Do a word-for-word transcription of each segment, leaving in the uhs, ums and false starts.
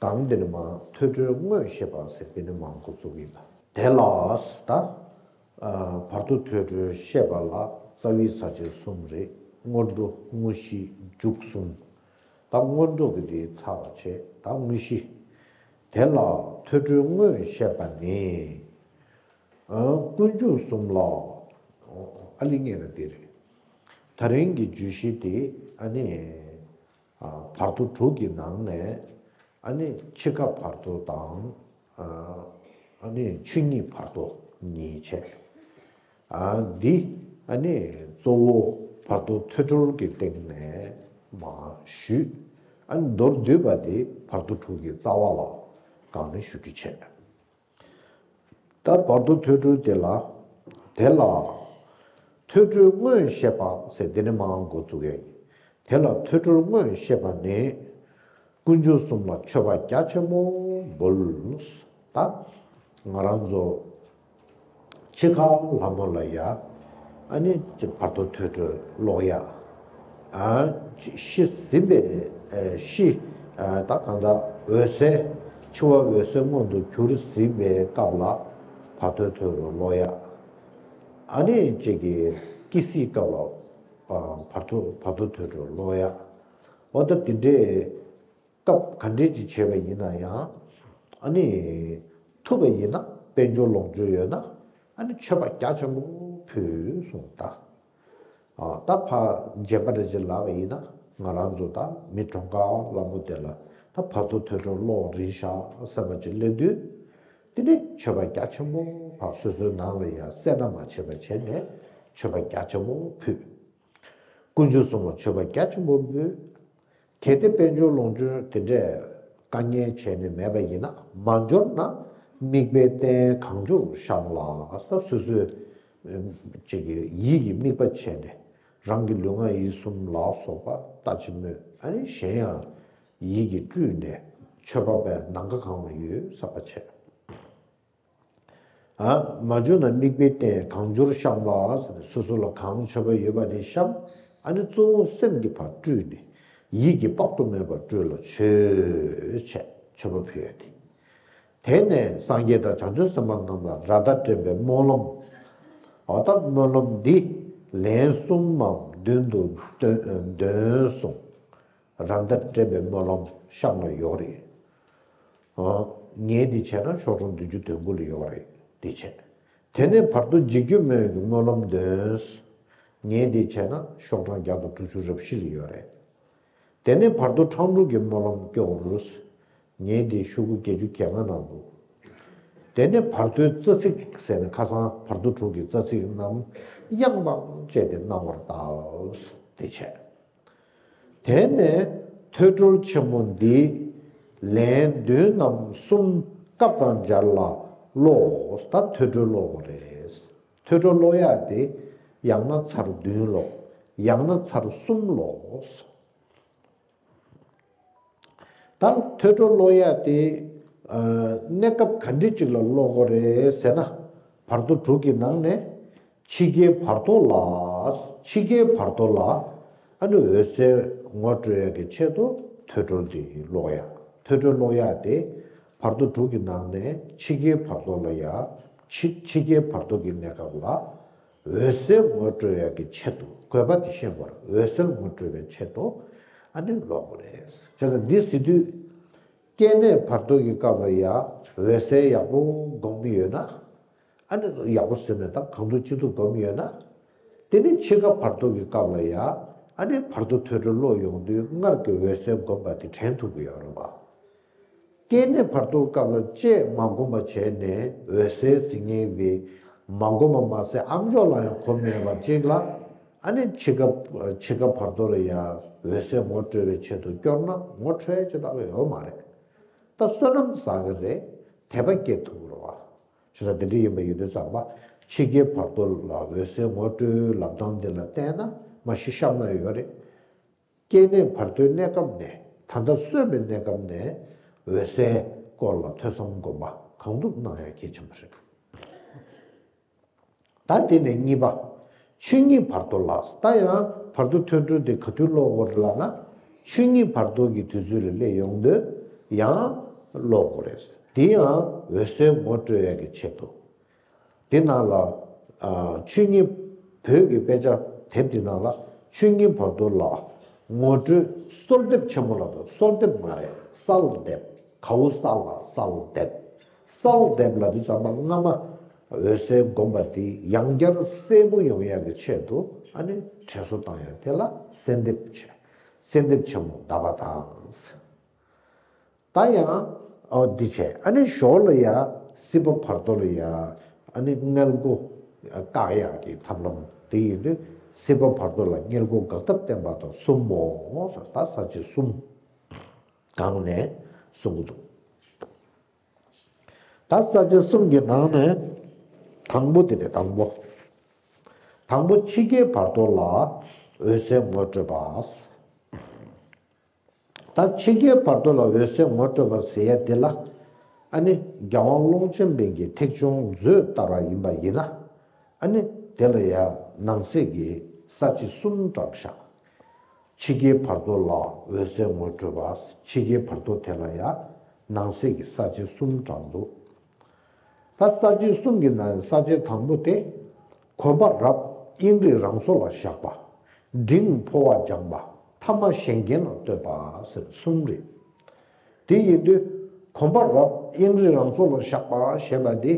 གང་འདིར་མ་ཐོས་གྲོལ་དངོས་བཤད་པ་ཟེར་དེ་ནི་མ་འགོ་བཙུགས་ཡིན་པ། དེ་ལ་ད་བར་དོ་ཐོས་གྲོལ་བཤད་པ་ལ་རྩ་བའི་ས་བཅད་གསུམ་རེད། སྔོན་འགྲོ་དངོས་གཞི་མཇུག་གསུམ། ད་སྔོན་འགྲོ་གི་དེ་ཚར་བ་བྱས། ད་དངོས་གཞི། དེ་ལ་ཐོས་གྲོལ་དངོས་བཤད་པ་ནི། ཀུན་འབྱུང་གསུམ་ལ། ཨ་ལི་ངེས་ན་དེ་རེད། ད་རིང་གི་བརྗོད་གཞི་དེ་ཨ་ནི། བར་དོ་དྲུག་གི་ནང་ནས་ཨ་ནི་འཆི་ཁ་བར་དོ་དང་། ཨ་ནི་ཆོས་ཉིད་བར་དོ་གཉིས་བྱས། འདི་ཨ་ནི་གཙོ་བོ་བར་དོ་ཐོས་གྲོལ་གྱི་སྟེང་ནས་མར་ཞུས། ཨ་ནི་མདོར་བསྡུས་པ་དེ་བར་དོ་དྲུག་གི་རྩ་བ་ལ་གང་ནས་ཞུ་རྒྱུ་བྱས། ད་བར་དོ་ཐོས་གྲོལ་དེ་ལ། དེ་ལ་ཐོས་གྲོལ་དངོས་བཤད་པ་ཟེར་དེ་ནས་མར་འགོ་བཙུགས་ཡ་ཡིན། དེ་ལ་ཐོས་གྲོལ་དངོས་བཤད་པ་ནི། ཀུན་འབྱུང་གསུམ་ལ་མཆོད་པ་རྒྱ་ཆེན་པོ་འབུལ། ད་ང་རང་ཚོ་འཆི་ཁ་ལྷ་མོ་ལ་ཡ། ཨ་ནི་བར་དོ་ཐོས་གྲོལ་ཀློག་ཡ། ཨ་ཤི་ཟིན་པའི་ཤི། ད་གང་ལྟར་འོད་གསལ། འཆི་བ་འོད་གསལ་མངོན་དུ་གྱུར་ཟིན་པའི་སྐབས་ལ་བར་དོ་ཐོས་གྲོལ་ཀློག་ཡ། ཨ་ནི་ཅིག་གི་སྐྱེ་སྲིད་སྐབས་ལ་བར་དོ་བར་དོ་ཐོས་གྲོལ་ཀློག་ཡ། འོ་ད་དེ་འདྲའི་སྐབས་ག་འདྲས་ཅིག་བྱས་པ་ཡིན་ན་ཡང་། ཨ་ནི་ཐུབ་པ་ཡིན་ན་དཔལ་འབྱོར་ལོངས་སྤྱོད་ཡོད་ན་ཨ་ནི་མཆོད་པ་རྒྱ་ཆེན་པོ་ཕུལ་གསུངས་ད། ད་ཕ་རྗེན་པ་འདྲ་ཅིག་ལབ་པ་ཡིན་ན་ང་རང་ཚོ་ད་མི་གྲོངས་ཁ་ལྷ་མོ་དེ་ལ་ད་བར་དོ་ཐོས་གྲོལ་ཀློག་རིན་ཤག་བསམ་པ་ཅིག་སླེབས་དུས། དེ་ནས་མཆོད་པ་རྒྱ་ཆེན་པོ་ཕ་སོ་སོའི་ནང་ལ་ཡང་སེར་སྣ་མ་བྱེད་པ་བྱས་ནས་མཆོད་པ་རྒྱ་ཆེན་པོ་ཕུལ། ཀུན་འབྱུང་གསུམ་ལ་མཆོད་པ་རྒྱ་ཆེན་པོ་འབུལ། གལ་ཏེ་དཔལ་འབྱོར་ལོངས་སྤྱོད་དེ་འདྲས་དཀའ་ངལ་བྱས་ནས་མེད་པ་ཡིན་ན། མ་འབྱོར་ན་དམིགས་པའི་རྟེན་གང་འབྱོར་བཤམས་ལ། ད་སོ་སོའི་ཅིག་གི་ཡིད་ཀྱི་དམིགས་པ་བྱས་ནས་རང་གི་ལུས་ངག་ཡིད་གསུམ་ལ་སོགས་པ་ལྟ་ཅི་སྨོས། ཨ་ནི་གཞན་ཡང་ཡིད་ཀྱིས་སྤྲུལ་ནས་མཆོད་པ་པའི་ནམ་མཁའ་གང་ལ་ཡོད་བསམ་པ་བྱས། མ་འབྱོར་ན་དམིགས་པའི་རྟེན་གང་འབྱོར་བཤམས་ལ། སོ་སོ་ལ་གང་མཆོད་པ་ཡོད་པ་དེ་བཤམས། ཨ་ནི་གཙོ་བོ་སེམས་ཀྱི་བར་སྤྲུལ་ནས་ཡིད་ཀྱི་དཔག་ཏུ་མེད་པ་སྤྲུལ་ལ་མཆོད་བྱས་མཆོད་པ་ཕུལ་ཡ་དེ། དེ་ནས་སངས་རྒྱས་དང་བྱང་ཆུབ་སེམས་དཔའ་རྣམས་ལ་ར་མདའ་སྤྲད་པའི་སྨོན་ལམ། འོ་ད་སྨོན་ལམ་འདི་ལན་གསུམ་མམ་བདུན་དུ་འདོན་གསུངས། ར་མདའ་སྤྲད་པའི་སྨོན་ལམ་གཤམ་ལ་ཡོད་རེད། ངས་འདི་བྱས་ན་ཤོག་གྲངས་བདུན་ཅུ་དོན་དགུ་ལ་ཡོད་རེད། འདི་བྱས། དེ་ནས་བར་དོ་འཇིགས་སྐྱོབ་སྨན་གྱི་སྨོན་ལམ་འདོན། ངས་འདི་བྱས་ན་ཤོག་གྲངས་བརྒྱ་དང་དྲུག་ཅུ་རེ་བཞི་ལ་ཡོད་རེད། དེ་ནས་བར་དོ་ཁྲག་འཁྲུགས་ཀྱི་སྨོན་ལམ་སྐྱོར། ངས་འདི་ཤོག་གུ་བརྒྱད་ཅུ་གྱ་ལྔ་ནང་དུ། དེ་ནས་བར་དོའི་རྩ་ཚིག་ཟེར་ནས་ཁ་སང་བར་དོ་དྲུག་གི་རྩ་ཚིག་རྣམས་དབྱངས་དང་བཅས་ཏེ་གནང་བར་གདའ། འདི་བྱས། དེ་ནས་ཐོས་གྲོལ་ཆེན་མོ་འདི་ལན་བདུན་ནམ་གསུམ་སྐབས་དང་སྦྱར་ལ་ཀློག། ད་ཐོས་གྲོལ་ཀློག་དགོས་རེད། ཐོས་གྲོལ་ཀློག་ཡག་དེ་ཡང་ན་ཚར་བདུན་ཀློག། ཡང་ན་ཚར་གསུམ་ཀློག། ད་ཐོས་གྲོལ་ཀློག་ཡག་དེ་གནས་སྐབས་ག་འདྲ་ཅིག་ལ་ཀློག་དགོས་རེད་ཟེར་ན། བར་དོ་དྲུག་གི་ནང་ནས་འཆི་ཁའི་བར་དོ་ལ། འཆི་ཁའི་བར་དོ་ལ་ཨ་ནི་འོད་གསལ་ངོ་སྤྲོད་ཡག་གི་ཆེད་དུ་ཐོས་གྲོལ་དེ་ཀློག་ཡག། ཐོས་གྲོལ་ཀློག་ཡག་དེ་བར་དོ་དྲུག་གི་ནང་ནས་འཆི་ཁའི་བར་དོ་ལ་ཡ། འཆི་འཆི་ཁའི་བར་དོ་གི་གནས་སྐབས་ལ་འོད་གསལ་ངོ་སྤྲོད་ཡག་གི་ཆེད་དུ། དགོས་པ་དེ་ཤེས་པར་འོད་གསལ་ངོ་སྤྲོད་པའི་ཆེད་དུ་ཨ་ནི་ཀློག་དགོས་རེད། བྱས་ཙང་འདི་ཟེར་དུས། སྐྱེ་གནས་བར་དོ་གི་སྐབས་ལ་ཡ་འོད་གསལ་ཡག་པོ་སྒོམ་གྱི་ཡོད་ན། ཨ་ནི་ཡག་པོ་ཟེར་ནས་ད་གང་ཐུབ་ཅི་ཐུབ་སྒོམ་ཡོད་ན། དེ་ནི་འཆི་ཁ་བར་དོ་གི་སྐབས་ལ་ཡ་ཨ་ནི་བར་དོ་ཐོས་གྲོལ་ཀློག་ཡོང་དུས་སྔར་གྱི་འོད་གསལ་སྒོམ་པ་དེ་དྲན་ཐུབ་ཀྱི་ཡོད་རེད་པ། སྐྱེ་གནས་བར་དོ་སྐབས་ལ་དཔྱད་མ་སྒོམ་པ་བྱས་ནས་འོད་གསལ་ཟེར་མཁན་དེ་མ་སྒོམ་པ་མ་ཟད་ཨ་མཆོག་ལ་ཡང་གོ་མེད་པ་ཅིག་ལ། ཨ་ནི་འཆི་ཁ་འཆི་ཁ་བར་དོ་ལ་ཡ་འོད་གསལ་ངོ་སྤྲོད་པའི་ཆེད་དུ་སྐྱོར་ན་ངོ་འཕྲོད་ཅི་ལྟ་བུ་ཡོད་མ་རེད། ད་བསོད་ནམས་བསགས་ཀྱི་རེད། དད་པ་སྐྱེ་ཐུབ་རེད་བ། བྱས་ཙང་དེ་འདྲ་ཡིན་པ་ཡིན་དུས་ཙམ་པ། འཆི་ཁའི་བར་དོ་ལ་འོད་གསལ་ངོ་སྤྲོད་ལབ་སྟངས་འདི་ལ་བལྟས་ན་མ་གཞི་གཤམ་ལ་ཡོད་རེད། སྐྱེ་གནས་བར་དོའི་གནས་སྐབས་ནས་ད་ལྟ་གསོན་པའི་གནས་སྐབས་ནས་འོད་གསལ་སྐོར་ལ་ཐོས་བསམ་སྒོམ་པ་གང་ཐུབ་གནང་ཡ་གལ་ཆེན་པོ་རེད། ད་དེ་ནས་གཉིས་པ། ཆོས་ཉིད་བར་དོ་ལ། ད་ཡང་བར་དོ་ཐོས་གྲོལ་དེ་ག་དུས་ཀློག་དགོས་རེད་ལབ་ན། ཆོས་ཉིད་བར་དོ་གི་དུས་ཚོད་ལ་སླེབས་ཡོང་དུས་ཡང་ ཀློག་དགོས་རེད། དེ་ཡང་འོད་གསལ་ངོ་སྤྲོད་ཡག་གི་ཆེད་དུ། དེ་ནང་ལ་ཨ་ཆོས་ཉིད། བོད་ཀྱི་དཔེ་ཆ་དེབ་དེ་ནང་ལ་ཆོས་ཉིད་བར་དོ་ལ་ངོ་སྤྲོད་གསོལ་འདེབས་ཆེན་མོ་ལ་དང་། གསོལ་འདེབས་མ་རེད། གསལ་འདེབས། གའུ་གསལ་ལ་གསལ་འདེབས། གསལ་འདེབས་ལབ་དུས་ཙམ་པ་སྔ་མ་འོད་གསལ་སྒོམ་པ་དེ་ཡང་བསྐྱར་གསལ་པོ་ཡོང་ཡག་གི་ཆེད་དུ། ཨ་ནི་དྲན་གསོ་བཏང་ཡག་དེ་ལ་གསལ་འདེབས་བྱས། གསལ་འདེབས་ཆེན་མོ་བཟླས་པ་དང་། ད་ཡང་ཨོ་འདི་བྱས། ཨ་ནི་ཞོར་ལ་ཡ་སྲིད་པ་བར་དོ་ལ་ཡ་ཨ་ནི་མངལ་སྒོ་བཀག་ཡག་གི་ཐབས་ལམ་དེ་ཡིན་དུས། སྲིད་པ་བར་དོ་ལ་མངལ་སྒོ་འགག་ཐབས་བསྟན་པ་དང་གསུམ་མོ། ས་ས་བཅད་གསུམ་སྒང་ནས་གསུང་གི་འདུག་ད་ས་བཅད་གསུམ་གྱི་ནང་ནས་དང་པོ་དེ་རེད། དང་པོ། དང་པོ་ཕྱི་རྒྱལ་བར་དོ་ལ་འོད་གསལ་ངོ་སྤྲོད་པ། ད་ཕྱི་རྒྱལ་བར་དོ་ལ་འོད་གསལ་ངོ་སྤྲོད་པ་ཟེར་ཡ་དེ་ལ། ཨ་ནི་རྒྱལ་དབང་ཀློང་ཆེན་པའི་གི་ཐེག་ཆུང་མཛོད་ལྟར་བ་ཡིན་པ་ཡིན་ན། ཨ་ནི་དེ་ལ་ཡ་ནང་གསེས་ཀྱི་ས་བཅད་གསུམ་དྲངས་བཞག་ཕྱི་རྒྱལ་བར་དོ་ལ་འོད་གསལ་ངོ་སྤྲོད་པ། ཕྱི་རྒྱལ་བར་དོ་དེ་ལ་ཡ་ནང་གསེས་ཀྱི་ས་བཅད་གསུམ་དྲངས་འདུག་ད་ས་བཅད་གསུམ་གྱི་ནང་ས་བཅད་དང་པོ་དེ། གོམས་པ་རབ་དབྱིངས་རིག་རང་སོ་ལ་བཞག་པ། འབྲིང་འཕོ་བ་སྦྱངས་པ། ཐ་མ་གཞན་རྐྱེན་ལ་ལྟོས་པ་ཟེར་གསུམ་རེད། དེ་ཡིན་དུས་གོམས་པ་རབ་དབྱིངས་རིག་རང་སོ་ལ་བཞག་པ་ཞེས་པ་དེ།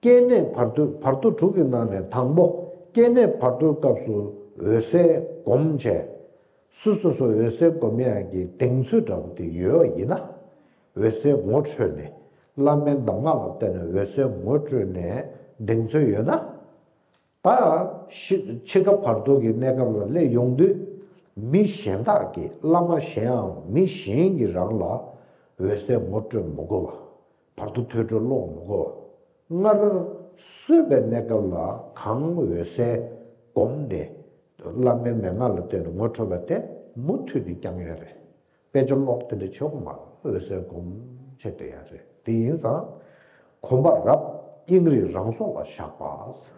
སྐྱེ་གནས་བར་དོ། བར་དོ་དྲུག་གི་ནང་ནས་དང་པོ་སྐྱེ་གནས་བར་དོའི་སྐབས་སུ་འོད་གསལ་སྒོམ་བྱས། སོ་སོ་སོ་འོད་གསལ་སྒོམ་ཡག་གི་གདེང་ཚོད་འདྲ་པོ་དེ་ཡོད་པ་ཡིན་ན། འོད་གསལ་ངོ་འཕྲོད་ནས། བླ་མའི་གདམས་ངག་ལ་བརྟེན་ནས་འོད་གསལ་ངོ་འཕྲོད་ནས་གདེང་ཚོད་ཡོད་ན། ད་ཕྱི་ཕྱི་ཁ་བར་དོ་གི་གནས་སྐབས་ལ་སླེབས་ཡོང་དུས། མི་གཞན་དག་གིས། བླ་མ་གཞན་ཡང་མི་གཞན་གྱིས་རང་ལ་འོད་གསལ་ངོ་སྤྲོད་མི་དགོས་པ། བར་དོ་ཐོས་གྲོལ་ཀློག་མི་དགོས་པ། སྔར་གསོས་པའི་གནས་སྐབས་ལ་གང་འོད་གསལ་སྒོམ་ནས། བླ་མའི་མན་ངག་ལ་བརྟེན་ནས་ངོ་འཕྲོད་པ་དེ་མུ་མཐུད་དུ་བསྐྱང་ཡ་རེད། དཔེ་ཆ་ཀློག་དེ་འདྲ་བྱེད་དགོས་མ་རེད། འོད་གསལ་སྒོམ་བྱས་བསྡད་ཡ་རེད། དེ་ཡིན་ཙང་གོམས་པ་རབ་དབྱིངས་རིག་རང་སོ་ལ་བཞག་པ།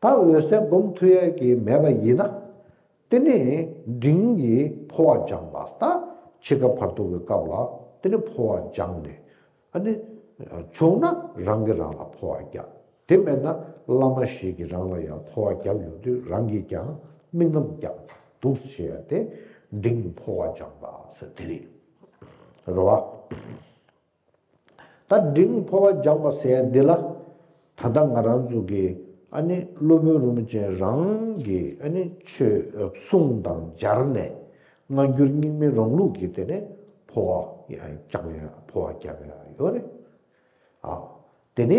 ད་འོད་གསལ་སྒོམ་ཐུབ་ཡ་གི་མེད་པ་ཡིན་ན། དེ་ནས་འབྲིང་གི་འཕོ་བ་སྦྱངས་པ། ད་ཕྱི་ཁ་བར་དོ་གི་སྐབས་ལ་དེ་ནས་འཕོ་བ་སྦྱངས་ནས། ཨ་ནི་བྱུང་ན་རང་གིས་རང་ལ་འཕོ་བ་རྒྱག་དེ་མེད་ན་བླ་མ་ཞིག་གིས་རང་ལ་ཡང་འཕོ་བ་རྒྱབ་ཡོང་དུས་རང་གིས་ཀྱང་དམིགས་རྣམ་རྒྱག་འདུག་བྱས་ཏེ་འབྲིང་འཕོ་བ་སྦྱངས་པ་ཟེར་དེ་རེད། རེད་བ། ད་འབྲིང་འཕོ་བ་སྦྱངས་པ་ཟེར་ཡ་འདི་ལ། ད་ལྟ་ང་རང་ཚོ་གི་ཨ་ནི་སློབ་དཔོན་རིན་པོ་ཆེ་རང་གི་ཨ་ནི་ཆོས་གསུང་དང་སྦྱར་ནས་སྔ་འགྱུར་རྙིང་མའི་རང་ལུགས་ཀྱི་དེ་ནས་འཕོ་བ་ཡང་སྦྱང་ཡ། འཕོ་བ་རྒྱབ་ཡ་ཡོད་རེད། ཨ། དེ་ནས་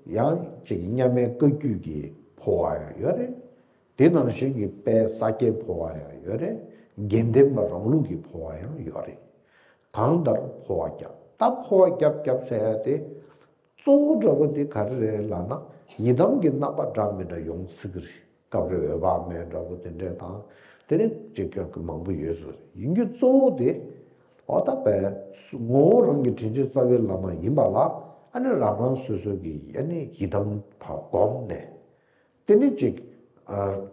ཡང་ཅིག་མཉམ་མེད་བཀའ་བརྒྱུད་ཀྱི་འཕོ་བ་ཡང་ཡོད་རེད། དེ་ནང་བཞིན་གྱི་དཔལ་ས་སྐྱའི་འཕོ་བ་ཡང་ཡོད་རེད། དགེ་ལྡན་པ་རང་ལུགས་ཀྱི་འཕོ་བ་ཡང་ཡོད་རེད། གང་ལྟར་འཕོ་བ་རྒྱབ། ད་འཕོ་བ་རྒྱབ་རྒྱབ་ཟེར་ཡ་དེ། གཙོ་བོ་འདྲ་པོ་དེ་ག་རེ་རེད་ལབ་ན། ཡི་དམ་གྱི་རྣམ་པ་འདྲ་མི་འདྲ་ཡོང་སྲིད་ཀྱི་རེད། སྐབས་རེ་འོད་དཔག་མེད་འདྲ་པོ་དེ་འདྲས་དང་། དེ་ནས་ཅིག་ཀྱང་མང་པོ་ཡོད་ཟེར། ཡིན་རྒྱུ་གཙོ་བོ་དེ། འོ་ད་པས་ངོ་བོ་རང་གི་དྲིན་ཅན་རྩ་བའི་བླ་མ་ཡིན་པ་ལ། ཨ་ནི་རང་རང་སོ་སོ་གི་ཨ་ནི་ཡི་དམ་ཕར་བསྒོམས་ནས། དེ་ནས་ཅིག་ཨ།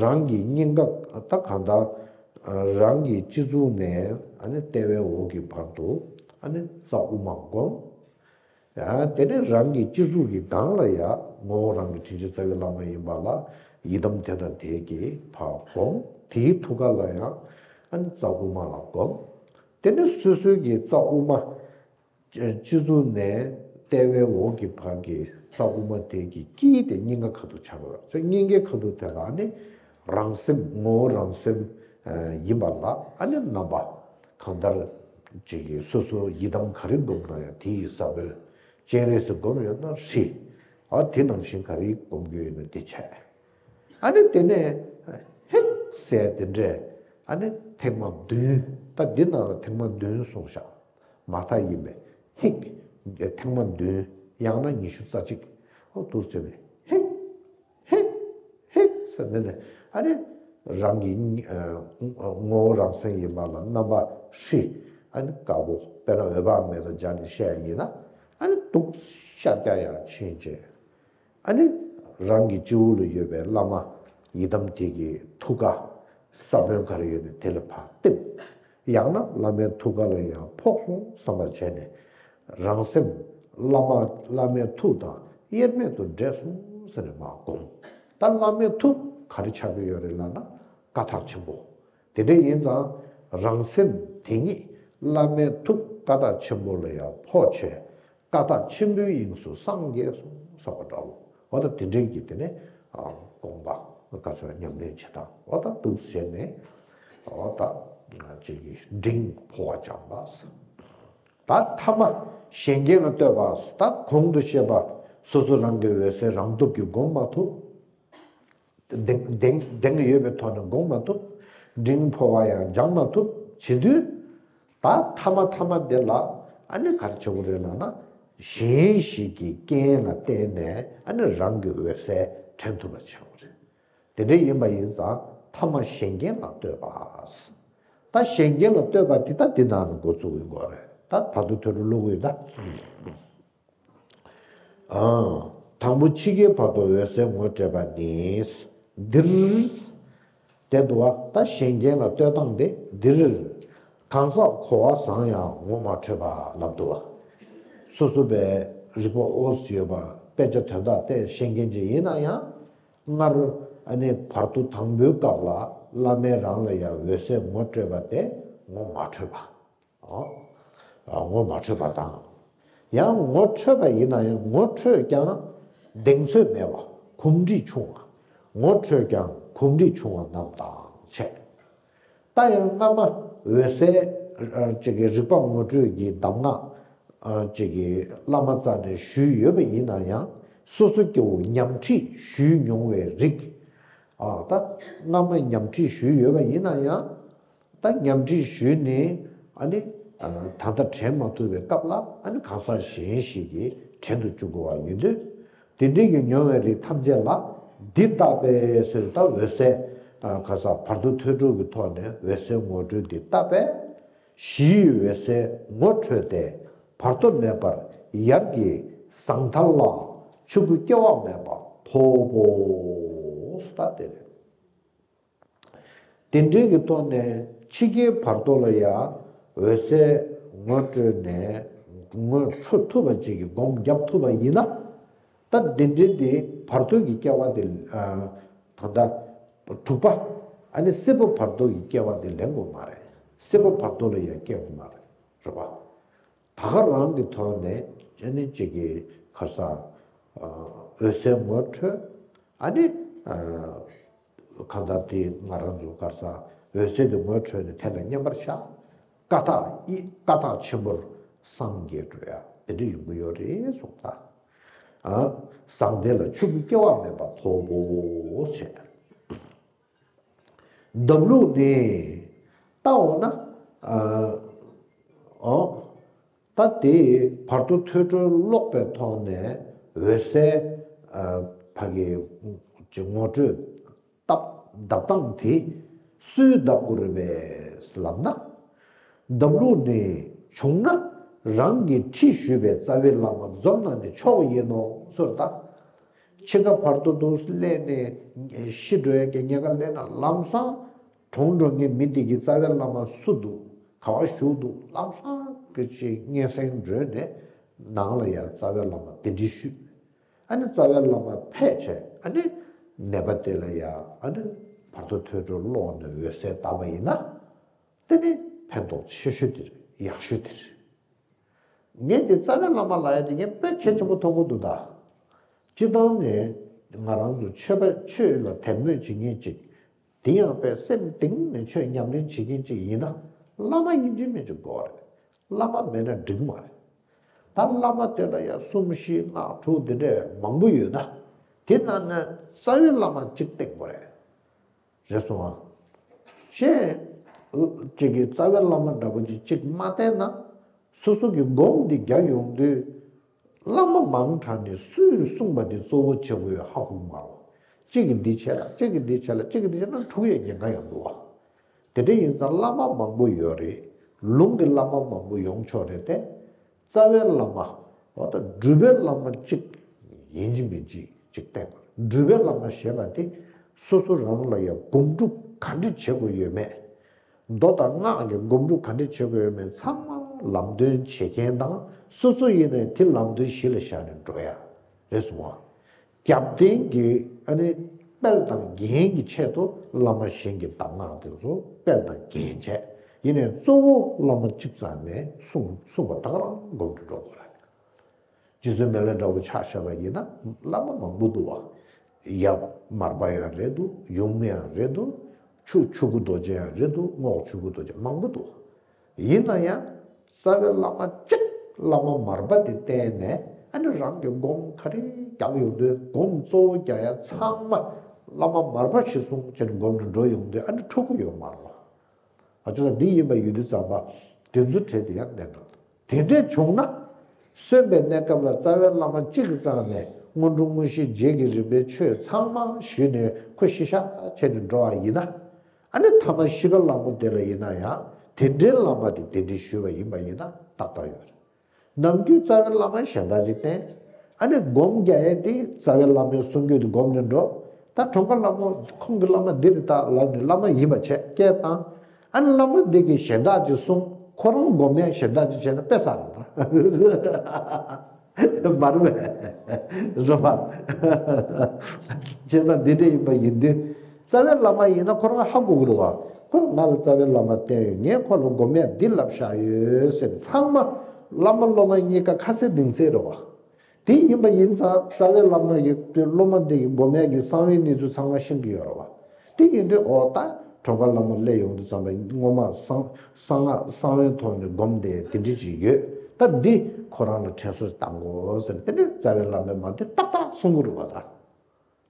རང་གི་སྙིང་ག་ད་གང་ལྟར། ཨ། རང་གི་སྤྱི་གཙུག་ནས་ཨ་ནི་ལྟེ་བའི་འོག་གི་བར་དུ་ཨ་ནི་རྩ་དབུ་མ་བསྒོམ། ཡང་དེ་ནས་རང་གི་སྤྱི་གཙུག་གི་སྒང་ལ་ཡང་ངོ་བོ་རང་གི་དྲིན་ཅན་རྩ་བའི་བླ་མ་ཡིན་པ་ལ་ཡི་དམ་དེ་དང་དེ་གི་ཕར་བསྒོམ། དེའི་ཐུགས་ཀ་ལ་ཡང་ཨ་ནི་རྩ་དབུ་མ་ལ་བསྒོམ། དེ་ནས་སོ་སོའི་གི་རྩ་དབུ་མ། སྤྱི་གཙུག་ནས་ལྟེ་བའི་འོག་གི་བར་གྱི་རྩ་དབུ་མ་དེ་གི་དཀྱིལ་དེ་སྙིང་ག་ཁ་ཐུག་ཆགས་པ་རེད། སྙིང་གའི་ཁ་ཐུག་དེ་ལ་ནི་རང་སེམས། ངོ་བོ་རང་སེམས་ཡིན་པ་ལ་ཨ་ནི་རྣམ་པ་གང་ལྟར་ཅིག་གི་སོ་སོ་ཡི་དམ་ག་རེ་བསྒོམས་ན་ཡང་དེ་ཡི་ས་བོན། སྤྱན་རས་གཟིགས་བསྒོམས་ཡོད་ན་ཧྲཱིཿ། ཨ། དེ་ནང་བཞིན་ག་རེ་བསྒོམ་རྒྱུ་ཡོད་ན་དེ་བྱས། ཨ་ནི་དེ་ནས་ཧིག་ཟེར་དེ་འདྲས། ཨ་ནི་ཐེངས་མ་བདུན། ད་འདི་ནང་ལ་ཐེངས་མ་བདུན་གསུངས་ཤག་མ་མཐའ་ཡིན་པས་ཧིག་ཐེངས་མ་བདུན། ཡང་ན་ཉི་ཤུ་རྩ་གཅིག་འོ་འདུག་བྱས་ནས་ཧིག་ཧིག་ཧིག་ཟེར་ནས་ནས། ཨ་ནི་རང་གི་ཨ་ངོ་བོ་རང་སེམས་ཡིན་པ་ལ་རྣམ་པ་ཧྲཱིཿ། ཨ་ནི་དཀར་པོ་དཔེར་ན་འོད་དཔག་མེད་དང་སྦྱར་ནས་བཤད་ཡ་ཡིན་ན། ཨ་ནི་འདུག་ཤར་རྒྱག་ཡ་ཕྱིན་བྱས། ཨ་ནི་རང་གི་སྤྱི་བོ་ལ་ཡོད་པའི་བླ་མ་ཡི་དམ་དེ་གི་ཐུགས་ཀ་ས་བོན་ག་རེ་ཡོད་ན་དེ་ལ་ཕར་གཏིབས། ཡང་ན་བླ་མའི་ཐུགས་ཀ་ལ་ཡང་ཕོག་སོང་བསམ་པ་བྱས་ནས། རང་སེམས་བླ་མ་བླ་མའི་ཐུགས་དང་དབྱེར་མེད་དུ་འདྲེས་སོང་ཟེར་ནས་མར་བསྒོམ། ད་བླ་མའི་ཐུགས་ག་རེ་ཆགས་ཀྱི་ཡོད་རེད་ལབ་ན། ཀ་དག་ཆེན་པོ། དེ་འདྲ་ཡིན་ཙང་རང་སེམས་དེ་ཉིད་བླ་མའི་ཐུགས་ཀ་དག་ཆེན་པོ་ལ་ཡང་ཕོག་བྱས། ཀ་དག་ཆེན་པོའི་དབྱིངས་སུ་སངས་རྒྱས་སོ་ཟེར་བ་འདྲ་བོ། འོ་ད་དེ་འདྲའི་གི་དེ་ནས་ཨ་དགོངས་པ་ག་ཚོད་ཉམས་ལེན་བྱེད་སྟངས། འོ་ད་འདུག་ཟེར་ནས། འོ་ད་ཅིག་གི་འབྲིང་འཕོ་བ་སྦྱངས་པ། ད་ཐ་མ་གཞན་རྐྱེན་ལ་ལྟོས་པ། ད་གོང་དུ་བཤད་པ་སོ་སོ་རང་གི་འོད་གསལ་རང་སྟོབས་ཀྱིས་སྒོམ་མ་ཐུབ། གདེང་གདེང་གདེང་ཡོད་པའི་ཐོག་ནས་སྒོམ་མ་ཐུབ། འབྲིང་འཕོ་བ་ཡང་སྦྱང་མ་ཐུབ་བྱེད་དུས། ད་ཐ་མ་ཐ་མ་དེ་ལ་ཨ་ནི་ག་རེ་བྱེད་དགོས་རེད་ལབ་ན། གཞན་ཞིག་གི་རྐྱེན་ལ་བརྟེན་ནས་ཨ་ནི་རང་གི་འོད་གསལ་དྲན་ཐུབ་པ་བྱེད་དགོས་རེད། དེ་འདྲ་ཡིན་པ་ཡིན་ཙང་ཐ་མ་གཞན་རྐྱེན་ལ་ལྟོས་པ། ད་གཞན་རྐྱེན་ལ་ལྟོས་པ་དེ་ད་འདི་ནང་ལ་འགོ་བཙུགས་ཡོང་གི་རེད། ད་བར་དོ་ཐོས་གྲོལ་བླུག་གི་ཡོད་ད། ཨ། དང་པོ་ཕྱི་རྐྱེན་བར་དོ་འོད་གསལ་ངོ་སྤྲད་པ་ནི། འདིར། དེ་འདུག་བ། ད་གཞན་རྐྱེན་ལ་ལྟོས་སྟངས་དེ་འདིར། གང་ཟག་གོ་བ་བཟང་ཡང་ངོ་མ་འཕྲོད་པ་ལབ་འདུག་བ། སོ་སོ་པའི་རིག་པ་འོ་ཟི་ཡོད་པ། དཔེ་ཆ་དོན་དག་དེ་ཤེས་མཁན་ཅིག་ཡིན་ན་ཡང་། སྔར་ཨ་ནི་བར་དོ་དང་པོའི་སྐབས་ལ་བླ་མས་རང་ལ་ཡང་འོད་གསལ་ངོ་སྤྲད་པ་དེ་ངོ་མ་འཕྲོད་པ། ཨ། ངོ་མ་འཕྲོད་པ་དང་། ཡང་ངོ་འཕྲོད་པ་ཡིན་ན་ཡང་ངོ་འཕྲོད་ཀྱང་གདེང་ཚོད་མེད་པ། གོམས་འདྲིས་ཆུང་བ། ངོ་འཕྲོད་ཀྱང་གོམས་འདྲིས་ཆུང་བ་རྣམས་དང་བཅས། ད་ཡང་སྔ་མ་འོད་གསལ་ཨ་ཅིག་གི་རིག་པ་ངོ་སྤྲོད་ཀྱི་གདམས་ངག་ཨ་ཅིག་གི་བླ་མ་རྩ་ནས་ཞུས་ཡོད་པ་ཡིན་ན་ཡང་། སོ་སོ་སྐྱེ་བོ་ཉམས་ཁྲིད་ཞུས་མྱོང་བའི་རིགས། ཨ་ད་སྔ་མ་ཉམས་ཁྲིད་ཞུས་ཡོད་པ་ཡིན་ན་ཡང་། ད་ཉམས་ཁྲིད་ཞུས་ནས་ཨ་ནི་ད་ལྟ་དྲན་མ་ཐུབ་པའི་སྐབས་ལ་ཨ་ནི་གང་ཟག་གཞན་ཞིག་གིས་དྲན་དུ་བཅུག་དགོས་པ་ཡིན་དུས། དེ་འདྲའི་གི་མྱོང་བའི་རིགས་ཐམས་ཅད་ལ་འདི་ལྟ་བས་ཟེར། ད་འོད་གསལ་གང་ཟག་བར་དོ་ཐོས་གྲོལ་གྱི་ཐོག་ནས་འོད་གསལ་ངོ་སྤྲོད་འདི་ལྟ་བས། གཞིའི་འོད་གསལ་ངོ་འཕྲོད་དེ། བར་དོ་མེད་པར་ཡར་གྱི་ཟང་ཐལ་ལ། ཆོས་སྐུ་སྐྱེ་བ་མེད་པ་ཐོབ་བོ། ད་དེ་རེད། དེ་འདྲའི་གི་ཐོག་ནས་ཕྱི་རྐྱེན་བར་དོ་ལ་ཡང་འོད་གསལ་ངོ་སྤྲོད་ནས་ངོ་འཕྲོད་ཐུབ་པ་ཅིག་གི་སྒོམ་བརྒྱབ་ཐུབ་པ་ཡིན་ན། ད་དེ་འདྲའི་དེ་བར་དོ་གི་སྐྱེ་བ་དེ། ཨ། ད་ལྟ་དྲུག་པ། ཨ་ནི་སྲིད་པ་བར་དོ་གི་སྐྱེ་བ་དེ་ལེན་དགོས་མ་རེད། སྲིད་པ་བར་དོ་ལ་ཡང་སྐྱེ་དགོས་མ་རེད། རེད་པ། ད་ག་རང་གི་ཐོག་ནས་ཨ་ནི་གཅིག་གི་ག་རེ་ཟེར། ཨ། འོད་གསལ་ངོ་འཕྲོད། ཨ་ནི། ཨ། གང་ལྟར་དེ་ང་རང་ཚོ་ག་རེ་ཟེར། འོད་གསལ་དེ་ངོ་འཕྲོད་ནས་དེ་ལ་མཉམ་པར་བཞག། ཀ་དག་ཡེ་ཀ་དག་ཆེན་པོར་སངས་རྒྱས་འགྲོ་ཡ་དེ་འདྲ་ཡོང་གི་ཡོད་རེད་གསུངས་ད། ཨ། ཟང་ཐལ་ལ་ཆོས་སྐུ་སྐྱེ་བ་མེད་པ་ཐོབ་བོ་ཞེས། བརྡབ་ལུགས་ནི། ད་འོ་ན། ཨ། ཨོ། ད་དེ་བར་དོ་ཐོས་གྲོལ་ཀློག་པའི་ཐོག་ནས་འོད་གསལ། ཨ། ཕ་གི་ཅིག་ངོ་སྤྲོད་བརྡབ་བརྡབ་སྟངས་དེ་སུས་བརྡབ་དགོས་རེད་པས་ལབ་ན། བརྡབ་ལུགས་ནི་བྱུང་ན་རང་གིས་ཁྲིད་ཞུས་པའི་རྩ་བའི་བླ་མ་འཛོམས་ན་ནི་ཆོག་ཡིན་ནོ་ཟེར་ད། ཕྱི་ཁ་བར་དོ་འདུག་སླེབས་ནས་ཤི་འགྲོ་ཡ་གི་ཉེན་ཁ་སླེབས་ན་ལམ་སང་གྲོངས་འགྲོ་མཁན་མི་དེ་གི་རྩ་བའི་བླ་མ་སུ་འདུག་ག་པར་བཞུགས་འདུག་ལམ་སང་གི་ཅིག་སྙན་སེང་འདྲོན་ནས་ནང་ལ་ཡ་རྩ་བའི་བླ་མ་གདན་འདྲེན་ཞུས། ཨ་ནི་རྩ་བའི་བླ་མ་ཕེབས་བྱས་ཨ་ནི་ནད་པ་དེ་ལ་ཡ་ཨ་ནི་བར་དོ་ཐོས་གྲོལ་ཀློག་ནས་འོད་གསལ་བཏབ་པ་ཡིན་ན། དེ་ནི་ཕན་ཐོགས་ཆེ་ཤོས་དེ་རེད། ཡག་ཤོས་དེ་རེད། ངས་དེ་རྩ་བའི་བླ་མ་ལབ་ཡ་དེ་ངས་དཔེ་གལ་ཆེན་པོ་མཐོང་གི་འདུག་ད། སྤྱིར་བཏང་ནས་ང་རང་ཚོ་ཆོས་པ་ཆོས་ལ་དད་མོས་བྱེད་མཁན་ཅིག་དེ་ཡང་དཔེ་སེམས་གཏིང་ནས་ཆོས་ཉམས་ལེན་བྱེད་མཁན་ཅིག་ཡིན་ན་བླ་མ་ཡིན་གཅིག་མིན་གཅིག་དགོས་རེད། བླ་མ་མེད་ན་འགྲིག་མ་རེད། ད་བླ་མ་དེ་ལ་ཡང་གསུམ་བཞི་ལྔ་དྲུག་འདི་འདྲས་མང་པོ་ཡོད་ན། དེ་ནང་ནས་རྩ་བའི་བླ་མ་གཅིག་བསྟེན་དགོས་རེད། རེད་སོང་ཨ། གཞན་གཅིག་གིས་རྩ་བའི་བླ་མ་འདྲ་པོ་ཅིག་གཅིག་མ་བསྟེན་ན། སོ་སོ་གི་སྒོམ་འདི་རྒྱག་ཡོང་དུས། བླ་མ་མང་དྲགས་ནས་སུས་གསུངས་པ་འདི་གཙོ་བོ་བྱེད་དགོས་ཡོད་ཧ་གོ་མ་རོ། གཅིག་གིས་འདི་བྱས་ལ་གཅིག་གིས་འདི་བྱས་ལ་གཅིག་གིས་འདི་བྱས་ན་འཁྲུག་ཡས་ཉེན་ཁ་ཡང་འདུག་བ། དེ་འདྲ་ཡིན་ཙང་བླ་མ་མང་པོ་ཡོད་རེད། ལུང་གི་བླ་མ་མང་པོ་ཡོང་ཆོག་རེད་དེ། རྩ་བའི་བླ་མ། འོ་ད་སྒྲུབ་པའི་བླ་མ་གཅིག་ཡིན་གཅིག་མིན་གཅིག་གཅིག་བསྟེན་དགོས། སྒྲུབ་པའི་བླ་མ་ཞེས་པ་དེ་སོ་སོ་རང་ལ་ཡང་སྒོམ་སྒྲུབ་ག་འདྲ་བྱེད་དགོས་ཡོད་མེད། མདོ་དང་སྔགས་ཀྱི་སྒོམ་སྒྲུབ་ག་འདྲ་བྱེད་དགོས་ཡོད་མེད་ཚང་མ་ལམ་སྟོན་བྱེད་མཁན་དང་། སོ་སོ་ཡིན་ནའི་དེ་ལམ་སྟོན་གཞི་ལ་བཞག་ནས་འགྲོ་ཡ་རེད་གསུངས་པ། རྒྱབ་རྟེན་གྱི་ཨ་ནི་དཔལ་དང་རྒྱན་གྱི་ཆེད་དུ་བླ་མ་གཞན་གྱི་གདམས་ངག་དེ་ཚོ་དཔལ་དང་རྒྱན་བྱས། ཡིན་ནའི་གཙོ་བོ་བླ་མ་གཅིག་རྩ་ནས་གསུངས་གསུངས་པ་ད་ག་རང་སྒོམ་དུ་འགྲོ་དགོས་རེད། རྗེ་བཙུན་མི་ལ་འདྲ་བོ་ཆ་བཞག་པ་ཡིན་ན་བླ་མ་མང་པོ་འདུག་བ། ཡབ་མར་པ་ཡང་རེད་འདུག་ཡུམ་ཡང་རེད་འདུག་ཆུ་ཆུ་སྐུ་རྡོ་རྗེ་ཡང་རེད་འདུག་རྔོག་ཆུ་སྐུ་རྡོ་རྗེ་མང་པོ་འདུག་ཡིན་ན་ཡང་རྩ་བའི་བླ་མ་གཅིག་བླ་མ་མར་པ་དེ་བསྟེན་ནས། ཨ་ནི་རང་གི་སྒོམ་ག་རེ་རྒྱག་ཡོང་དུས་སྒོམ་གཙོ་བོ་རྒྱག་ཡ་ཚང་མ་བླ་མ་མར་པ་གཞི་བཟུང་བྱས་ནས་སྒོམ་དུ་འགྲོ་ཡོང་དུས་ཨ་ནི་འཁྲུག་གི་ཡོད་མ་རེད། ཨ་ཅོ་ད་འདི་ཡིན་པ་ཡིན་དུས་ཙམ་པ་དེ་ཚོ་བྲལ་ཏེ་ཡང་གནས་སྐབས་དེ་འདྲས་བྱུང་ན། གསོན་པའི་གནས་སྐབས་ལ་རྩ་བའི་བླ་མ་གཅིག་གི་རྩ་ནས་སྔོན་འགྲོ་དངོས་གཞི་རྗེས་ཀྱི་རིམ་པའི་ཆོས་ཚང་མ་ཞུས་ནས་ཁོ་ཤི་ཤ་བྱས་ནས་འགྲོ་བ་ཡིན་ན། ཨ་ནི་ཐ་མ་ཤི་ཁ་ལ་མོ་དེ་ལ་ཡིན་ན་ཡང་དེ་འདྲའི་བླ་མ་དེ་གདན་འདྲེན་ཞུས་པ་ཡིན་པ་ཡིན་ན་ཏག་ཏག་ཡོད་རེད། ནམ་རྒྱུན་རྩ་བའི་བླ་མ་གཞན་དག་ཅིག་བསྟེན། ཨ་ནི་སྒོམ་རྒྱག་ཡས་དེ་རྩ་བའི་བླ་མའི་གསུང་རྒྱུན་དེ་སྒོམ་ནས་འགྲོ། ད་གྲོངས་ཁ་ལ་མོ་ཁོང་གི་བླ་མ་འདི་རེད་ད་ལབ་ནས་བླ་མ་ཡིན་པ་བྱས་སྐད་བཏང་། ཨ་ནི་བླ་མ་འདི་གིས་གཞན་དག་ཅིག་གསུང་། ཁོ་རང་སྒོམ་ཡས་གཞན་དག་ཅིག་བྱས་ན་དཔེ་བསགས་རེད་ད། མ་རེད་པས། རེད་པ། བྱས་ཙང་འདི་འདྲ་ཡིན་པ་ཡིན་དུས། རྩ་བའི་བླ་མ་ཡིན་ན་ཁོ་རང་ཧ་གོ་གི་རེད་བ། ཁོ་ང་ལ་རྩ་བའི་བླ་མ་བསྟེན་ཡོད། ངས་ཁོ་ལ་སྒོམ་ཡས་འདི་ལབ་བཞག་ཡོད་ཟེར་ཚང་མ་བླ་མ་སློབ་མ་གཉིས་ཀ་ཁ་གསལ་གདེང་གསལ་རེད་བ། དེ་ཡིན་པ་ཡིན་ཙང་རྩ་བའི་བླ་མ་གི་སློབ་མ་འདི་གི་སྒོམ་ཡས་ཀྱི་གསང་བའི་གནས་ཚུལ་ཚང་མ་ཤེས་ཀྱི་ཡོད་རེད་བ། དེ་ཡིན་དུས་འོ་ད་གྲོངས་ཁ་ལ་མོ་སླེབས་ཡོང་དུས་ཙམ་པ་སྔོན་མ་གསང་གསང་སྔགས་གསང་བའི་ཐོག་ནས་སྒོམ་བསྡད་དེ་འདྲ་ཅིག་ཡོད། ད་འདི་ཁོ་རང་ལ་དྲན་གསོ་བཏང་དགོས་ཟེར་ནས་དེ་ནས་རྩ་བའི་བླ་མའི་མ་དེ་ཏག་ཏག་གསུང་གི་རེད་བ། ད་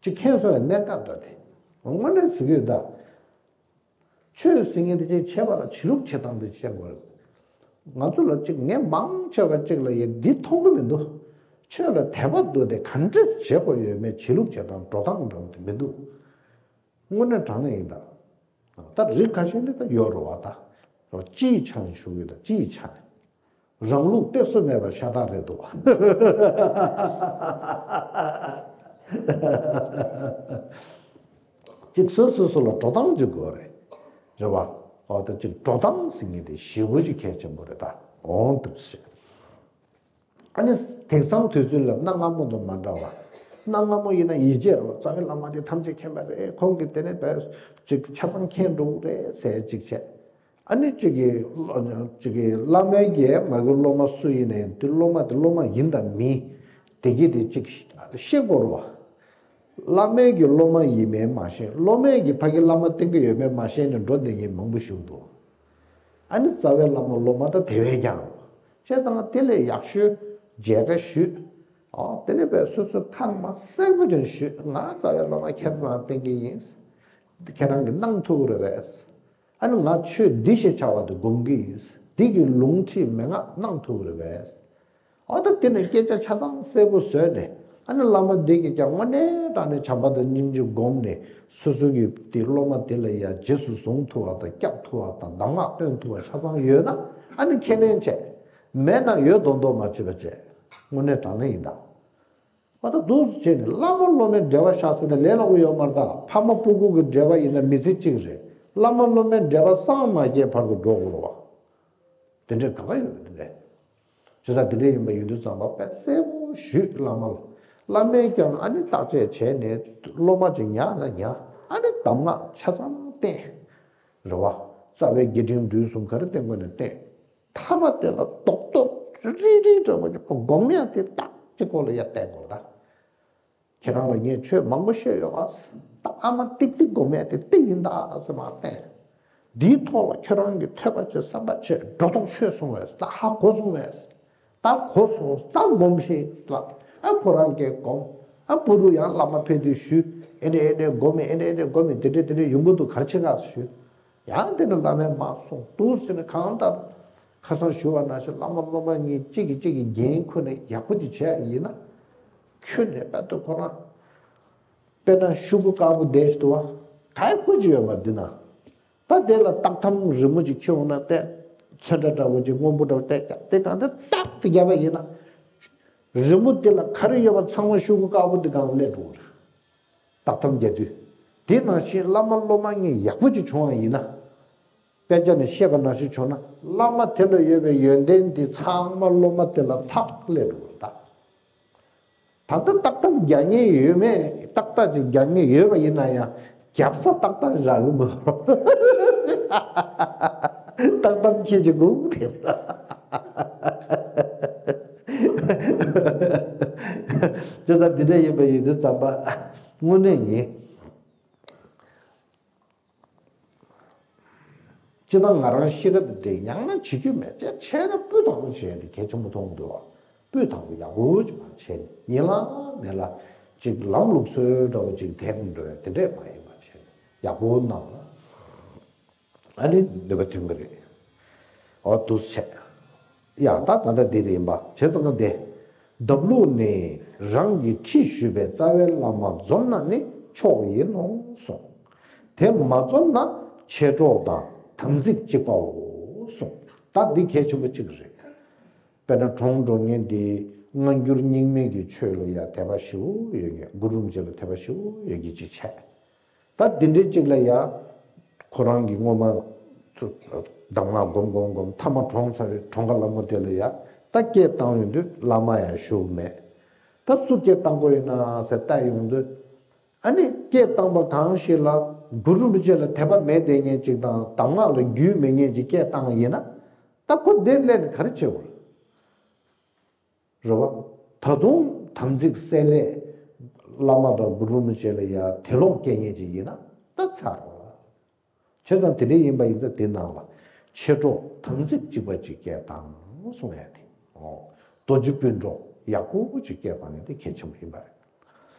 ཅིག་མཁྱེན་སོང་བའི་གནད་འགག་འདྲ་དེ་དངོས་གནས་ཟེར་གྱི་ཡོད་ད། ཆོས་ཟེར་མཁན་དེ་ཅིག་བྱེད་པ་ལ་བྱེད་ལུགས་བྱེད་སྟངས་དེ་བྱེད་དགོས་རེད། ང་ཚོ་ལ་ཅིག་ངས་མང་ཆེ་བ་ཅིག་ལ་ཡ་འདི་མཐོང་གི་མི་འདུག་ཆོས་ལ་དད་པ་འདུག་སྟེ་ག་འདྲས་བྱེད་དགོས་ཡོད་མེད་བྱེད་ལུགས་བྱེད་སྟངས་འགྲོ་སྟངས་འདྲ་བོ་དེ་མི་འདུག་དངོས་གནས་དྲང་གནས་ཡིན་ད། ད་རིགས་ཁ་ཤས་ནི་ད་ཡོད་རེད་བ་ད། སྤྱིའི་ཆ་ནས་ཞུ་གི་ཡོད་ད་སྤྱིའི་ཆ་ནས། རང་ལུགས་གཏད་སོ་མེད་པ་ཤ་སྟག་རེད་འདུག་བ། ཅིག་སོ་སོ་སོ་ལ་འགྲོ་སྟངས་ཅིག་དགོས་རེད། རེད་བ། འོ་ད་ཅིག་འགྲོ་སྟངས་ཟེར་མཁན་དེ་ཞེ་པོ་ཅིག་གལ་ཆེན་པོ་རེད་ད། འོང་འདུག་ཟེར། ཨ་ནི་དེང་སང་དུས་ཚོད་ལ་གནའ་སྔ་མོ་དང་མ་འདྲ་བ། གནའ་སྔ་མོ་ཡིན་ན་ཡིད་ཆེས་རོགས་རྩ་བའི་བླ་མ་དེ་ཐམས་ཅད་མཁྱེན་པ་རེད། ཁོང་གིས་དེ་ནས་བས་ཅིག་ཆ་ཚང་མཁྱེན་འགྲོ་གི་རེད་ཟེར་ཅིག་བྱས། ཨ་ནི་ཅིག་གིས་ཅིག་གིས་བླ་མའི་གི་མ་གི་སློབ་མ་སུ་ཡིན་ནའི་དེ་སློབ་མ་དེ་སློབ་མ་ཡིན་དང་མིན་དེ་གི་དེ་ཅིག་ཤེས་དགོས་རོགས། བླ་མའི་གི་སློབ་མ་ཡིན་མིན་མ་ཤེས། སློབ་མའི་གི་ཕ་གི་བླ་མ་བསྟེན་གི་ཡོད་མེད་མ་ཤེས་ནས་འགྲོ་བསྡད་མཁན་མང་པོ་ཞིག་འདུག་ཨ་ནི་རྩ་བའི་བླ་མ་སློབ་མ་ད་དེ་བས་ཀྱང་། བྱས་ཙང་དེ་ལས་ཡག་ཤོས་མཇལ་ཁ་ཞུས། ཨོ་དེ་ནས་བས་སོ་སོའི་ཁ་མ་གསལ་པོ་ཅན་ཞུས། ང་རྩ་བའི་བླ་མ་ཁྱེད་རང་བསྟེན་གི་ཡིན། ཁྱེད་རང་གིས་གནང་ཐུབ་ཀྱི་རེད་པས། ཨ་ནི་ང་ཆོས་འདི་ཞེས་བྱ་བ་དེ་སྒོམ་གི་ཡིན། འདི་གི་ལུང་ཁྲིད་མན་ངག་གནང་ཐུབ་ཀྱི་རེད་པས། ཨོ་ད་དེ་ནས་སྐད་ཆ་ཆ་ཚང་གསལ་པོ་བཟོས་ནས། ཨ་ནི་བླ་མ་འདི་གིས་ཀྱང་དངོས་གནས་དྲང་གནས་བྱམས་པ་དང་སྙིང་རྗེ་བསྒོམས་ནས་སོ་སོ་གི་དེ་སློབ་མ་དེ་ལ་ཡ་རྗེས་སུ་བཟུང་ཐུབ་པ་དང་སྐྱབས་ཐུབ་པ་དང་གདམས་ངག་སྟོན་ཐུབ་པ་ཆ་ཚང་ཡོད་ན་ཨ་ནི་ཁས་ལེན་བྱས། མེད་ན་ཡོད་མདོག་མདོག་མ་བྱེད་པ་བྱས། དངོས་གནས་དྲང་གནས་ཡིན་ད། ཨོ་ད་འདུག་སེ་བྱས་ནས་བླ་མ་སློབ་མའི་འབྲེལ་བ་བཞག་ཟེར་ན་ལས་སླ་པོ་ཡོད་མ་རེད་ད། ཕ་མ་སྤུ་གུ་གི་འབྲེལ་བ་ཡིན་ན་མི་ཚེ་གཅིག་རེད། བླ་མ་སློབ་མའི་འབྲེལ་བ་སངས་མ་རྒྱས་བར་དུ་འགྲོ་དགོས་རེད་བ། དེ་འདྲའི་ག་ག་ཡོད་རེད་དེ་འདྲའི། བྱས་ཙང་དེ་འདྲའི་ཡིན་པ་ཡིན་དུས་ཙམ་པ་དཔེ་གསལ་པོ་ཞུས་བླ་མ་ལ། བླ་མས་ཀྱང་ཨ་ནི་བརྟག་དཔྱད་བྱས་ནས་སློབ་མ་ཅིག་ཉར་ན་ཉར། ཨ་ནི་གདམས་ངག་ཆ་ཚང་བསྟན། རེད་བ། རྩ་བའི་དགེ་ཕྲེང་འདུས་གསུམ་ག་རེ་བསྟན་དགོས་ནས་བསྟན། ཐ་མ་དེ་ལ་རྡོག་རྡོག་རིལ་རིལ་འདྲ་བོ་ཅིག་སྒོམ་ཡག་དེ་ཏག་ཅིག་ཁོ་ལ་ཡར་བསྟན་དགོས་ད། ཁྱེད་རང་ལ་ངས་ཆོས་མང་པོ་བཤད་ཡོད་པ། ད་ཨ་མ་ཏིག་ཏིག་སྒོམ་ཡག་དེ་ཏིག་ཡིན་ད་ཟེར་མར་བསྟན། འདིའི་ཐོག་ལ་ཁྱོད་རང་གིས་ཐོས་པ་བྱེད་བསམ་པ་བྱེད་སྒྲོ་འདོགས་ཆོད་སོང་བས། ད་ཧ་གོ་སོང་བས། ད་གོ་སོང་ད་སྒོམ་ཤེས་ལ། ཨ་ཁོ་རང་གིས་སྒོམ། ཨ་བུ་རུ་ཡང་བླ་མ་ཕེབས་དུས་ཞུས། ཨེ་འདྲ་ཨེ་འདྲ་སྒོམ་མེད་ཨེ་འདྲ་ཨེ་འདྲ་སྒོམ་མེད་དེ་འདྲ་དེ་འདྲ་ཡོང་གི་འདུག་ག་རེ་བྱེད་ག་ཞུས། ཡང་དེ་ནི་བླ་མས་མ་གསུངས་འདུག་ཟེར་ནས་གང་ལྟར། ཁ་སང་ཞུ་བ་ནང་བཞིན་བླ་མ་སློབ་མ་གཉིས་གཅིག་གིས་གཅིག་གི་འགན་ཁུར་ནས་ཡག་པོ་ཅིག་བྱས་ཡིན་ན། ཁྱོད་ནས་དཔལ་དུ་ཁོ་རང་། དཔེར་ན་ཤོག་གུ་དཀར་པོ་བསྡད་ཞིག་འདུག་བ། ག་ཡ་བཀོད་ཀྱི་ཡོད་མ་འདི་ན། ད་དེ་ལ་རྟགས་ཐམ་རི་མོ་ཅིག་ཁྱེར་འོང་ན་བལྟས། ཚོན་ཁྲ་འདྲ་བོ་ཅིག་སྔོན་པོ་འདྲ་བོ་བལྟས་ཀྱང་དེ་གང་དེ་རྟགས་དེ་བརྒྱབ་པ་ཡིན་ན། རི་མོ་དེ་ལ་ག་རེ་ཡོད་པ་ཚང་མ་ཤོག་གུ་དཀར་པོ་འདི་སྒང་སླེབས་འགྲོ་གི་རེད། རྟགས་ཐམ་རྒྱག་དུས། དེ་ནང་བཞིན་བླ་མ་སློབ་མ་གཉིས་ཡག་པོ་ཅིག་བྱུང་བ་ཡིན་ན། དཔེ་ཆ་ནས་བཤད་པ་ནང་བཞིན་བྱུང་ན། བླ་མ་དེ་ལ་ཡོད་པའི་ཡོན་ཏན་འདི་ཚང་མ་སློབ་མ་དེ་ལ་ཐག་སླེབས་འགྲོ་བ་རེད་ད། ད་ལྟ་རྟགས་ཐམ་རྒྱག་མཁན་ཡོད་མེད། ཏག་ཏག་ཅིག་རྒྱག་མཁན་ཡོད་པ་ཡིན་ན་ཡང་། རྒྱབ་ས་ཏག་ཏག་རག་གི་མ་རེད། རྟགས་ཐམ་ཁྱེད་ཀྱི་སྒུག་དེ། ཅི་ཙམ་འདི་འདྲ་ཡིན་པ་ཡིན་དུས་ཙམ་པ། དངོས་གནས་ཡིན། སྤྱིར་བཏང་ང་རང་གཤིས་ཀ་དེ་འདྲ་ཡང་ན་བྱེད་རྒྱུ་མེད་ཚེ། བྱས་ན་སྤུས་དག་པོ་བྱས་ཏེ་གལ་ཆེན་པོ་མཐོང་འདུག་བ། སྤུས་དག་པོ་ཡག་པོ་ཅིག་མ་བྱས་ནས་ཡིན་ལ་མེད་ལ་ཅིག་ལམ་ལུགས་སྲོལ་འདྲ་བོ་ཅིག་དེད་འགྲོ་ཡ་དེ་འདྲས་མ་ཡིན་པ་བྱས་ནས་ཡག་པོ་གནང་ལ། ཨ་ནི་ནུས་པ་ཐོན་གི་རེད། འོ་འདུག་བྱས། ཡ་ད་ད་ལྟ་འདི་རེད་ཡིན་པ་བྱས་ཙང་ཀ་དེ། འདབ་ལུག་ནི་རང་གི་ཁྲི་ཞུས་པའི་རྩ་བའི་བླ་མ་འཛོམས་ན་ནི་མཆོག་ཡིན་ནོ་གསུངས། དེ་མ་འཛོམས་ན་མཆེད་གྲོགས་དང་དམ་ཚིག་གཅིག་པའོ་གསུངས། ད་འདི་གལ་ཆེན་པོ་གཅིག་རེད། དཔེར་ན་གྲོངས་འགྲོ་མཁན་འདི་སྔ་འགྱུར་རྙིང་མའི་གི་ཆོས་ལ་ཡ་དད་པ་ཞེ་པོ་ཡོད་མཁན། གུ་རུ་རིན་པོ་ཆེ་ལ་དད་པ་ཞེ་པོ་ཡོད་མཁན་གཅིག་བྱས། ད་འདི་འདྲའི་གཅིག་ལ་ཡ། ཁོ་རང་གིས་སྔོན་མ་གདམས་ངག་སྒོམ་སྒོམ་སྒོམ་མཐའ་མ་གྲོངས་ཚར་བའི་གྲོངས་ཁ་ལ་མོ་དེ་ལ་ཡ། ད་སྐད་བཏང་ཡོང་དུས་བླ་མ་ཡང་བཞུགས་མེད། ད་སུ་སྐད་བཏང་དགོས་ཡིན་ན་ཟེར་བལྟ་ཡོང་དུས། ཨ་ནི་སྐད་བཏང་པ་གང་ཞིག་ལ་གུ་རུ་རིན་པོ་ཆེ་ལ་དད་པ་མེད་བསྡད་མཁན་གཅིག་དང་གདམས་ངག་ལ་རྒྱུས་མེད་མཁན་གཅིག་སྐད་བཏང་ཡིན་ན། ད་ཁོ་དེ་སླེབས་ནས་ག་རེ་བྱེད་དགོས། རེད་བ། ད་དུང་དམ་ཚིག་གསལ་ལེ། བླ་མ་དང་གུ་རུ་རིན་པོ་ཆེ་ལ་ཡ་དད་ལོག་སྐྱེ་མཁན་ཅིག་ཡིན་ན་ད་ཚར་བ། བྱས་ཙང་དེ་འདྲ་ཡིན་པ་ཡིན་ཙང་དེ་ནང་ལ་མཆེད་གྲོགས་དམ་ཚིག་གཅིག་པ་ཅིག་སྐད་བཏང་གསུང་ཡ་དེ། ཨོ། རྡོ་རྗེ་སྤུན་གྲོགས་ཡག་པོ་ཅིག་སྐད་བཏང་ཡ་དེ་གལ་ཆེན་པོ་ཡིན་པ་རེད།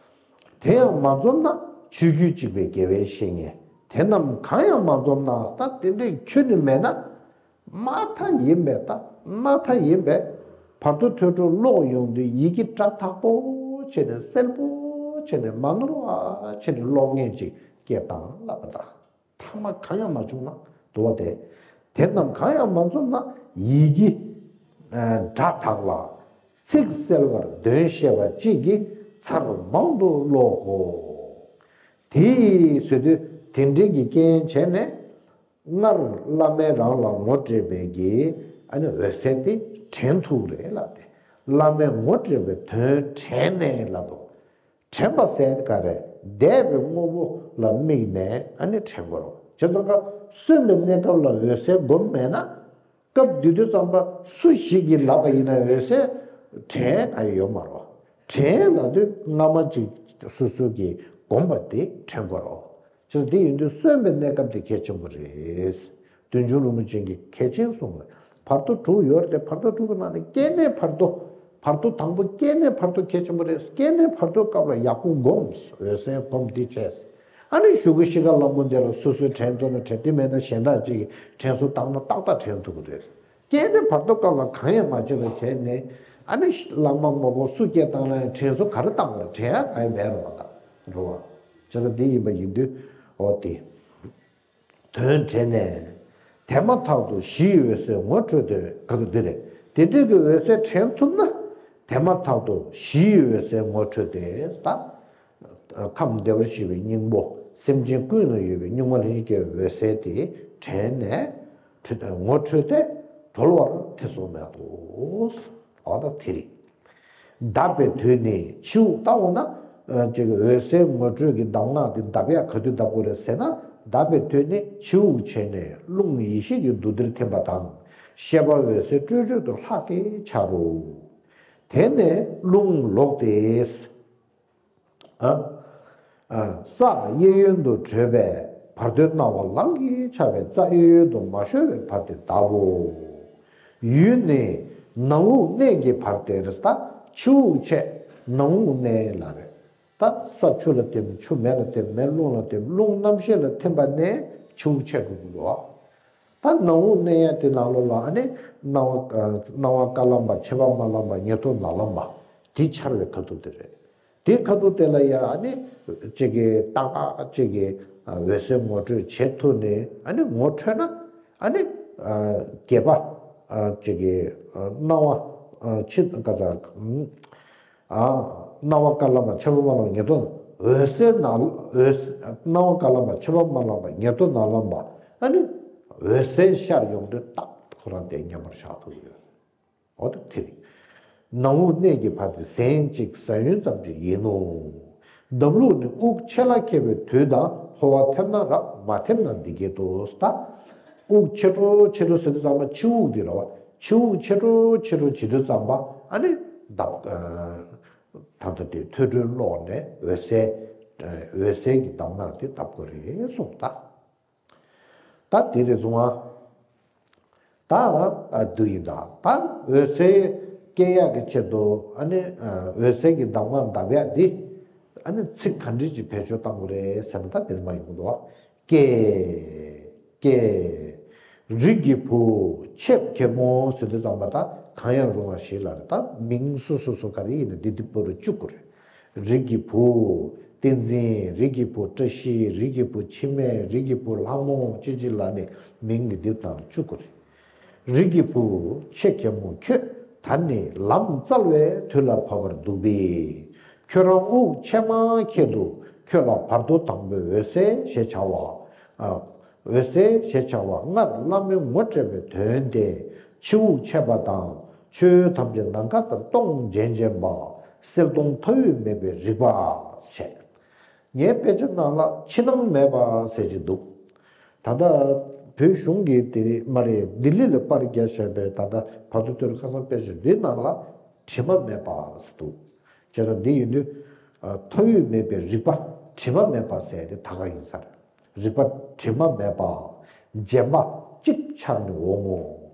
དེ་ཡང་མ་འཛོམས་ན་ཆོས་བརྒྱུད་གཅིག་པའི་དགེ་བའི་བཤེས་གཉེན། དེ་རྣམས་གང་ཡང་མ་འཛོམས་ན། ད་དེ་འདྲའི་ཁྱོན་ནས་མེད་ན། མ་མཐའ་ཡིན་པས་ད་མ་མཐའ་ཡིན་པས། བར་དོ་ཐོས་གྲོལ་ཀློག་ཡོང་དུས་ཡི་གེ་སྒྲ་དག་པོ་བྱས་ནས་གསལ་པོ་བྱས་ནས་མ་ནོར་བ་བྱས་ནས་ཀློག་མཁན་ཅིག་སྐད་བཏང་ལབ་པ་དང་། མཐའ་མ་གང་ཡང་མ་བྱུང་ན་འདུག་བ་དེ། དེ་རྣམས་གང་ཡང་མ་འཛོམས་ན་ཡི་གེ་སྒྲ་དག་ལ་ཚིག་གསལ་བར་དོན་ཤེས་པ་གཅིག་གིས་ཚར་མང་དུ་ཀློག་གོ། དེ་ཟེར་དུས་དེ་འདྲའི་གི་རྐྱེན་བྱས་ནས། སྔར་བླ་མས་རང་ལ་ངོ་སྤྲད་པའི་གི་ཨ་ནི་འོད་གསལ་དེ་དྲན་ཐུབ་རེད་ལབ་སྟེ། བླ་མས་ངོ་སྤྲད་པའི་དོན་དྲན་ནས་ལབ་དོ། དྲན་པ་ཟེར་ག་རེ། འདས་པའི་དངོས་པོ་ལ་དམིགས་ནས་ཨ་ནི་དྲན་དགོས་རེད། བྱས་ཙང་ཀ་གསོན་པའི་གནས་སྐབས་ལ་འོད་གསལ་སྒོམ་མེད་ན། སྐབས་དེ་དུས་ཙམ་པ་སུ་ཞིག་གིས་ལབ་པ་ཡིན་ན་འོད་གསལ་དྲན་ག་ཡོད་མ་རེད། དྲན་ལབ་དུས་སྔ་མ་ཅིག་སོ་སོ་གིས་སྒོམ་པ་དེ་དྲན་དགོས་རེད། ཅེས་འདི་ཡིན་དུས་གསོན་པའི་གནས་སྐབས་དེ་གལ་ཆེན་པོ་རེད། བདུད་འཇོམས་རིན་པོ་ཆེ་གིས་གལ་ཆེན་གསུངས་རེད། བར་དོ་དྲུག་ཡོད་རེད་དེ། བར་དོ་དྲུག་གི་ནང་ནས་སྐྱེ་གནས་བར་དོ། བར་དོ་དང་པོ་སྐྱེ་གནས་བར་དོ་གལ་ཆེན་པོ་རེད། སྐྱེ་གནས་བར་དོའི་སྐབས་ལ་ཡག་པོ་སྒོམས། འོད་གསལ་སྒོམ་འདི་བྱས། ཨ་ནི་གཞུག་གུ་ཤི་ཁ་ལ་མོ་འདི་ལ་སོ་སོའི་དྲན་ཐུབ་ན་དྲན། དེ་མེད་ན་གཞན་དག་ཅིག་གིས་དྲན་གསོ་བཏང་ན་ཏག་ཏག་དྲན་ཐུབ་ཀྱི་རེད། སྐྱེ་གནས་བར་དོ་སྐབས་ལ་གང་ཡང་མ་བྱས་པ་བྱས་ནས། ཨ་ནི་བླ་མ་མ་གོ་སུ་སྐད་བཏང་ན་ཡང་དྲན་གསོ་ག་རེ་བཏང་བ་རེད། དྲན་ཡག་གང་ཡང་མེད་རེད་བ་ད། འགྲོ་བ། བྱས་ཙང་འདི་ཡིན་པ་ཡིན་དུས་འོ་དེ། དོན་དྲན་ནས། དེ་མ་ཐག་ཏུ་གཞིའི་འོད་གསལ་ངོ་འཕྲོད་དེ། ག་ཚོད་འདི་རེད། དེ་འདྲའི་གི་འོད་གསལ་དྲན་ཐུབ་ན། དེ་མ་ཐག་ཏུ་གཞིའི་འོད་གསལ་ངོ་འཕྲོད་དེ། ད་ཁམས་བདེ་བར་གཤེགས་པའི་སྙིང་པོ། སེམས་ཅན་ཀུན་ལ་ཡོད་པའི་གཉུག་མ་ལྷན་ཅིག་སྐྱེས་པའི་འོད་གསལ་དེ་དྲན་ནས། ངོ་འཕྲོད་དེ་གྲོལ་བར་ཐེ་ཚོམ་མེད་དོ། འོ་ད་དེ་རེད། གདབ་པའི་དུས་ནི་ཕྱི་དབུགས་བཏང་བ་ན། ཨ་ཅིག་འོད་གསལ་ངོ་འཕྲོད་ཀྱི་གདམས་ངག་དེ་གདབ་ཡག་ག་དུས་གདབ་དགོས་རེད་ཟེར་ན། གདབ་པའི་དུས་ནི་ཕྱི་དབུགས་ཆད་ནས་རླུང་ཡེ་ཤེས་ཀྱི་འདུ་འདིར་ཐིམ་པ་དང་། ཤེས་པ་འོད་གསལ་སྤྲོས་བྲལ་དུ་ལྷག་གེ་འཆར་རོ། དེ་ནས་རླུང་ལོག་སྟེ། ཨ། ཨ། རྩ་གཡས་གཡོན་དུ་བགྲོད་པས་བར་དོའི་སྣང་བ་ལམ་གྱིས་ཁྱབ་པས་རྩ་གཡས་གཡོན་དུ་མ་ཤོར་བའི་བར་དེ་གདབ་བོ། ཡུལ་ནི་ནང་དབུགས་གནས་ཀྱི་བར་དེ་རེད། ད་ཕྱི་དབུགས་ཆད། ནང་དབུགས་གནས་ལ་རེད། ད་ས་ཆུ་ལ་ཐིམ། ཆུ་མེ་ལ་ཐིམ། མེ་རླུང་ལ་ཐིམ། རླུང་རྣམ་ཤེས་ལ་ཐིམ་པ་ནས་ཕྱི་དབུགས་ཆད་འགྲོ་གི་འདུག་ད་ནང་དབུགས་གནས་ཡ་དེ་ནང་ལོགས་ལ་ཨ་ནི་སྣང་བ། སྣང་བ་དཀར་ལམ་པ། མཆེད་པ་དམར་ལམ་པ། ཉེར་ཐོབ་ནག་ལམ་པ་དེ་འཆར་བའི་ཁ་ཐུག་དེ་རེད། དེའི་ཁ་ཐུག་དེ་ལ་ཡ་ཨ་ནི་ཅིག་གི་ཏག་ཏག་ཅིག་གི་འོད་གསལ་ངོ་འཕྲོད་བྱེད་ཐུབ་ནས། ཨ་ནི་ངོ་འཕྲོད་ན་ཨ་ནི་བརྒྱད་པ་ཅིག་གི་སྣང་བ། ཕྱི་ག་ས། སྣང་བ་དཀར་ལམ་པ། མཆེད་པ་དམར་ལམ་པ། ཉེར་ཐོབ། འོད་གསལ་ནང་། འོད། སྣང་བ་དཀར་ལམ་པ། མཆེད་པ་དམར་ལམ་པ། ཉེར་ཐོབ་ནག་ལམ་པ། ཨ་ནི་ འོད་གསལ་ཤར་ཡོང་དུས་རྟག་ཁོ་རང་དེ་མཉམ་པར་བཞག་ཐུབ་ཡོད། འོ་ད་དེ་རེད། ནམ་འོད་གནས་ཀྱི་བར་དེ་ཟན་གཅིག་ཟ་ཡུན་ཙམ་ཅིག་ཡིན་ནོ། འདམ་ལུག་ནི་དབུགས་ཆད་ལ་ཁད་པའི་དུས་དང་འཕོ་བ་ཐེབས་ན་རབ་མ་ཐེབས་ན་འདི་སྐད་དོ། ད་དབུགས་ཆད་འགྲོ་ཆད་འགྲོ་ཟེར་དུས་ཙམ་པ་ཕྱི་དབུགས་འདི་རེད་བ། ཕྱི་དབུགས་ཆད་འགྲོ་ཆད་འགྲོ་བྱེད་དུས་ཙམ་པ་ཨ་ནི་འདབ་ད་ལྟ་དེ་ཐོས་གྲོལ་ཀློག་ནས་འོད་གསལ་འོད་གསལ་གྱི་གདམས་ངག་དེ་འདབ་དགོས་རེད་གསུངས་ད། ད་དེ་རེད་སོང་ང་། ད་འདུག་ཡིན་ད། ད་འོད་གསལ་སྐྱེ་ཡག་གི་ཆེད་དུ་ཨ་ནི་འོད་གསལ་གྱི་གདམས་ངག་འདབ་ཡག་འདི་ཨ་ནི་ཚིག་ག་འདྲ་ཅིག་བེད་སྤྱོད་བཏང་དགོས་རེད་ཟེར་ན་ད་དེར་མ་ཡོང་གི་འདུག་སྐྱེ། སྐྱེ། རིགས་ཀྱི་བུ། ཆེབ་མཁན་མོ་ཟེར་དུས་ཙམ་པ་ད་གང་ཡང་རུང་བ་ཞིག་ལ་རེད། ད་མིང་སོ་སོ་སོ་ག་རེ་ཡིན་ན་འདི་འདི་བོ་རུ་བཅུག་དགོས་རེད། རིགས་ཀྱི་བུ་བསྟན་འཛིན། རིགས་ཀྱི་བུ་བཀྲ་ཤིས། རིགས་ཀྱི་བུ་འཆི་མེད། རིགས་ཀྱི་བུ་ལྷ་མོ་ཅི་ཅི་ལ་ནི་མིང་གི་འདེབས་སྟངས་བཅུ་དགུ་རེད། རིགས་ཀྱི་བུ་ཆེ་གེ་མོ་ཁྱོད་ད་ནི་ལམ་བཙལ་བའི་དུས་ལ་བབ་པར་འདུག་པས། ཁྱོད་རང་དབུགས་ཆད་མ་ཁྱེད་དུ་ཁྱོད་ལ་བར་དོ་དང་པོའི་འོད་གསལ་ཞེས་བྱ་བ། འོད་གསལ་ཞེས་བྱ་བ་སྔར་བླ་མས་ངོ་སྤྲད་པའི་དོན་ཏེ། ཕྱི་དབུགས་ཆད་པ་དང་ཆོས་ཐམས་ཅད་ནམ་མཁའ་ལྟར་སྟོང་བརྗེན་བརྗེན་པ། གསལ་སྟོང་མཐའ་དབུས་མེད་པའི་རིག་པ་བྱས། ངའི་དཔེ་ཆ་ནང་ལ་ཕྱི་ནང་མེད་པ་ཟེར་གྱི་འདུག་ད་ལྟ་བོད་གཞུང་གི་དེ་མ་རེད། ལྡི་ལི་ལ་པར་རྒྱག་བཞག་པའི་ད་ལྟ་བར་དོ་ཐོས་གྲོལ་ཁ་སང་དཔེ་ཆ་འདི་ནང་ལ་དྲི་མ་མེད་པ་ཟེར་འདུག་བྱས་ཙང་འདི་ཡིན་དུས་མཐའ་དབུས་མེད་པའི་རིག་པ། དྲི་མ་མེད་པ་ཟེར་དེ་ད་ག་ཡིན་ས་རེད། རིག་པ་དྲི་མ་མེད་པ། རྗེན་པ་གཅིག་ཆགས་ནས་འོང་ངོ་།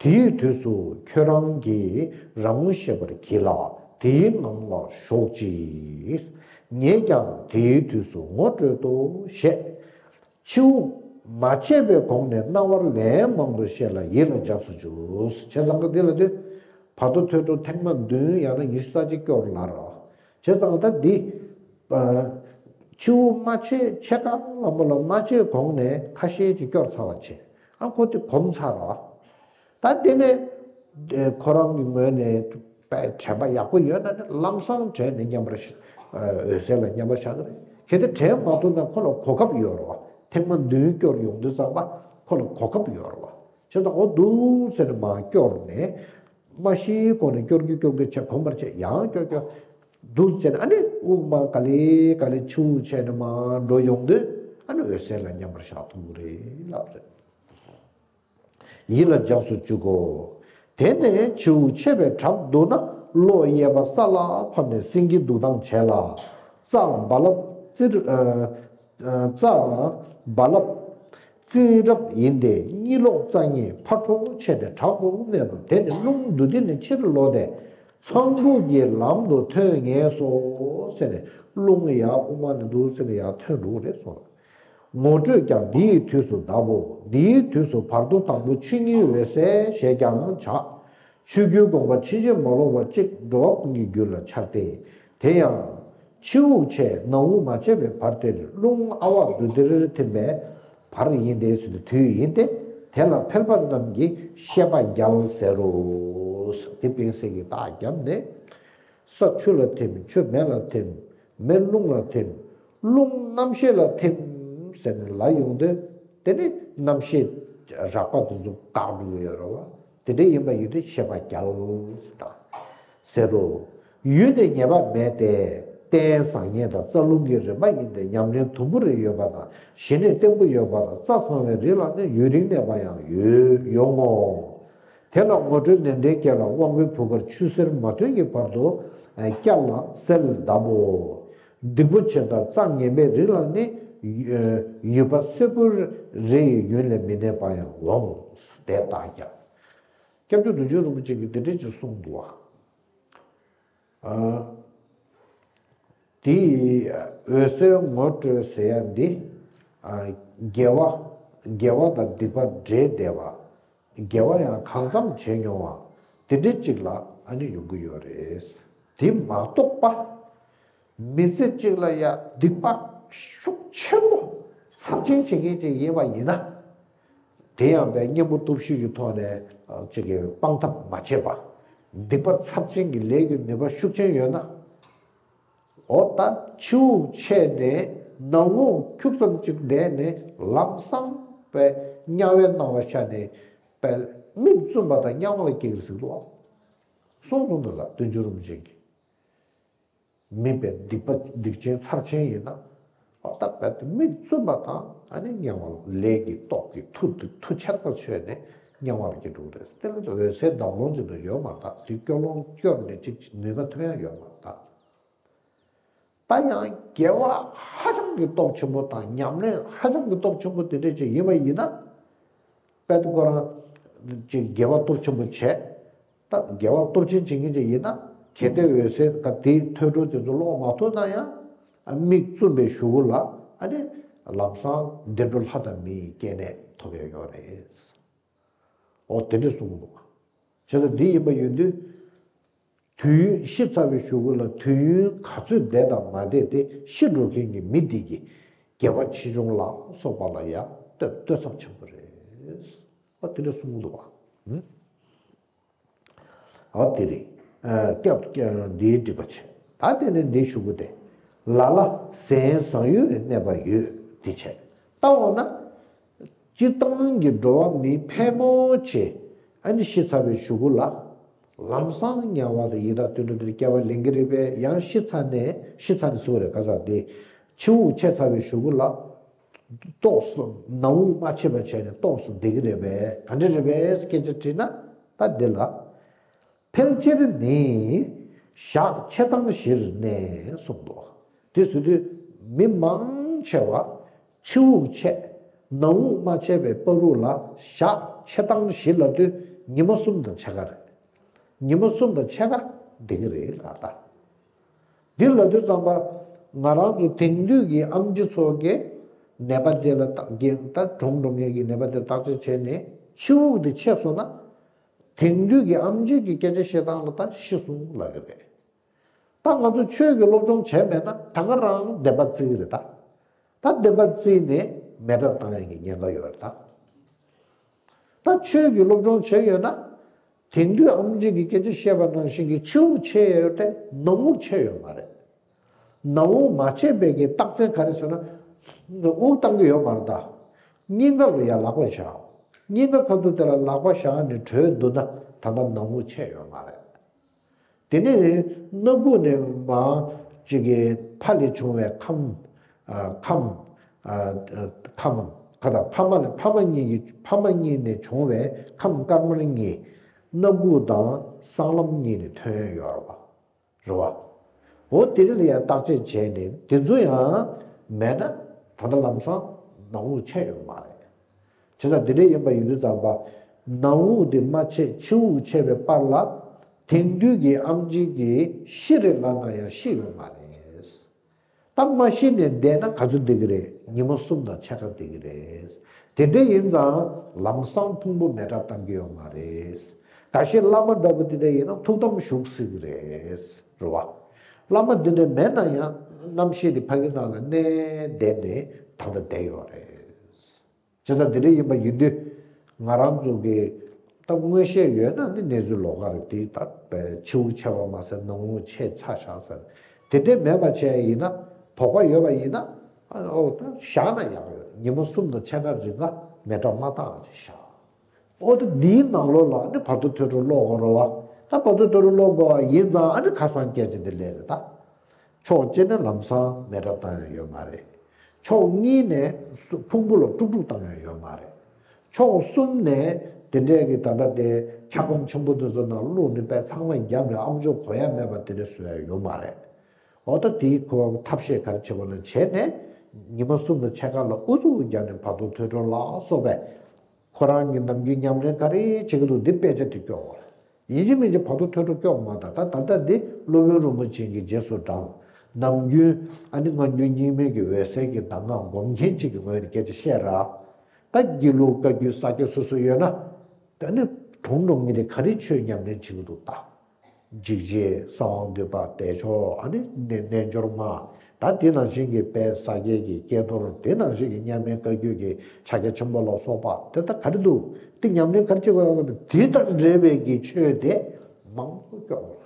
དེའི་དུས་སུ་ཁྱོད་རང་གིས་རང་ངོ་ཤེས་པར་གྱིས་ལ་དེའི་ངང་ལ་ཞོག་ཅིག་ངས་ཀྱང་དེའི་དུས་སུ་ངོ་སྤྲོད་དོ་ཞེས། ཕྱི་དབུགས་མ་ཆད་པའི་གོང་ནས་རྣ་བར་ལན་མང་དུ་བཤད་ལ་ཡིད་ལ་འཇགས་སུ་འཇུག་བྱས་ཙང་ཀ་འདི་ལ་དུས་བར་དོ་ཐོས་གྲོལ་ཐེངས་མ་བདུན་ཡང་ན་ཉི་ཤུ་རྩ་གཅིག་སྐྱོར་ལ་ར། བྱས་ཙང་ད་འདི། ཨ། ཕྱི་དབུགས་མ་ཆད་ཕྱེད་ཀ་ལ་མོ་ལ་མ་ཆད་གོང་ནས་ཁ་ཤས་ཅིག་སྐྱོར་ཚར་བ་བྱས། ཨ་ཁོ་དེ་གོམས་ཚར་བ། ད་དེ་ནས་ཨེ་ཁོ་རང་གི་ངོས་ནས་དཔེ་དྲན་པ་ཡག་པོ་ཡོད་ན་ནི་ལམ་སང་དྲན་ནས་མཉམ་པར་བཞག་འོད་གསལ་ལ་མཉམ་པར་བཞག་གི་རེད། གལ་ཏེ་དྲན་མ་ཐུབ་ན་ཁོ་ལ་གོ་སྐབས་ཡོད་རེད་བ། ཐེངས་མ་བདུན་སྐྱོར་ཡོང་དུས་ཙམ་པ་ཁོ་ལ་གོ་སྐབས་ཡོད་རེད་བ། བྱས་ཙང་འོ་འདུག་ཟེར་ནས་མར་སྐྱོར་ནས། མ་ཤིའི་སྒོ་ནས་སྐྱོར་རྒྱུ་སྐྱོར་རྒྱུ་བྱས་གོམས་པར་བྱས་ཡང་སྐྱོར་སྐྱོར། འདུག་བྱས་ནས་ཨ་ནི་དབུགས་མར་ག་ལེ་ག་ལེ་ཕྱི་དབུགས་ཆད་ནས་མར་འགྲོ་ཡོང་དུས་ཨ་ནི་འོད་གསལ་ལ་མཉམ་པར་བཞག་ཐུབ་ཀྱི་རེད་ལབ་རེད། ཡིད་ལ་འཇགས་སུ་བཅུག་གོ། དེ་ནས་ཕྱི་དབུགས་ཆད་པའི་གྲབས་འདུག་ན་གློ་གཡས་པ་ས་ལ་ཕབ་ནས་སེང་གེ་འདུག་སྟངས་བྱས་ལ། རྩ་རྦ་རླབས་རྩི་རྩ་རྦ་རླབས། རྩི་རབ་ཡིན་ཏེ་གཉིད་ལོག་རྩ་གཉིས་ཕར་འཕྲོ་ཆད་ནས་དྲག་ཏུ་གནས་ལ། དེ་ནི་རླུང་མདུན་དེ་ནས་ཕྱིར་ལོག་སྟེ་ཚངས་བུག་གི་ལམ་དུ་ཐོན་ངེས་སོ་ཟེར་ནས་རླུང་ཡར་དབུ་མ་ནས་འདུག་ཟེར་ནས་ཡར་ཐོན་འགྲོ་གི་རེད་གསུངས། ངོ་སྤྲོད་ཀྱང་འདི་ཡི་དུས་སུ་གདབ་བོ། འདི་ཡི་དུས་སུ་བར་དོ་དང་པོ་ཆོས་ཉིད་འོད་གསལ་ཞེས་ཀྱང་བྱ། ཆོས་རྒྱུད་དགོངས་པ་ཕྱིན་ཅི་མ་ལོག་པ་གཅིག་འགྲོ་བ་ཀུན་གྱི་རྒྱུད་ལ་འཆར་ཏེ། དེ་ཡང་། ཕྱི་དབུགས་ཆད་ནང་དབུགས་མ་ཆད་པའི་བར་དེར་རླུང་ཨ་ཝ་བདུད་དིར་ཐིམ་པའི་བར་ཡིན་ཏེ་ཟེར་དུས་ཡིན་ཏེ། དེ་ལ་ཕལ་པ་རྣམས་ཀྱིས་བཤད་པ་རྒྱལ་ཟེར་རོ། དེ་པིན་སེ་གི་རྟགས་བརྒྱབ་ནས། ས་ཆུ་ལ་ཐིམ། ཆུ་མེ་ལ་ཐིམ། མེ་རླུང་ལ་ཐིམ། རླུང་རྣམ་ཤེས་ལ་ཐིམ་ཟེར་ནས་ལ་ཡོང་དུས། དེ་ནི་རྣམ་ཤེས་རགས་པ་དེ་ཚོ་བཀག་འགྲོ་གི་ཡོད་རེད་བ། དེ་འདྲ་ཡིན་པ་ཡིན་དུས་བཤད་པ་རྒྱལ་དང་ཟེར་རོ། ཡུལ་ནི་ངེས་པ་མེད་དེ། རྟེན་བཟང་ངན་དང་རྩ་རླུང་གི་རིམ་པ་ཡིན་ཏེ། ཉམས་ལེན་དུམ་བུ་རེ་ཡོད་པ་དང་། གཞི་ནས་བརྟན་པོ་ཡོད་པ་དང་། རྩ་ཚང་བའི་རིགས་ལ་ནི་ཡུན་རིང་གནས་པ་ཡང་ཡོད་ཡོང་ངོ་། དེ་ལ་ངོ་སྤྲོད་ནན་ཏན་བསྐྱེད་ལ་དབང་པོའི་བུ་གར་ཆུ་སེར་མ་ཐོན་གྱི་བར་དུ་བསྐྱབ་ལ་གསལ་གདབ་བོ། སྡིག་པོ་ཆེ་དང་རྩ་ངན་པའི་རིགས་ལ་ནི་ཡུ་བ་སེར་པོ་རེ་ཡི་ཡུན་ལས་མི་གནས་པ་ཡང་འོང་། དེ་ལྟར་ཀྱང་སྐྱབས་རྗེ་བདུད་འཇོམས་རིན་པོ་ཆེ་གིས་འདི་འདྲ་ཅིག་གསུངས་འདུག་བ། ཨ། དེ་ཡི་འོད་གསལ་ངོ་སྤྲོད་ཟེར་ཡ་འདི། ཨ། དགེ་བ། དགེ་བ་དང་སྡིག་པ་འདྲེས་བསྡད་པ། དགེ་བ་ཡང་གང་འཚམ་བྱས་མྱོང་བ། དེ་འདྲ་ཅིག་ལ་ཨ་ནི་ཡོང་གི་ཡོད་རེད། དེ་མ་གཏོགས་པ། མི་ཚེ་གཅིག་ལ་ཡ་སྡིག་པ་ཤུགས་ཆེན་པོ་ཚབས་ཆེན་བྱེད་མཁན་ཅིག་ཡིན་པ་ཡིན་ན། དེ་ཡང་བའི་གཉེན་པོ་སྟོབས་ཤུགས་ཀྱི་ཐོག་ནས་ཅིག་གི་སྤང་ཐབས་མ་བྱས་པ། སྡིག་པ་ཚབས་ཆེན་གྱི་ལས་ཀྱི་ནུས་པ་ཤུགས་ཆེན་ཡོད་ན། འོ་ད་ཕྱི་དབུགས་ཆད་ནས་ནང་དབུགས་ཁྱུག་ཙམ་ཅིག་བསྡད་ནས་ལམ་སང་བའི་ དམྱལ་བའི་སྣང་བ་ཤར་ནས་པའི་མིག་བཙུམ་པ་དང་དམྱལ་བ་ལ་སྐྱེ་གི་རེད་ཟེར་གི་འདུག་ག་གསུངས་སོང་འདུག་ག་བདུད་འཇོམས་རིན་པོ་ཆེ་གིས། མིག་པའི་སྡིག་པ་སྡིག་ཅན་ཚར་ཆེན་ཡིན་ན། ཨོ་ད་རྦད་དེ་མིག་བཙུམ་པ་དང་ཨ་ནི་དམྱལ་བ་ལ་ལས་ཀྱི་སྟོབས་ཀྱིས་མཐུ་མཐུ་ཆེ་ཐག་ཆོད་ནས་དམྱལ་བ་ལ་སྐྱེ་འགྲོ་གི་རེད། དེ་ལ་འོད་གསལ་མདངས་ལོང་ཅིག་ཏུ་ཡོད་མ་རེད་ད། དེ་སྐྱོ་ལོང་སྐྱོར་ནས་ཅིག་ནུས་པ་ཐོན་ཡ་ཡོད་མ་རེད་ད། ད་ཡང་དགེ་བ་ཧ་ཅང་གི་སྟོབས་ཆེན་པོ་དང་ཉམས་ལེན་ཧ་ཅང་གི་སྟོབས་ཆེན་པོ་དེ་འདྲ་ཅིག་ཡིན་པ་ཡིན་ན། དཔལ་དུ་ཁོ་རང་ཅིག་དགེ་བ་སྟོབས་ཆེན་པོ་བྱས། ད་དགེ་བ་སྟོབས་ཆེན་བྱེད་མཁན་ཅིག་ཡིན་ན། གལ་ཏེ་འོད་གསལ་ད་དེའི་ཐོས་གྲོལ་དེ་ཚོ་ཀློག་མ་ཐུབ་ན་ཡང་། མིག་བཙུམ་པའི་གཞུག་གུ་ལ་ཨ་ནི་ལམ་སང་བདེ་འགྲོ་ལྷ་དང་མིའི་སྐྱེ་གནས་ཐོབ་ཡ་ཡོད་རེད། འོ་དེ་འདྲ་གསུངས་འདུག་བྱས་ཙང་འདི་ཡིན་པ་ཡིན་དུས། དུས་ཡུན་ཤི་ཚར་བའི་གཞུག་གུ་ལ་དུས་ཡུན་ག་ཚོད་བསྡད་དང་མ་བསྡད་དེ་ཤི་འགྲོ་མཁན་གྱི་མི་འདི་གི་དགེ་བ་ཆེ་ཆུང་ལ་སོགས་པ་ལ་ཡང་ལྟོས་ལྟོས་ཚབས་ཆེན་པོ་རེད། ཨ་དེ་འདྲ་གསུངས་འདུག་བ། ཨ་དེ་རེད། སྐབས་འདིའི་འགྲིག་པ་བྱས། ད་དེ་ནས་འདིའི་གཞུག་གུ་དེ། ལ་ལ་ཟན་བཟང་ཡུལ་ལ་གནས་པ་ཡོད་དེ་བྱས། ད་འོ་ན། སྤྱིར་བཏང་གི་འགྲོ་བ་མི་ཕལ་མོ་ཆེ་ཨ་ནི་ཤི་ཚར་བའི་གཞུག་གུ་ལ། ལམ་སང་དམྱལ་བ་དང་ཡི་དྭགས་དུད་འགྲོ་དེར་སྐྱེ་བ་ལེན་གྱི་རེད་པས། ཡང་ཤི་ཚར་ནས་ཤི་ཚར་ནས་ཟེར་བ་རེད། ག་ས་དེ་ཕྱི་དབུགས་ཆད་ཚར་བའི་གཞུག་གུ་ལ། ཏོག་ཙམ་ནང་དབུགས་མ་ཆད་པ་བྱས་ནས་ཏོག་ཙམ་བསྡད་ཀྱི་རེད་པས། ག་འདྲ་རེད་པས་སྐད་ཆ་དྲིས་ན། ད་འདི་ལ། ཕལ་ཆེར་ནི་ཞག་ཕྱེད་དང་བཞིར་གནས་གསུངས་འདུག་དེ་ཟེར་དུས་མི་མང་ཆེ་བ་ཕྱི་དབུགས་ཆད། ནང་དབུགས་མ་ཆད་པའི་བར་དུ་ལ་ཞག་ཕྱེད་དང་བཞི་ལབ་དུས་ཉི་མ་གསུམ་དང་ཕྱེད་ཀ་རེད། ཉི་མ་གསུམ་དང་ཕྱེད་ཀ་བསྡད་ཀྱི་རེད་ལབ་ད། འདི་ལབ་དུས་ཙམ་པ་ང་རང་ཚོ་དེང་དུས་ཀྱི་ཨེམ་ཆི་ཚོ་གིས་ནད་པ་དེ་ལ་བརྟག་ད་གྲོངས་འགྲོ་མཁན་གྱི་ནད་པ་དེ་བརྟག་དཔྱད་བྱས་ནས་ཕྱི་དབུགས་དེ་ཆད་སོང་ན། དེང་དུས་ཀྱི་ཨེམ་ཆི་གི་སྐད་ཆ་བཤད་སྟངས་ལ་ད་ཤི་སོང་ལབ་ཀྱི་རེད། ད་ང་ཚོ་ཆོས་ཀྱི་སློབ་སྦྱོང་བྱས་མེད་ན་ད་ག་རང་བདེན་པ་བརྩི་གི་རེད་ད། ད་བདེན་པ་བརྩིས་ནས་མེ་དགྲ་བཏང་ཡག་གི་ཉེན་ཁ་ཡོད་རེད་ད། ད་ཆོས་ཀྱི་སློབ་སྦྱོང་བྱས་ཡོད་ན། དེང་དུས་ཨེམ་ཆི་གི་སྐད་ཆ་བཤད་པ་ནང་བཞིན་གྱི་ཕྱི་དབུགས་ཆད་ཡོད་དེ་ནང་དབུགས་ཆད་ཡོད་མ་རེད། ནང་དབུགས་མ་ཆད་པའི་གི་རྟགས་མཚན་ག་རེ་ཟེར་ན། དབུགས་བཏང་གི་ཡོད་མ་རེད་ད། སྙིང་ག་ལ་ཡ་ལག་པ་བཞག་སྙིང་ག་ཁ་ཐུག་དེ་ལ་ལག་པ་བཞག་ནས་བྲོས་འདུག་ན་ད་ལྟ་ནང་དབུགས་ཆད་ཡོད་མ་རེད། དེ་ནས་སྣ་ཁུག་ནས་མར་ཅིག་གི་ཕ་ལས་བྱུང་བའི་ཁམས། ཨ་ཁམས། ཨ་ཁམས། ཁ་དང་ཕ་མ་ལས་ཕ་མ་གཉིས་ཀྱི་ཕ་མ་གཉིས་ནས་བྱུང་བའི་ཁམས་དཀར་དམར་གཉིས། སྣ་ཁུག་དང་སྲང་ལམ་གཉིས་ནས་ཐོན་ཡོད་རེད་བ། རེད་བ། འོ་དེ་རིགས་ལ་ཡང་བརྟག་དཔྱད་བྱས་ནས་དེ་ཚོ་ཡང་མེད་ན་ད་ལྟ་ལམ་སང་ནང་དབུགས་ཆད་ཡོད་མ་རེད། བྱས་ཙང་དེ་འདྲ་ཡིན་པ་ཡིན་དུས་ཙམ་པ། ནང་དབུགས་དེ་མ་ཆད་ཕྱི་དབུགས་ཆད་པའི་བར་ལ། དེང་དུས་ཀྱི་ཨེམ་ཆི་གིས་ཤི་རེད་ལབ་ན་ཡང་ཤི་ཡོད་མ་རེད། ད་མ་ཤི་ནས་བསྡད་ན་ག་ཚོད་བསྡད་ཀྱི་རེད། ཉི་མ་གསུམ་དང་ཕྱེད་ཀ་བསྡད་ཀྱི་རེད། དེ་འདྲ་ཡིན་ཙང་ལམ་སང་ཕུང་པོ་མེ་དགྲ་བཏང་གི་ཡོད་མ་རེད། ད་ཤི་བླ་མ་འདྲ་པོ་དེ་འདྲ་ཡིན་ན་ཐུགས་དམ་བཞུགས་སྲིད་ཀྱི་རེད། རེད་བ། བླ་མ་འདི་འདྲ་མེད་ན་ཡང་རྣམ་ཤེས་དེ་ཕ་གི་ནང་ལ་གནས་བསྡད་ནས་ད་ལྟ་བསྡད་ཡོད་རེད། བྱས་ཙང་དེ་འདྲ་ཡིན་པ་ཡིན་དུས། ང་རང་ཚོ་གི་ད་མངོན་ཤེས་ཡོད་ན་ནི་གནས་ཚུལ་ལོགས་ཀ་རེད་དེ། ད་ཕྱི་དབུགས་ཆད་པ་མ་ཟད་ནང་དབུགས་ཆད་ཚར་བཞག་ཟེར། དེ་འདྲ་མེད་པ་བྱས་ཡིན་ན་དོགས་པ་ཡོད་པ་ཡིན་ན། ཨ་ཨོ་ད་བཞག་ན་ཡག་ཡོད། ཉི་མ་གསུམ་དང་ཕྱེད་ཀ་རིང་ལ་མེ་དགྲ་མ་བཏང་ཅིག་བཞག་ཨོ་ད་འདིའི་ནང་ལོགས་ལ་ནི་བར་དོ་ཐོས་གྲོལ་ཀློག་དགོས་རེད་བ། ད་བར་དོ་ཐོས་གྲོལ་ཀློག་དགོས་པ་ཡིན་ཙང་ཨ་ནི་ཁ་སང་སྐད་ཆ་འདི་ལས་རེད་ད། ཕྱོགས་གཅིག་ནས་ལམ་སང་མེ་དགྲ་བཏང་ཡ་ཡོད་མ་རེད། ཕྱོགས་གཉིས་ནས་སུ་ཕུང་པོ་ལ་དཀྲུག་དཀྲུག་བཏང་ཡ་ཡོད་མ་རེད། ཕྱོགས་གསུམ་ནས་དེ་འདྲས་ཀྱི་ད་ལྟ་དེ་འཁྱག་སྒམ་ཆེན་པོ་དེ་ཚོ་ནང་བླུགས་ནས་པས་ཚང་མ་བརྒྱབ་ནས་ཨམ་ཅོག་གོ་ཡ་མེད་པ་དེ་འདྲས་བཟོ་ཡ་ཡོད་མ་རེད། འོ་ད་དེའི་ཁོ་ཐབས་ཤེས་ག་རེ་བྱེད་དགོས་ན་བྱས་ནས་ཉི་མ་གསུམ་དང་ཕྱེད་ཀ་ལ་ཨུ་ཚུགས་བརྒྱབ་ནས་བར་དོ་ཐོས་གྲོལ་ལ་སོགས་པའི་ཁོ་རང་གི་ནམ་རྒྱུན་ཉམས་ལེན་ག་རེ་བྱེད་ཀྱི་འདུག་འདི་དཔེ་ཆ་དེ་སྐྱོར་དགོས་རེད། ཡིན་གཅིག་མིན་གཅིག་བར་དོ་ཐོས་གྲོལ་སྐྱོར་མ་ད་ད་ད་ལྟ་འདི་སློབ་དཔོན་རིན་པོ་ཆེ་གི་རྗེས་སུ་འབྲང་། ནམ་རྒྱུན་ཨ་ནི་སྔ་འགྱུར་རྙིང་མའི་གི་འོད་གསལ་གྱི་གདམས་ངག་སྒོམ་མཁན་གཅིག་གི་ངོས་ནས་སྐད་ཆ་བཤད་ར། ད་དགེ་ལུགས་བཀའ་བརྒྱུད་ས་སྐྱ་སོ་སོ་ཡོད་ན། ད་ནི་གྲོངས་འགྲོ་མཁན་དེ་ག་རེ་ཆོས་ཉམས་ལེན་བྱེད་ཀྱི་འདུག་ད། འཇིགས་བྱེད་གསང་བ་འདུས་པ་བདེ་མཆོག་ཨ་ནི་རྣལ་རྣལ་འབྱོར་ལྔ། ད་དེ་ནང་བཞིན་གྱི་དཔལ་ས་སྐྱའི་གི་ཀྱེ་རྡོར། དེ་ནང་བཞིན་གྱི་མཉམ་མེད་བཀའ་བརྒྱུད་ཀྱི་ཕྱག་རྒྱ་ཆེན་པོ་ལ་སོགས་པ་དེ་ད་ག་རེ་འདུག་དེ་ཉམས་ལེན་ག་རེ་བྱེད་དགོས་ཡོད་པ་དེ་དང་འབྲེལ་བའི་གི་ཆོས་དེ་མང་པོ་སྐྱོར་དགོས།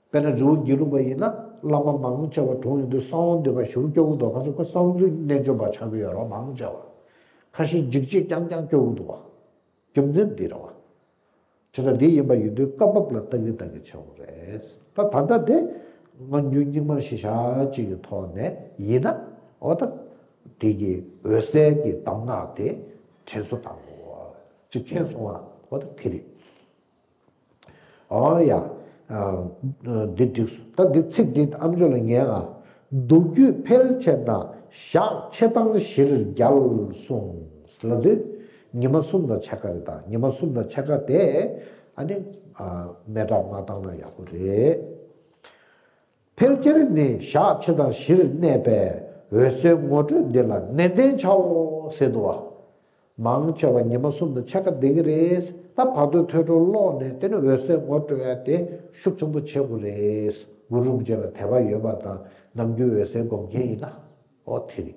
དཔེར་ན་རི་བོ་དགེ་ལུགས་པ་ཡིན་ན་བླ་མ་མང་ཆེ་བ་གྲོངས་ཡོང་དུས་གསང་བ་འདུས་པ་ཞུ་སྐྱོར་གྱི་འདུག་ག་ཚོད་ཁོ་གསང་བ་འདུས་རྣལ་འབྱོར་པ་ཆགས་ཀྱི་ཡོད་རེད་མང་ཆེ་བ། ད་ཤི་འཇིགས་བྱེད་རྐྱང་རྐྱང་སྐྱོ་བོ་འདུག་བ། རྒྱུ་མཚན་འདི་རེད་བ། བྱས་ཙང་འདི་ཡིན་པ་ཡིན་དུས་སྐབས་བབ་ལ་ལྟ་གི་ལྟ་གི་བྱེད་དགོས་རེད། ད་ད་ལྟ་དེ་སྔ་འགྱུར་རྙིང་མ་ཞིག་བཞག་ཅིག་གི་ཐོག་ནས་ཡིན་ན། འོ་ད་དེ་གི་འོད་གསལ་གྱི་གདམས་ངག་དེ་དྲན་གསོ་བཏང་དགོས་ཅིག་མཁྱེན་སོང་བ། འོ་ད་དེ་རེད། ཨོ་ཡ། ཨ། འདི་འགྲིགས་སོང་། ད་འདི་ཚིག་འདི་ཨམ་ཅོག་ལ་ཉན་ཨ། མདོ་རྒྱུད་ཕལ་ཆེར་ན་ཞག་ཕྱེད་དང་བཞིར་རྒྱལ་གསུངས་ལབ་དུས། ཉི་མ་གསུམ་དང་ཕྱེད་ཀ་རེད། ད་ཉི་མ་གསུམ་དང་ཕྱེད་ཀ་དེ་ཨ་ནི། ཨ། མེ་དྲག་མ་བཏང་ན་ཡག་པོ་རེད། ཕལ་ཆེར་ནི་ཞག་ཕྱེད་དང་བཞིར་གནས་པའི་འོད་གསལ་ངོ་སྤྲོད་འདི་ལ་ནན་ཏན་བྱའོ་ཟེར་འདུག་བ། མང་ཆེ་བ་ཉི་མ་གསུམ་དང་ཕྱེད་ཀ་བསྡད་ཀྱི་རེད། ད་བར་དོའི་ཐོས་གྲོལ་ཀློག་ནས་དེ་ནས་འོད་གསལ་ངོ་སྤྲོད་ཡ་དེ་ཤུགས་ཆེན་པོ་བྱེད་དགོས་རེད། གུ་རུ་རིན་པོ་ཆེ་ལ་དད་པ་ཡོད་པ་དང་ནམ་རྒྱུན་འོད་གསལ་སྒོམ་མཁན་ཡིན་ན། ཨོ་དེ་རེད།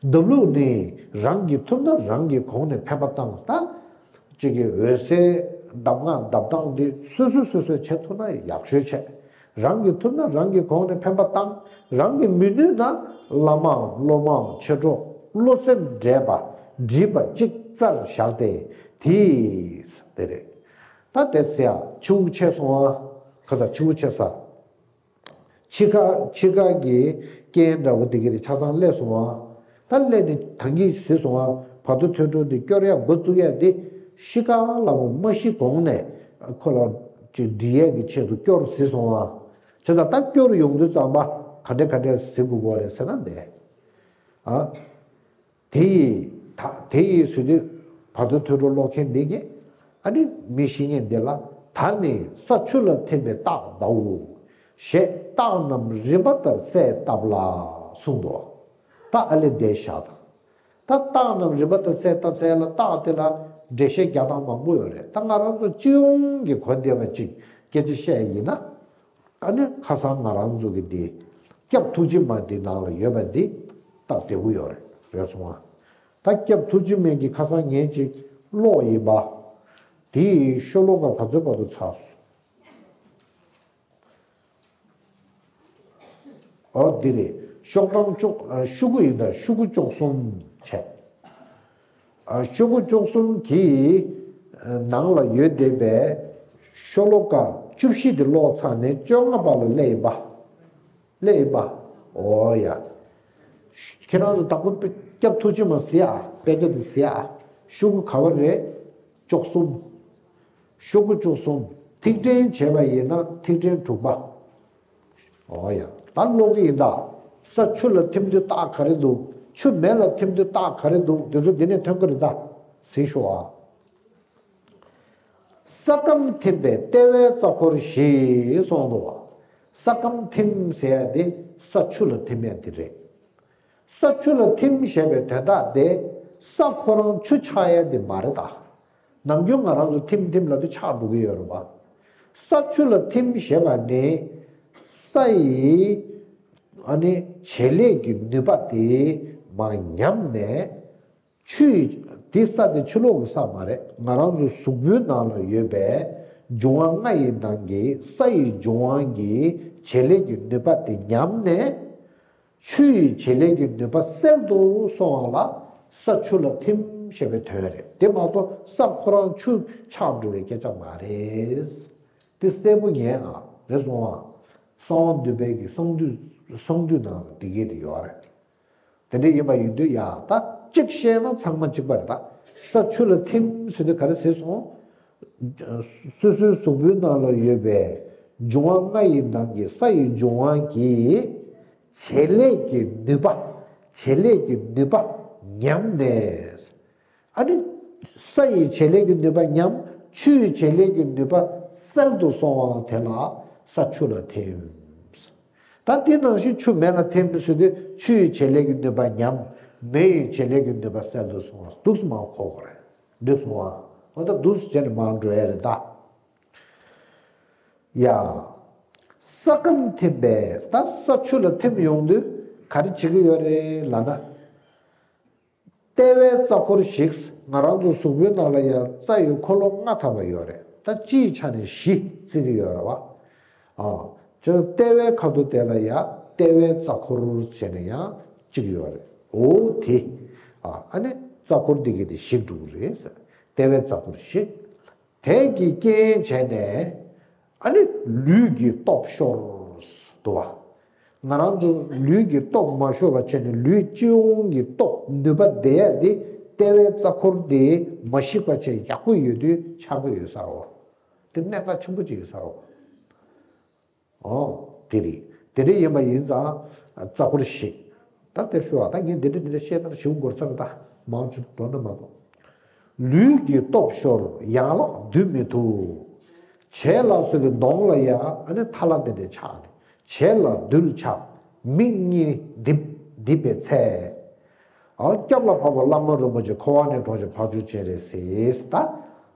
སྡོམ་ལུགས་ནི་རང་གིས་ཐུབ་ན་རང་གི་གོང་ནས་འཕེན་པ་བཏང་། ད་གཅིག་གིས་འོད་གསལ་གདམས་ངག་འདེབས་སྟངས་འདི་སོ་སོས་སོ་སོས་བྱེད་ཐུབ་ན་ཡག་ཤོས་བྱས། རང་གིས་ཐུབ་ན་རང་གི་གོང་ནས་འཕེན་པ་བཏང་། རང་གིས་མི་ནུས་ན་བླ་མའམ་སློབ་མའམ་མཆེད་གྲོགས་བློ་སེམས་འདྲེས་པ་འདྲིས་པ་གཅིག་རྩར་བཞག་སྟེ། དེས་དེ་རེད། ད་དེ་ཟེར་ཡ་ཕྱི་དབུགས་ཆད་སོང་ཨ། ཁ་ས་ཕྱི་དབུགས་ཆད་ས། འཆི་ཁ་འཆི་ཁ་གི་རྐྱེན་འདྲ་བོ་དེ་གི་རེད། ཆ་ཚང་སླེབས་སོང་ཨ། ད་སླེབས་ནས་ད་གིན་ཟེར་སོང་ཨ། བར་དོ་ཐོས་གྲོལ་འདི་སྐྱོར་ཡ་འགོ་བཙུགས་ཡ་འདི་ཤི་ཁ་ལ་མོ་མ་ཤི་གོང་ནས་ཁོ་ལ་ཅིག་འདྲི་ཡས་ཀྱི་ཆེད་དུ་སྐྱོར་ཟེར་སོང་ཨ། བྱས་ཙང་ད་སྐྱོར་ཡོང་དུས་ཙམ་པ་ག་འདྲ་ག་འདྲ་ཟེར་དགོས་གོ་རེད་ཟེར་ན་འདི། ཨ། དེ་ཡིས་ད་དེ་ཡིས་ཟེར་དུས་བར་དོ་ཐོས་གྲོལ་ཀློག་མཁན་འདི་གིས་ཨ་ནི་མི་ཤི་མཁན་འདི་ལ་ད་ནི་ས་ཆུ་ལ་ཐིམ་པའི་རྟགས་གདའོ་ཞེས་རྟགས་རྣམས་རིམ་པ་ལྟར་གསལ་བཏབ་ལ་གསུངས་འདུག་ད་ཨ་ལེ་འདི་བཞག་དང་། ད་རྟགས་རྣམས་རིམ་པ་ལྟར་གསལ་བཏབ་ཟེར་ཡ་ལ་རྟགས་དེ་ལ་འགྲེལ་བཤད་རྒྱག་སྟངས་མང་པོ་ཡོད་རེད། ད་ང་རང་ཚོ་སྤྱི་ཡོངས་ཀྱི་གོ་བདེ་བ་ཅིག་སྐད་ཆ་བཤད་ཡིན་ན། ཨ་ནི་ཁ་སང་ང་རང་ཚོ་གི་འདི་སྐྱབས་ཐུགས་རྗེ་མ་འདི་ནང་ལ་ཡོད་པ་འདི་སྟབས་བདེ་པོ་ཡོད་རེད། རེད་སོང་ཨ། ད་སྐྱབས་ཐུགས་རྗེ་མ་གི་ཁ་སང་ངས་ཅིག་ཀློག་ཡིན་པ། དེའི་ཤོ་ལོ་ཀ་ག་ཚོད་བར་དུ་ཚར་སོང་། ཨོ་འདི་རེད། ཤོག་གྲངས་བཅུ། ཤོག་གུ་ཡིན་ད། ཤོག་གུ་བཅུ་གསུམ་བྱས། ཨ། ཤོག་གུ་བཅུ་གསུམ་གྱི་ནང་ལ་ཡོད་བསྡད་པའི་ཤོ་ལོ་ཀ་བཅུ་བཞི་དེ་ཀློག་ཚར་ནས་བཅོ་ལྔ་པ་ལ་སླེབས་ཡིན་པ། སླེབས་ཡིན་པ། ཨོ་ཡ། ཁྱེད་རང་ཚོ་དང་པོ་སྐྱབས་ཐུགས་རྗེ་མ་གཟིགས་ཨ། དཔེ་ཆ་དེ་གཟིགས་ཨ། ཤོག་གུ་ག་པ་རེད། བཅུ་གསུམ། ཤོག་གུ་བཅུ་གསུམ། ཐིག་ཕྲེང་བྱས་པ་ཡིན་ན་ཐིག་ཕྲེང་དྲུག་པ། ཨོ་ཡ། ད་ཀློག་གི་ཡིན་ད། ས་ཆུ་ལ་ཐིམ་དུས་རྟགས་ག་རེ་འདུག་ཆུ་མེ་ལ་ཐིམ་དུས་རྟགས་ག་རེ་འདུག་དེ་ཚོ་འདི་ནས་ཐོན་གི་རེད་ད། གཟིགས་ཤོག་ཨ། ས་སྐམ་ཐིམ་པས་ལྟེ་བའི་རྩ་འཁོར་ཞེས་གསུངས་འདུག་ས་སྐམ་ཐིམ་ཟེར་ཡ་དེ་ས་ཆུ་ལ་ཐིམ་ཡ་དེ་རེད། ས་ཆུ་ལ་ཐིམ་ཞེས་པའི་དོན་དག་དེ་ས་ཁོ་རང་ཆུ་ཆགས་ཡ་དེ་མ་རེད་ད། ནམ་རྒྱུན་ང་རང་ཚོ་ཐིམ་ཐིམ་ལབ་དུས་ཆགས་འགྲོ་གི་ཡོད་རེད་པ། ས་ཆུ་ལ་ཐིམ་ཞེས་པ་ནི་ས་ཡི་ཨ་ནི་བྱེད་ལས་ཀྱི་ནུས་པ་དེ་མར་ཉམས་ནས། ཆུ་ཡི་འདི་ས་དེ་ཕྱི་ལོགས་ཀྱི་ས་མ་རེད། ང་རང་ཚོ་གཟུགས་པོའི་ནང་ལ་ཡོད་པའི་འབྱུང་བ་ལྔ་ཡི་ནང་གི་ས་ཡི་འབྱུང་བ་གི་བྱེད་ལས་ཀྱི་ནུས་པ་དེ་ཉམས་ནས། ཆུ་ཡི་བྱེད་ལས་ཀྱི་ནུས་པ་གསལ་དུ་སོང་བ་ལ་ས་ཆུ་ལ་ཐིམ་ཞེས་པའི་དོན་རེད། དེ་མ་གཏོགས་ས་ཁོ་རང་ཆུ་ཆགས་འགྲོ་བའི་སྐད་ཆ་མ་རེད། དེ་གསལ་པོ་ཉན་ཨ། རེད་སོང་ཨ། གསང་བ་འདུས་པའི་གི་གསང་འདུས། གསང་འདུས་ནང་ལ་དེ་གས་དེ་ཡོད་རེད། དེ་འདྲ་ཡིན་པ་ཡིན་དུས་ཡ་ད་གཅིག་བཤད་ན་ཚང་མ་གཅིག་པ་རེད་ད། ས་ཆུ་ལ་ཐིམ་ཟེར་དུས་ག་རེ་ཟེར་སོང་། སོ་སོའི་གཟུགས་པོའི་ནང་ལ་ཡོད་པའི་འབྱུང་བ་ལྔ་ཡི་ནང་གི་ས་ཡི་འབྱུང་བ་གི་བྱེད་ལས་ཀྱི་ནུས་པ། བྱེད་ལས་ཀྱི་ནུས་པ་ཉམས་ནས། ཨ་ནི་ས་ཡི་བྱེད་ལས་ཀྱི་ནུས་པ་ཉམས། ཆུ་ཡི་བྱེད་ལས་ཀྱི་ནུས་པ་གསལ་དུ་སོང་བ་དེ་ལ་ས་ཆུ་ལ་ཐིམ། ད་དེ་ནང་བཞིན་ཆུ་མེ་ལ་ཐིམ་ཟེར་དུས་ཆུ་ཡི་བྱེད་ལས་ཀྱི་ནུས་པ་ཉམས། མེ་ཡི་བྱེད་ལས་ཀྱི་ནུས་པ་གསལ་དུ་སོང་བ་འདུག་སེ་མར་གོ་དགོས་རེད། འགྲིག་སོང་བ། འོ་ད་འདུག་སེ་བྱས་ནས་མར་འགྲོ་ཡ་རེད་ད། ཡ། ས་སྐམ་ཐིམ་པས་ད་ས་ཆུ་ལ་ཐིམ་ཡོང་དུས་ག་རེ་བྱེད་ཀྱི་ཡོད་རེད་ལབ་ན། ལྟེ་བའི་རྩ་འཁོར་ཞིག་ང་རང་ཚོ་གཟུགས་པོའི་ནང་ལ་ཡང་རྩ་ཡི་འཁོར་ལོ་ལྔ་ཐམ་པ་ཡོད་རེད། ད་སྤྱིའི་ཆ་ནས་བཞི་བརྩི་གི་ཡོད་རེད་བ། ཨ། ཅོ་ལྟེ་བའི་ཁ་ཐུག་དེ་ལ་ཡང་ལྟེ་བའི་རྩ་འཁོར་བྱས་ནས་ཡང་གཅིག་ཡོད་རེད། འོ་དེ། ཨ། ཨ་ནི་ རྩ་འཁོར་འདི་གི་དེ་ཞིག་འགྲོ་གི་རེད་ཟེར། ལྟེ་བའི་རྩ་འཁོར་ཞིག་དེ་གི་རྐྱེན་བྱས་ནས། ཨ་ནི་ལུས་ཀྱི་སྟོབས་ཤོར། འདུག་བ། ང་རང་ཚོ་ལུས་ཀྱི་སྟོབས་མ་ཤོར་བ་བྱས་ནས་ལུས་སྤྱི་ཡོངས་ཀྱི་སྟོབས་ནུས་པ་ལྡན་ཡ་དེ་ལྟེ་བའི་རྩ་འཁོར་དེ་མ་ཞིག་པ་བྱས་ཡག་པོ་ཡོད་དུས་ཆགས་ཀྱི་ཡོད་ས་རེད་བ། དེ་གནད་འགག་ཆེན་པོ་ཅིག་ཡོད་ས་རེད་བ། ཨོ། དེ་རེད། དེ་འདྲ་ཡིན་པ་ཡིན་ཙང་། རྩ་འཁོར་ཞིག་ད་དེ་ཞུ་བ་ད་ངས་འདི་འདྲ་འདི་འདྲ་བཤད་ན་ཞིག་འགོར་ཚར། ད་མང་ཆུ་འགྲོ་ན་མ་གཏོགས། ལུས་ཀྱི་སྟོབས་ཤོར་ཡན་ལག་སྡུད་མི་ཐུབ། བྱད་ལ་སོགས་ཀྱི་གདོང་ལ་ཡ་ཨ་ནི་ཐལ་བ་དེ་འདྲ་ཆགས་ནས་བྱད་ལ་རྡུལ་ཆགས། མིག་གཉིས་རྡིབ་རྡིབ་པའི་ཚད། ཨ། སྐྱབས་ལ་བབས་པ་བླ་མ་རིན་པོ་ཆེ་འཁོར་བ་ནས་གྲོལ་ཞིང་འཕགས་མཆོག་སྤྱན་རས་གཟིགས། ད་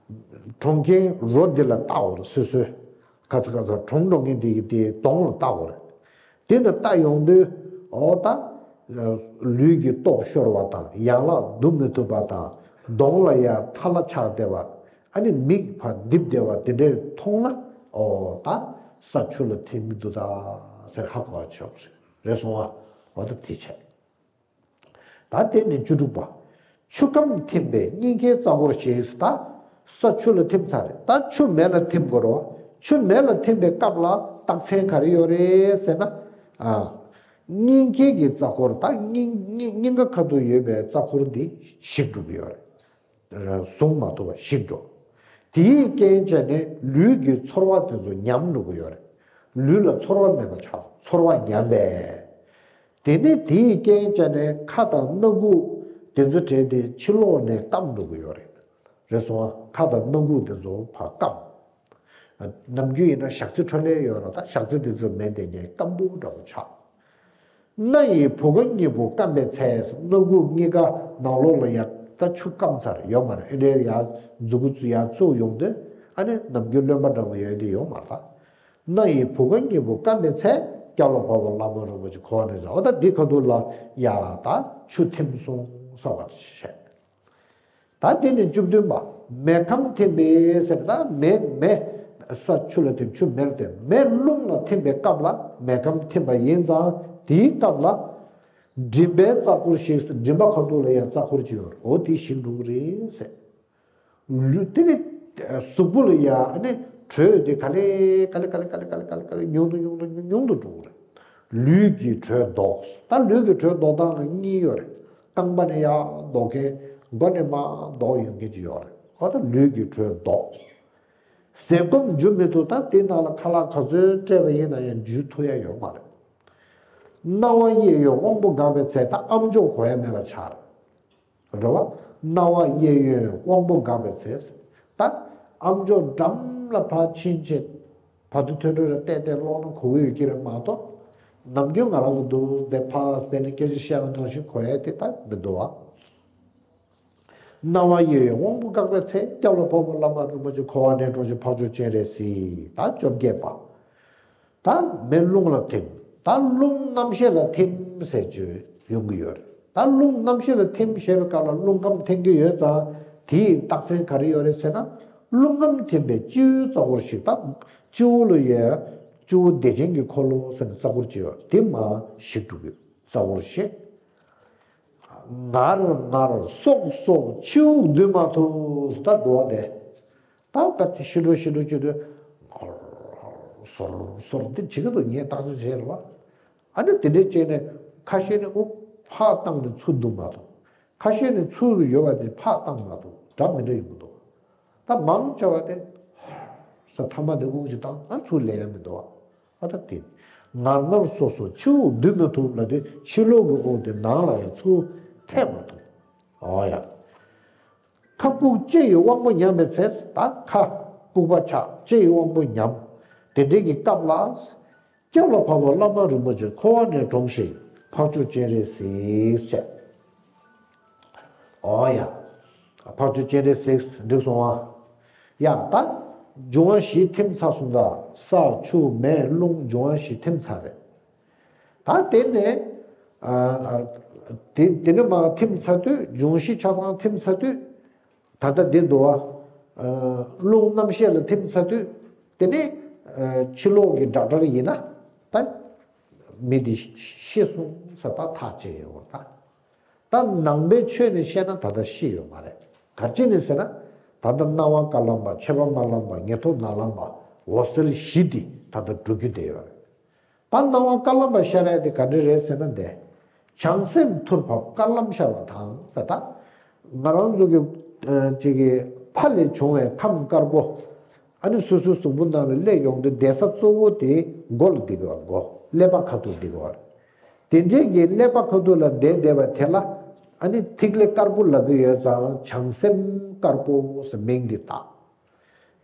གྲོང་ཁྱེར་རོ་འདི་ལ་བལྟ་དགོས་རེད། སོ་སོའི་ག་ཚ་ག་ཚ་གྲོང་གྲོང་ངེས་འདི་གི་དེའི་གདོང་ལ་བལྟ་དགོས་རེད། དེ་ནས་བལྟ་ཡོང་དུས་ཨོ་ད་ལུས་ཀྱི་སྟོབས་ཤོར་བ་དང་ཡན་ལག་སྡུད་མི་ཐུབ་པ་དང་གདོང་ལ་ཡ་ཐལ་བ་ཆགས་བསྡད་པ། ཨ་ནི་མིག་ཕར་རྡིབ་བསྡད་པ་དེ་འདྲས་མཐོང་ན་ཨོ་ད་ས་ཆུ་ལ་ཐིམ་གྱི་འདུག་ད་ཟེར་ཧ་གོ་བ་ཆོག་རེད། རེད་སོང་བ། འོ་ད་དེ་བྱས། ད་དེ་ནས་བཅུ་དྲུག་པ། ཆུ་ཁམས་ཐིམ་པས་སྙིང་གའི་རྩ་འཁོར་ཞིག་ད་ས་ཆུ་ལ་ཐིམ་ཚར་རེད། ད་ཆུ་མེ་ལ་ཐིམ་དགོས་རེད་བ། ཆུ་མེ་ལ་ཐིམ་པའི་སྐབས་ལ་རྟགས་མཚན་ག་རེ་ཡོད་རེད་ཟེར་ན། ཨ། སྙིང་གའི་གི་རྩ་འཁོར་ད་སྙིང་སྙིང་སྙིང་ག་ཁ་ཐུག་ཡོད་པའི་རྩ་འཁོར་འདི་ཞིག་འགྲོ་གི་ཡོད་རེད། བཟུང་མ་ཐུབ་པ་ཞིག་འགྲོ། དེའི་རྐྱེན་བྱས་ནས་ལུས་ཀྱི་ཚོར་བ་དེ་ཚོ་ཉམས་འགྲོ་གི་ཡོད་རེད། ལུས་ལ་ཚོར་བ་མེད་པ་ཆགས། ཚོར་བ་ཉམས་པས། དེ་ནས་དེའི་རྐྱེན་བྱས་ནས་ཁ་དང་སྣ་ཁུག་དེ་ཚོ་བྲལ་ཏེ་ཕྱི་ལོགས་ནས་སྐམ་འགྲོ་གི་ཡོད་རེད། རེད་སོང་ཨ། ཁ་དང་སྣ་ཁུག་དེ་ཚོ་ཕར་སྐམ། ནམ་རྒྱུན་ཡིན་ན་ཞག་ཚི་འཕྲོ་ལས་ཡོད་རེད། ད་ཞག་ཚི་དེ་ཚོ་མེད་དེ་ངས་སྐམ་པོ་འདྲ་པོ་ཆགས། སྣ་ཡི་བུ་ག་གཉིས་པོ་སྐམ་པའི་ཚེ། སྣ་ཁུག་གཉིས་ཀ་ནང་ལོགས་ལ་ཡ་ད་ཆུ་སྐམ་ཚར་ཡོད་མ་རེད། ཨེ་འདྲའི་ཡ་མཛུ་གུ་ཚུ་ཡ་བཙུགས་ཡོང་དུས་ཨ་ནི་ནམ་རྒྱུན་རློན་པ་འདྲ་པོ་ཡོད་དེ་ཡོད་མ་རེད། ད་སྣ་ཡི་བུ་ག་གཉིས་པོ་སྐམ་པའི་ཚེ། སྐྱབས་ལ་བབས་པ་བླ་མ་རིན་པོ་ཆེ་འཁོར་བ་ནས་ཟེར། འོ་ད་འདི་ཁ་ཐུག་ལ་ཡ་ད་ཆུ་ཐིམ་སོང་བསམ་པ་བྱས། ད་དེ་ནས་བཅུ་བདུན་པ། མེ་ཁམས་ཐིམ་པས་ཟེར། ད་མེ་མེ་ས་ཆུ་ལ་ཐིམ། ཆུ་མེ་ལ་ཐིམ། མེ་རླུང་ལ་ཐིམ་པའི་སྐབས་ལ་མེ་ཁམས་ཐིམ་པ་ཡིན་ཙང་དེའི་སྐབས་ལ་མགྲིན་པའི་རྩ་འཁོར་ཞིག་མགྲིན་པ་ཁ་ཐུག་ལ་ཡང་རྩ་འཁོར་ཅིག་ཡོད་རེད། འོ་དེ་ཞིག་འགྲོ་གི་རེད་ཟེར། ལུས་དེ་ནི་གཟུགས་པོ་ལ་ཡང་ཨ་ནི་དྲོད་དེ་ག་ལེ་ག་ལེ་ག་ལེ་ཉུང་དུ་ཉུང་དུ་ཉུང་དུ་ཉུང་དུ་འགྲོ་གི་རེད། ལུས་ཀྱི་དྲོད་ལྡོག་ད་ལུས་ཀྱི་དྲོད་ལྡོག་སྟངས་ལ་གཉིས་ཡོད་རེད། རྐང་པ་ནས་ཡར་ལྡོག་མཁན། མགོ་ནས་མར་ལྡོག་ཡོང་མཁན་ཅིག་ཡོད་རེད། ཨ་ད་ལུས་ཀྱི་དྲོད་ལྡོག་ཟས་སྐོམ་འཇུ་མི་ཐུབ། ད་དེ་ནང་ལ་ཁ་ལག་ག་ཚོད་སྤྲད་པ་ཡིན་ན་ཡང་འཇུ་ཐུབ་ཡ་ཡོད་མ་རེད། རྣ་བ་གཡས་གཡོན་དབང་པོ་འགགས་པའི་ཚེ། ད་ཨམ་ཅོག་གོ་ཡ་མེད་པ་ཆགས་རེད། རེད་བ། རྣ་བ་གཡས་གཡོན་དབང་པོ་འགགས་པའི་ཚེ། ད་ཨམ་ཅོག་འགྲམ་ལ་ཕར་ཕྱིན་ཆད་བར་དུ་ཐོས་གྲོལ་རེ་བལྟས་བལྟས་ཀློག་ན་གོ་གི་ཡོད་ཀྱི་རེད་མ་གཏོགས། ནམ་རྒྱུན་ང་རང་ཚོ་འདུག་བསྡད་ཕར་བསྡད་ནས་སྐད་ཆ་བཤད་པ་ནང་བཞིན་གོ་ཡ་དེ་ད་མི་འདུག་བ། རྣ་བ་གཡས་གཡོན་དབང་པོ་འགགས་པའི་ཚེ། སྐྱབས་ལ་བབས་པ་བླ་མ་རིན་པོ་ཆེ་འཁོར་བ་ནས་གྲོལ་ཞིང་འཕགས་མཆོག་སྤྱན་རས་གཟིགས། ད་བཅོ་བརྒྱད་པ། ད་མེ་རླུང་ལ་ཐིམ། ད་རླུང་རྣམ་ཤེས་ལ་ཐིམ་ཟེར་བརྗོད་ཡོང་གི་ཡོད་རེད། ད་རླུང་རྣམ་ཤེས་ལ་ཐིམ་ཞེས་པའི་སྐབས་ལ་རླུང་ཁམས་ཐིམ་གྱི་ཡོད་ཙང་དེའི་རྟགས་མཚན་ག་རེ་ཡོད་རེད་ཟེར་ན། རླུང་ཁམས་ཐིམ་པའི་སྤྱི་བོའི་རྩ་འཁོར་ཞིག་ད་སྤྱི་བོ་ལ་ཡོད་སྤྱི་བོ་བདེ་ཆེན་གྱི་འཁོར་ལོ་ཟེར་ནས་རྩ་འཁོར་ཅིག་ཡོད་དེ་མར་ཞིག་འགྲོ་གི་ཡོད། རྩ་འཁོར་ཞིག་ངར་ངར་སོག་སོག་ཕྱི་དབུགས་སྡུད་མ་ཐུབ། ད་འགྲོ་བ་དེ། ད་ད་ཤི་འགྲོ་ཤི་འགྲོ་བྱེད་དུས་ངར་སོར་སོར་འདི་བྱེད་ཀྱི་འདུག་ངས་བརྟག་དཔྱད་བྱས་རེད་བ། ཨ་ནི་དེ་འདྲའི་བྱས་ནས་ཁ་ཤས་ནི་དབུགས་ཕར་བཏང་ནས་ཚུར་བསྡུ་མ་ཐུབ། ཁ་ཤས་ནི་ཚུར་ཡོད་པ་དེ་ཕར་བཏང་མ་ཐུབ། འདྲ་མི་འདྲ་ཡོང་གི་འདུག་ད་མང་ཆེ་བ་དེ་ས་མཐའ་མ་དེ་དབུགས་ཅིག་བཏང་ཨ་ཚུར་ལེན་ཡ་མི་འདུག་བ། ཨ་ད་དེ། ངར་ངར་སོ་སོ་ཕྱི་དབུགས་སྡུད་མི་ཐུབ་ལབ་དུས་ཕྱི་ལོགས་ཀྱི་དབུགས་དེ་ནང་ལ་ཡང་ཚུར་འཐེན་མ་ཐུབ། ཨོ་ཡ། ཁ་ལྐུགས་ལྕེ་ཡི་དབང་པོ་ཉམས་པའི་ཚེ། ད་ཁ་ལྐུགས་པ་ཆགས་ལྕེ་ཡི་དབང་པོ་ཉམས། དེ་འདྲའི་གི་སྐབས་ལ། སྐྱབས་ལ་བབས་པ་བླ་མ་རིན་པོ་ཆེ་འཁོར་བ་ནས་དྲོངས་ཤིག་འཕགས་མཆོག་སྤྱན་རས་གཟིགས་བྱས། ཨོ་ཡ། འཕགས་མཆོག་སྤྱན་རས་གཟིགས་འགྲིག་སོང་ཨ། ཡ་ད། འབྱུང་བ་བཞི་ཐིམ་ཚར་སོང་ད། ས་ཆུ་མེ་རླུང་འབྱུང་བ་བཞི་ཐིམ་ཚར་རེད། ད་དེ་ནས། ཨ་ཨ། དེ་དེ་ནས་མར་ཐིམ་ཚར་དུས་འབྱུང་བཞི་ཆ་ཚང་ཐིམ་ཚར་དུས། ད་ལྟ་འདི་འདུག་བ། ཨ་རླུང་རྣམ་ཤེས་ལ་ཐིམ་ཚར་དུས། དེ་ནས་ཨ་ཕྱི་ལོགས་ཀྱི་སྒྲ་སྒྲར་ཡིན་ན། ད་མི་འདི་ཤི་སོང་ས་ད་ཐག་བཅད་ཡོད་བ་ད། ད་ནང་པའི་ཆོས་ནས་བཤད་ན་ད་ལྟ་ཤི་ཡོད་མ་རེད། ག་རེ་བྱས་ནས་ཟེར་ན། ད་ལྟ་སྣང་བ་དཀར་ལམ་པ། མཆེད་པ་དམར་ལམ་པ། ཉེར་ཐོབ་ནག་ལམ་པ། འོད་གསལ་བཞི་འདི་ད་ལྟ་འགྲོ་རྒྱུ་དེ་ཡོད་རེད། ད་སྣང་བ་དཀར་ལམ་པ་ཤར་ཡ་དེ་ག་འདྲ་རེད་ཟེར་ན། འདི་བྱང་སེམས་ཐུར་བབས་དཀར་ལམ་ཤར་བ་དང་ཟེར། ད་ང་རང་ཚོ་གི་ཨ་ཅིག་གི་ཕ་ལས་བྱུང་བའི་ཁམས་དཀར་པོ། ཨ་ནི་སོ་སོའི་གཟུགས་པོ་ནང་ལ་སླེབས་ཡོང་དུས་བསྡད་ས་གཙོ་བོ་དེ་མགོ་ལ་བསྡད་ཀྱི་ཡོད་རེད། མགོ་ཀླད་པ་ཁ་ཐུག་བསྡད་ཀྱི་ཡོད་རེད། དེ་འདྲའི་གི་ཀླད་པ་ཁ་ཐུག་ལ་བསྡད་བསྡད་པ་དེ་ལ་ཨ་ནི་ཐིག་ལེ་དཀར་པོ་ལབ་ཀྱི་ཡོད་ཙང་། བྱང་སེམས་དཀར་པོ་ཟེར་མིང་འདི་བཏགས།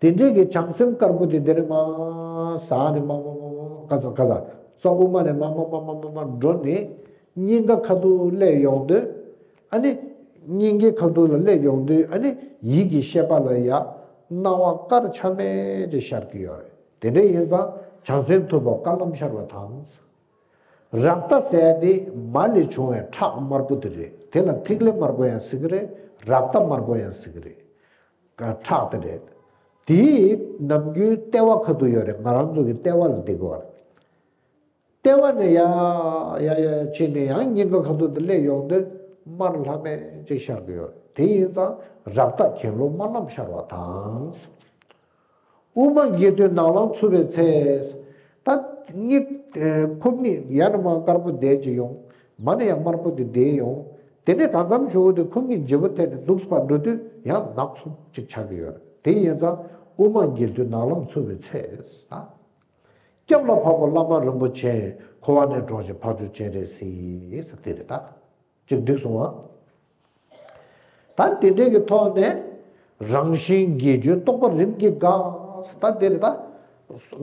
དེ་འདྲའི་གི་བྱང་སེམས་དཀར་པོ་དེ་འདི་ནས་མར་ཟགས་ནས་མར་མར་མར་མར་ག་ས་ག་ས་རྩ་དབུ་མ་ནས་མར་མར་མར་མར་མར་མར་འགྲོ་ནས་སྙིང་ག་ཁ་ཐུག་སླེབས་ཡོང་དུས། ཨ་ནི་སྙིང་གའི་ཁ་ཐུག་ལ་སླེབས་ཡོང་དུས། ཨ་ནི་ཡིད་ཀྱི་ཤེས་པ་ལ་ཡ་སྣང་བ་དཀར་ཆ་མེད་ཅིག་ཤར་གྱི་ཡོད་རེད། དེ་འདྲ་ཡིན་ཙང་བྱང་སེམས་ཐུར་བབས་དཀར་ལམ་ཤར་བ་དང་། རཀྟ་ཟེར་ཡ་དེ་མ་ལས་བྱུང་བའི་ཁྲག་དམར་པོ་དེ་རེད། དེ་ལ་ཐིག་ལེ་དམར་པོ་ཡང་ཟེར་གྱི་རེད། རཀྟ་དམར་པོ་ཡང་ཟེར་གྱི་རེད། ཁྲག་དེ་རེད། དེ་ནམ་རྒྱུན་ལྟེ་བ་ཁ་ཐུག་ཡོད་རེད། ང་རང་ཚོ་གི་ལྟེ་བ་ལ་བསྡད་ཀྱི་ཡོད་རེད། ལྟེ་བ་ནས་ཡ་ཡ་ཡ་ཕྱིན་ནས་ཡང་སྙིང་ག་ཁ་ཐུག་ཏུ་སླེབས་ཡོང་དུས་དམར་ལྷམ་མེ་ཅིག་ཤར་གྱི་ཡོད་རེད། དེ་ཡིན་ཙང་རཀྟ་གྱེན་ལོག་དམར་ལམ་ཤར་བ་དང་། དབུ་མ་འགྱེལ་དུས་ནག་ལམ་ཚུགས་པའི་ཚེ། ད་སྙིང་ཁོ་གཉིས་ཡར་ནས་མར་དཀར་པོ་བསྡད་ཅིག་ཡོང་། མར་ནས་ཡང་དམར་པོ་དེ་བསྡད་ཡོང་། དེ་ནས་གང་འཚམ་ཞུ་དུས་ཁོ་གཉིས་བརྗེ་པོ་ཐེབས་ནས་འདུག་སེ་ཕར་འགྲོ་དུས་ཡང་ནག་ཚུབ་ཅིག་ཆགས་ཀྱི་ཡོད་རེད། དེ་ཡིན་ཙང་དབུ་མ་འགྱེལ་དུས་ནག་ལམ་ཚུགས་པའི་ཚེ། སྐྱབས་ལ་བབས་པ་བླ་མ་རིན་པོ་ཆེ། འཁོར་བ་ནས་གྲོལ་ཞིང་འཕགས་མཆོག་སྤྱན་རས་གཟིགས། ཟེར་དེ་རེད་ད། ཅིག་འགྲིག་སོང་ང་། ད་དེ་འདྲའི་གི་ཐོག་ནས་རང་བཞིན་བརྒྱད་ཅུའི་རྟོག་པ་རིམ་གྱིས་འགགས། ད་དེ་རེད་ད།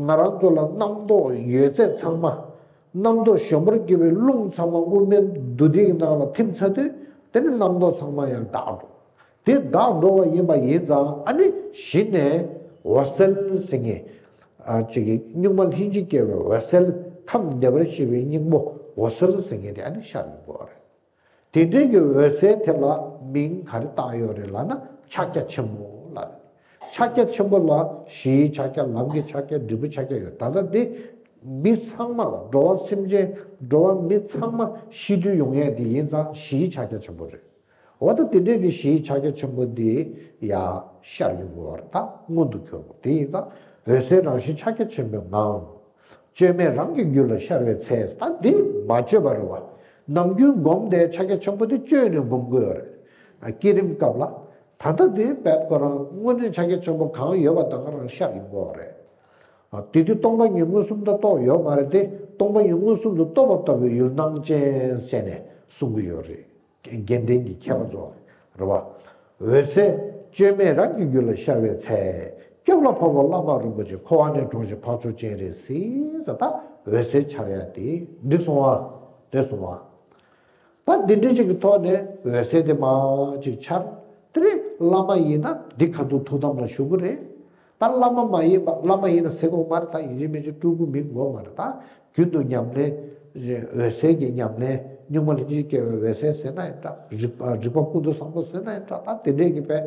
ང་རང་ཚོ་ལ་རྣམ་རྟོག་ཡོད་ཚད་ཚང་མ། རྣམ་རྟོག་གཞོམ་པར་གྱུར་པའི་རླུང་ཚང་མ་དབུ་མའི་མདོ་སྡེ་གི་ནང་ལ་ཐིམ་ཚར་དུས། དེ་ནི་རྣམ་རྟོག་ཚང་མ་ཡང་འགག་འགྲོ། དེ་འགག་འགྲོ་བ་ཡིན་པ་ཡིན་ཙང་། ཨ་ནི་གཞི་ནས་འོད་གསལ་ཟེར་མཁན། ཨ་ཅིག་གི་གཉུག་མ་ལྷན་ཅིག་སྐྱེས་པའི་འོད་གསལ། ཁམས་བདེ་བར་གཤེགས་པའི་སྙིང་པོ་འོད་གསལ་ཟེར་མཁན་དེ་ཨ་ནི་ཤར་ཡོང་གི་ཡོད་རེད། དེ་འདྲའི་གི་འོད་གསལ་དེ་ལ་མིང་ག་རེ་བཏགས་ཡོད་རེད་ལབ་ན། ཕྱག་རྒྱ་ཆེན་པོ་ལབ་རེད། ཕྱག་རྒྱ་ཆེན་པོ་ལ་གཞིའི་ཕྱག་རྒྱ། ལམ་གྱི་ཕྱག་རྒྱ། འབྲས་བུའི་ཕྱག་རྒྱ་ཡོད། ད་ལྟ་འདི་མི་ཚང་མ་ལ། འགྲོ་བ་སེམས་ཅན། འགྲོ་བ་མི་ཚང་མ་ཤི་དུས་ཡོང་ཡས་དེ་ཡིན་ཙང་གཞིའི་ཕྱག་རྒྱ་ཆེན་པོ་རེད། འོ་ད་དེ་འདྲའི་གི་གཞིའི་ཕྱག་རྒྱ་ཆེན་པོ་འདི་ཡ་ཤར་ཡོང་གི་ཡོད་རེད། ད་མངོན་དུ་གྱུར་པ་དེ་ཡིན་ཙང་། འོད་གསལ་རང་བཞིན་ཕྱག་རྒྱ་ཆེན་པོའི་ངང་། བཅོས་མས་རང་གི་རྒྱུད་ལ་ཤར་བའི་ཚེ། ད་འདི་མ་བཅོས་པ་རེད་བ། ནམ་རྒྱུན་སྒོམ་དེ་ཕྱག་རྒྱ་ཆེན་པོ་འདི་བཅོས་ནས་སྒོམ་དགོས་ཡོད་རེད། བསྐྱེད་རིམ་སྐབས་ལ། ད་ལྟ་འདི་རྦད་ཁོ་རང་དངོས་གནས་ཕྱག་རྒྱ་ཆེན་པོ་གང་ཡོད་པ་དང་ག་རང་ཤར་ཡོང་གི་ཡོད་རེད། དེ་དུས་སྟོང་པ་ཉིད་མངོན་སུམ་དུ་རྟོགས་ཡོད་མ་རེད་དེ། སྟོང་པ་ཉིད་མངོན་སུམ་དུ་རྟོགས་པ་ལྟ་བུའི་ཡུལ་སྣང་ཅན་ཟེར་ནས་གསུང་གི་ཡོད་རེད། དགེ་ལྡན་གྱི་མཁས་པ་ཚོ་རེད་བ། འོད་གསལ་བཅོས་མས་རང་གི་རྒྱུད་ལ་ཤར་བའི་ཚེ། སྐྱབས་ལ་བབས་པ་བླ་མ་རིན་པོ་ཆེ། འཁོར་བ་ནས་གྲོལ་ཞིང་འཕགས་མཆོག་སྤྱན་རས་གཟིགས། ཟེར་ད་འོད་གསལ་འཆར་ཡ་དེ་འགྲིག་སོང་བ། རེད་སོང་བ། ད་འདི་འདྲ་ཅིག་གི་ཐོག་ནས་འོད་གསལ་དེ་མར་ཅིག་འཆར། དེ་རིང་བླ་མ་ཡིན་ན་འདི་ཁ་ཐུག་ཐུགས་དམ་ལ་བཞུགས་ཀྱི་རེད། ད་བླ་མ་མ་ཡིན་པ། བླ་མ་ཡིན་ན་ཟེར་དགོས་མ་རེད། ད་ཡིན་གཅིག་མིན་གཅིག་སྤྲུལ་སྐུ་མིན་དགོས་མ་རེད། ད་རྒྱུན་དུ་ཉམས་ལེན། འོད་གསལ་གྱི་ཉམས་ལེན། གཉུག་མ་ལྷན་ཅིག་སྐྱེས་པའི་འོད་གསལ་ཟེར་ན་ཡང་འདྲ། རིག་པ་རིག་པ་ཀུན་ཏུ་བཟང་པོ་ཟེར་ན་ཡང་འདྲ། ད་དེ་འདྲས་ཀྱི་པའི་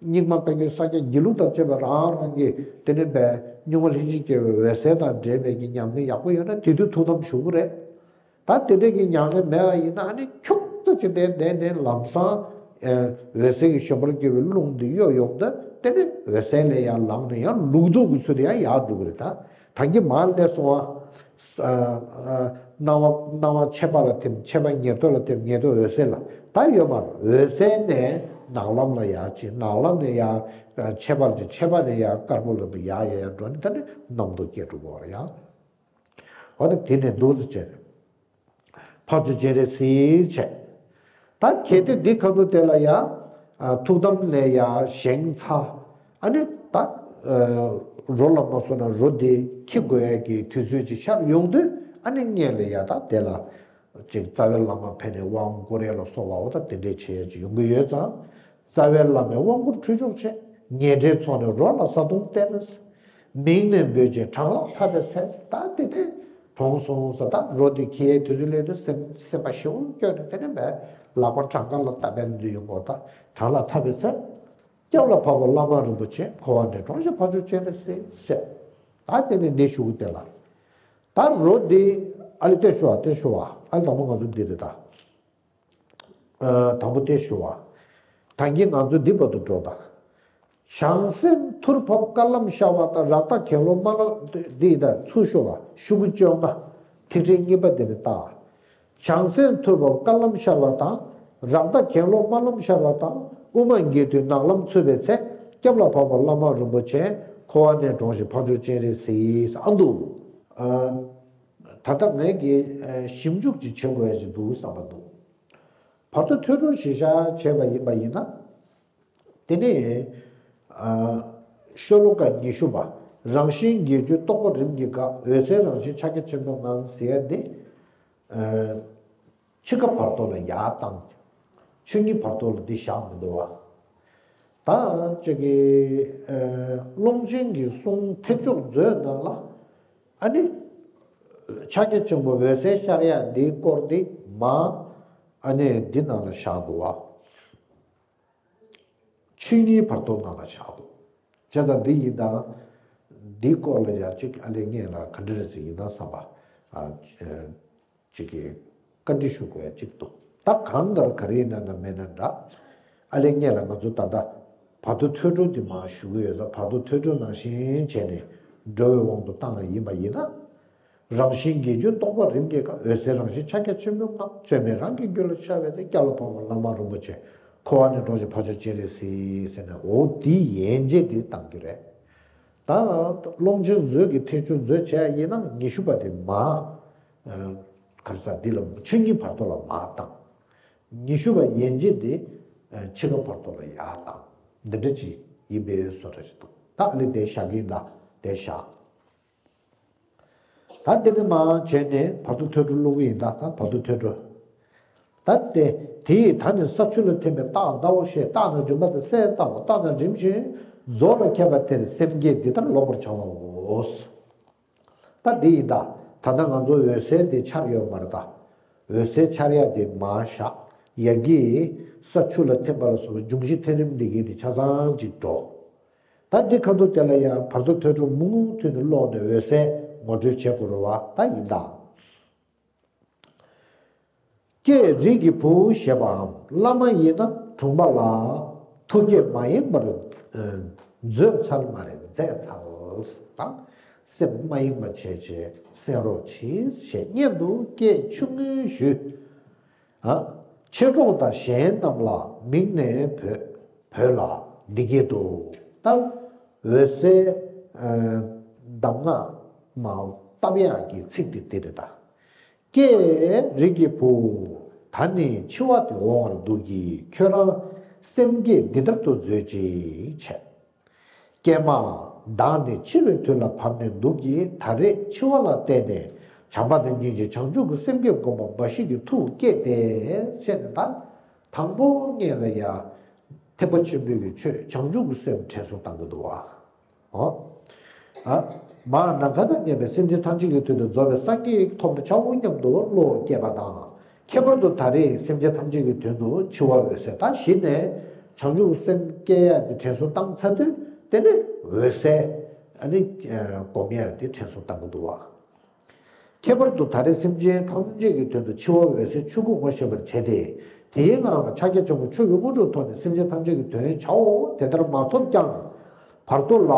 རྙིང་མ་བཀའ་བརྒྱུད་ས་སྐྱ་དགེ་ལུགས་དང་བཅས་པའི་རང་རང་གི་དེ་ནས་པའི་གཉུག་མ་ལྷན་ཅིག་སྐྱེས་པའི་འོད་གསལ་དང་འབྲེལ་བའི་གི་ཉམས་ལེན་ཡག་པོ་ཡོད་ན་དེ་དུས་ཐུགས་དམ་བཞུགས་ཀྱི་རེད། ད་དེ་འདྲས་ཀྱི་ཉམས་ལེན་མེད་པ་ཡིན་ན། ཨ་ནི་འཁྱུག་ཙམ་ཅིག་བསྡད་བསྡད་ནས་ལམ་སང་། ཨ་འོད་གསལ་གྱི་ཞོན་པར་གྱུར་པའི་རླུང་འདི་གཡོ་ཡོང་དུས། དེ་ནི་འོད་གསལ་ལས་ཡར་ལངས་ནས་ཡང་ལུག་ལྡོག་གི་ཚུལ་དུ་ཡང་ཡར་འགྲོ་གི་རེད། ད་ད་གིན་མར་སླེབས་སོང་བ། ཨ་ཨ་སྣང་བ་སྣང་བ་མཆེད་པ་ལ་ཐིམ། མཆེད་པ་ཉེར་ཐོབ་ལ་ཐིམ། ཉེར་ཐོབ་འོད་གསལ་ལ་ད་ཡོད་མ་རེད། འོད་གསལ་ནས་ནག་ལམ་ལ་ཡར་ཕྱིན། ནག་ལམ་ནས་ཡར་ཨ་མཆེད་པ་ལ་ཕྱིན། མཆེད་པ་ནས་ཡར་དཀར་པོ་ལ་ཡར་ཡར་ཡར་འགྲོ་ནས། ད་ནི་རྣམ་རྟོག་སྐྱེ་འགྲོ་གི་རེད་ཡ། འོ་ད་དེ་ནས་འདུག་སེ་བྱས། འཕགས་མཆོག་སྤྱན་རས་གཟིགས་བྱས། ད་གལ་ཏེ་འདི་ཁ་ཐུག་དེ་ལ་ཡ། ཨ་ཐུགས་དམ་ལས་ཡ་བཞེངས་ཚར། ཨ་ནི་ད་ཨ་རོ་ལ་མ་སོང་ན་རོ་དེ་འཁྱེར་དགོས་ཡ་གི་དུས་ཚོད་ཅིག་ཤར་ཡོང་དུས། ཨ་ནི་སྔོན་ལ་ཡ་ད་དེ་ལ་ཅིག་རྩ་བའི་བླ་མ་ཕེབས་ནས་དབང་བསྐུར་ཡ་ལ་སོགས་པ། འོ་ད་དེ་འདྲས་བྱེད་ཡ་ཅིག་ཡོང་གི་ཡོད་ཙང་། རྩ་བའི་བླ་མའི་དབང་བསྐུར་ཁྲུས་གཅོག་བྱས། ཉེར་འབྲེལ་ཚོགས་ནི་རོ་ལ་བཟའ་བཏུང་སྟེར། མིང་ནས་འབོད་ཅིང་གྲངས་ལ་འཐབ་པའི་ཚེ། ད་དེ་དེ་གྲོངས་སོང་ཟེར། ད་རོ་དེ་འཁྱེར་དུས་ཚོད་སླེབས་དུས་སེམས་སེམས་པ་ཞེ་པོ་སྐྱོ་ནས། དེ་ནས་མས་ལག་པ་བྲང་ཁ་ལ་བཏབ་པའི་འདི་ཡོང་གོ། ད་གྲངས་ལ་འཐབ་པའི་ཚེ། སྐྱབས་ལ་བབས་པ་བླ་མ་རིན་པོ་ཆེ། འཁོར་བ་ནས་གྲོལ་ཞིང་འཕགས་མཆོག་སྤྱན་རས་གཟིགས་ཟེར། ད་དེ་ནས་འདི་ཞུ་གི་དེ་ལ། ད་རོ་འདི་ཨ་ལས་བལྟས་ཤོག་ཨ། བལྟས་ཤོག་ཨ། ཨ་ལས་དང་པོ་ང་ཚོ་འདི་རེད་ད། ཨ། དང་པོ་དེ་ཞུ་བ། ད་གིན་ང་ཚོ་འདི་བར་དུ་འགྲོ་དང་། བྱང་སེམས་ཐུར་ཕབ་དཀར་ལམ་ཤར་བ་དང་། རཀྟ་གྱེན་ལོག་དམར་ལམ། འདི་དང་ཚུར་ཞུ་བ། ཤུ་གུ་བཅོ་ལྔ། ཐིག་ཕྲེང་གཉིས་པ་དེ་ནི་བཏགས། བྱང་སེམས་ཐུར་ཕབ་དཀར་ལམ་ཤར་བ་དང་། རཀྟ་གྱེན་ལོག་དམར་ལམ་ཤར་བ་དང་། དབུ་མ་འགལ་དུས་ནག་ལམ་ཚུད་པའི་ཚེ། སྐྱབས་ལ་བབས་པ་བླ་མ་རིན་པོ་ཆེ། འཁོར་བ་ནས་དྲོངས་ཤིག་འཕགས་མཆོག་སྤྱན་རས་གཟིགས། ཨ་འདུག་ཨ། ད་ལྟ་ངས་ཀྱི་ཨ་ཞིབ་འཇུག་ཅིག་བྱེད་དགོས་ཡ་ཅིག་འདུག་བསམ་པ་འདུག་བར་དོ་ཐོས་གྲོལ་གཞིར་བཞག་བྱས་པ་ཡིན་པ་ཡིན་ན། དེ་ནས་ཨ་ཤོ་ལོ་ཀ་ཉི་ཤུ་པ། རང་བཞིན་འགལ་རྒྱུའི་རྟོག་པ་རིམ་གྱིས་འགག་འོད་གསལ་རང་བཞིན་ཕྱག་རྒྱ་ཆེན་པོའི་ངང་ཟེར་ཡ་འདི། ཨ་འཆི་ཁ་བར་དོ་ལ་ཡར་བཏང་། ཆོས་ཉིད་བར་དོ་ལ་འདི་བཞག་མི་འདུག་བ། ད་ཅིག་གི་ཨ་ཀློང་ཆེན་གྱི་གསུང་ཐེག་མཆོག་མཛོད་ནང་ལ། ཨ་ནི་ཕྱག་རྒྱ་ཆེན་པོ་འོད་གསལ་ཤར་ཡ་འདིའི་སྐོར་འདི་མ། ཨ་ནི་འདི་ནང་ལ་བཞག་འདུག་བ། ཆོས་ཉིད་བར་དོ་ནང་ལ་བཞག་འདུག་བྱས་ཙང་འདི་ཡིན་ད། འདིའི་སྐོར་ལ་ཡང་ཅིག་ཨ་ལས་སྔོན་ལ་ག་འདྲ་རེ་ཟེར་ཡིན་ན་བསམ་པ། ཨ་ཅིག་གི་བཀའ་འདྲི་ཞུ་དགོས་ཡ་ཅིག་འདུག་ད་གང་ལྟར་ག་རེ་ཡིན་ན་ན་མེད་ན་འདྲ། ཨ་ལས་སྔོན་ལ་ང་ཚོ་ད་ལྟ་བར་དོ་ཐོས་གྲོལ་འདི་མར་ཞུ་གི་ཡོད་ཙང་། བར་དོ་ཐོས་གྲོལ་ནང་བཞིན་བྱས་ནས་འགྲོ་བའི་དབང་དུ་བཏང་ཡ་ཡིན་པ་ཡིན་ན། རང་བཞིན་འགལ་རྒྱུའི་རྟོག་པ་རིམ་གྱིས་འགག་འོད་གསལ་རང་བཞིན་ཕྱག་རྒྱ་ཆེན་པོའི་ངང་། བཅོས་མིན་རང་གི་རྒྱུད་ལ་ཤར་བའི་ཚེ། སྐྱབས་ལ་བབས་པ་བླ་མ་རིན་པོ་ཆེ། འཁོར་བ་ནས་དྲོངས་ཤིག་འཕགས་མཆོག་སྤྱན་རས་གཟིགས། ཟེར་ནས་འོ་དེའི་ཡན་ཆད་དེ་བཏང་རྒྱུ་རེད། ད་ཀློང་ཆེན་མཛོད་ཀྱི་ཐེག་མཆོག་མཛོད་བྱས་ཡིན་ན་ཉི་ཤུ་པ་དེ་མར། ཨ་ག་རེ་ཟེར། འདི་ལ་ཆོས་ཉིད་བར་དོ་ལ་མར་བཏང་། ཉི་ཤུ་པ་ཡན་ཆད་དེ་ཨ་འཆི་ཁ་བར་དོ་ལ་ཡར་བཏང་། འདི་འདྲ་ཅིག་ཡིན་པའི་བཟོ་འདྲ་ཞིག་འདུག་ད་ཨ་ལས་དེ་བཞག་གི་ཡིན་ད། དེ་བཞག་ད་དེ་ནས་མར་བྱས་ནས་བར་དོ་ཐོས་གྲོལ་ཀློག་གི་ཡིན་ད། ད་བར་དོ་ཐོས་གྲོལ། ད་དེ་དེ་ཡི་ད་ནི་ས་ཆུ་ལ་ཐིམ་པས་རྟགས་འདའོ་ཞེས། རྟགས་ནི་རིམ་པ་དང་གསལ་བཏབ་པ། རྟགས་རྣམས་རིམ་བཞིན་རྫོགས་ལ་མཁས་པ་དེར། སེམས་བསྐྱེད་འདི་ལྟར་ལོག་པར་བྱ་བའོ། ད་འདི་ཡིན་ད། ད་ལྟ་ང་ཚོ་འོད་གསལ་འདི་འཆར་ཡོད་མ་རེད་ད། འོད་གསལ་འཆར་ཡ་དེ་མར་བཞག་ཡ་གི་ས་ཆུ་ལ་ཐིམ་པ་ལ་སོགས་པའི་འབྱུང་བཞི་ཐིམ་རིམ་འདི་གི་དེ་ཆ་ཚང་ཅིག་འགྲོ། ད་འདི་ཁ་ཐུག་དེ་ལ་ཡང་བར་དོ་ཐོས་གྲོལ་མུ་མཐུད་ནས་ཀློག་ནས་འོད་གསལ་ངོ་སྤྲོད་བྱེད་དགོས་རེད་བ། ད་ཡིན་ད། ཀྱེ་རིགས་ཀྱི་བུ་ཞེས་པའམ། བླ་མ་ཡིན་ན་གྲུབ་པ་ལ། ཐུགས་བསྐྱེད་མ་ཡེངས་པར་མཛོད་འཚལ། མ་རེད། མཛད་འཚལ། ད་སེམས་མ་ཡེངས་པ་བྱས་བྱས་གསན་རོགས་གྱིས་ཞེས་སྙན་དུ་སྐད་ཆུང་ངུས་ཞུས། ཨ། མཆེད་གྲོགས་དང་གཞན་རྣམས་ལ་མིང་ནས་བོས། བོས་ལ་འདི་སྐད་དུ། ད་འོད་གསལ་ཨ་གདམས་ངག་མར་བཏབ་ཡག་གི་ཚིག་དེ་འདི་རེད་ད། ཀྱེ་རིགས་ཀྱི་བུ། ད་ནི་འཆི་བ་དེ་འོང་བར་འདུག་གིས། ཁྱོད་རང་སེམས་བསྐྱེད་འདི་ལྟར་དུ་མཛོད་ཅིག་བྱས། ཀྱེ་མ། བདག་ནི་འཆི་བའི་དུས་ལ་བབ་ནས་འདུག་གིས། ད་རེས་འཆི་བ་ལ་བརྟེན་ནས་བྱམས་པ་དང་སྙིང་རྗེ་བྱང་ཆུབ་ཀྱི་སེམས་བསྐྱེད་སྒོམ་པ་འབའ་ཞིག་གི་ཐུགས་བསྐྱེད་དེ། ཟེར་ནས་ད་དང་པོ་ངེད་ལ་ཡ་ཐེག་པ་ཆེན་པོའི་གི་ཆོས་བྱང་ཆུབ་ཀྱི་སེམས་དྲན་གསོ་བཏང་གི་འདུག་བ། ཨོ། ཨ། མར་ནམ་མཁའ་དང་མཉམ་པའི་སེམས་ཅན་ཐམས་ཅད་ཀྱི་དོན་དུ་རྫོགས་པའི་སངས་རྒྱས་ཐོབ་པར་བྱའོ་སྙམ་དུ་བློ་བསྐྱེད་པ་དང་། ཁྱད་པར་དུ་ད་རེས་སེམས་ཅན་ཐམས་ཅད་ཀྱི་དོན་དུ་འཆི་བ་འོད་གསལ་ད་གཞི་ནས་བྱང་ཆུབ་སེམས་བསྐྱེད་ཡ་དེ་དྲན་གསོ་བཏང་ཚར་དུས། དེ་ནས་འོད་གསལ་ཨ་ནི་སྒོམ་ཡ་དེ་དྲན་གསོ་བཏང་གི་འདུག་བ། ཁྱད་པར་དུ་ད་རེས་སེམས་ཅན་ཐམས་ཅད་ཀྱི་དོན་དུ་འཆི་བ་འོད་གསལ་ཆོས་སྐུ་ངོ་ཤེས་པར་བྱས་ཏེ། དེའི་ངང་ལ་ཕྱག་རྒྱ་ཆེན་པོ་མཆོག་གི་དངོས་གྲུབ་ཐོབ་ནས་སེམས་ཅན་ཐམས་ཅད་ཀྱི་དོན་བྱའོ། དེ་ལྟར་མ་ཐོབ་ཀྱང་བར་དོ་ལ་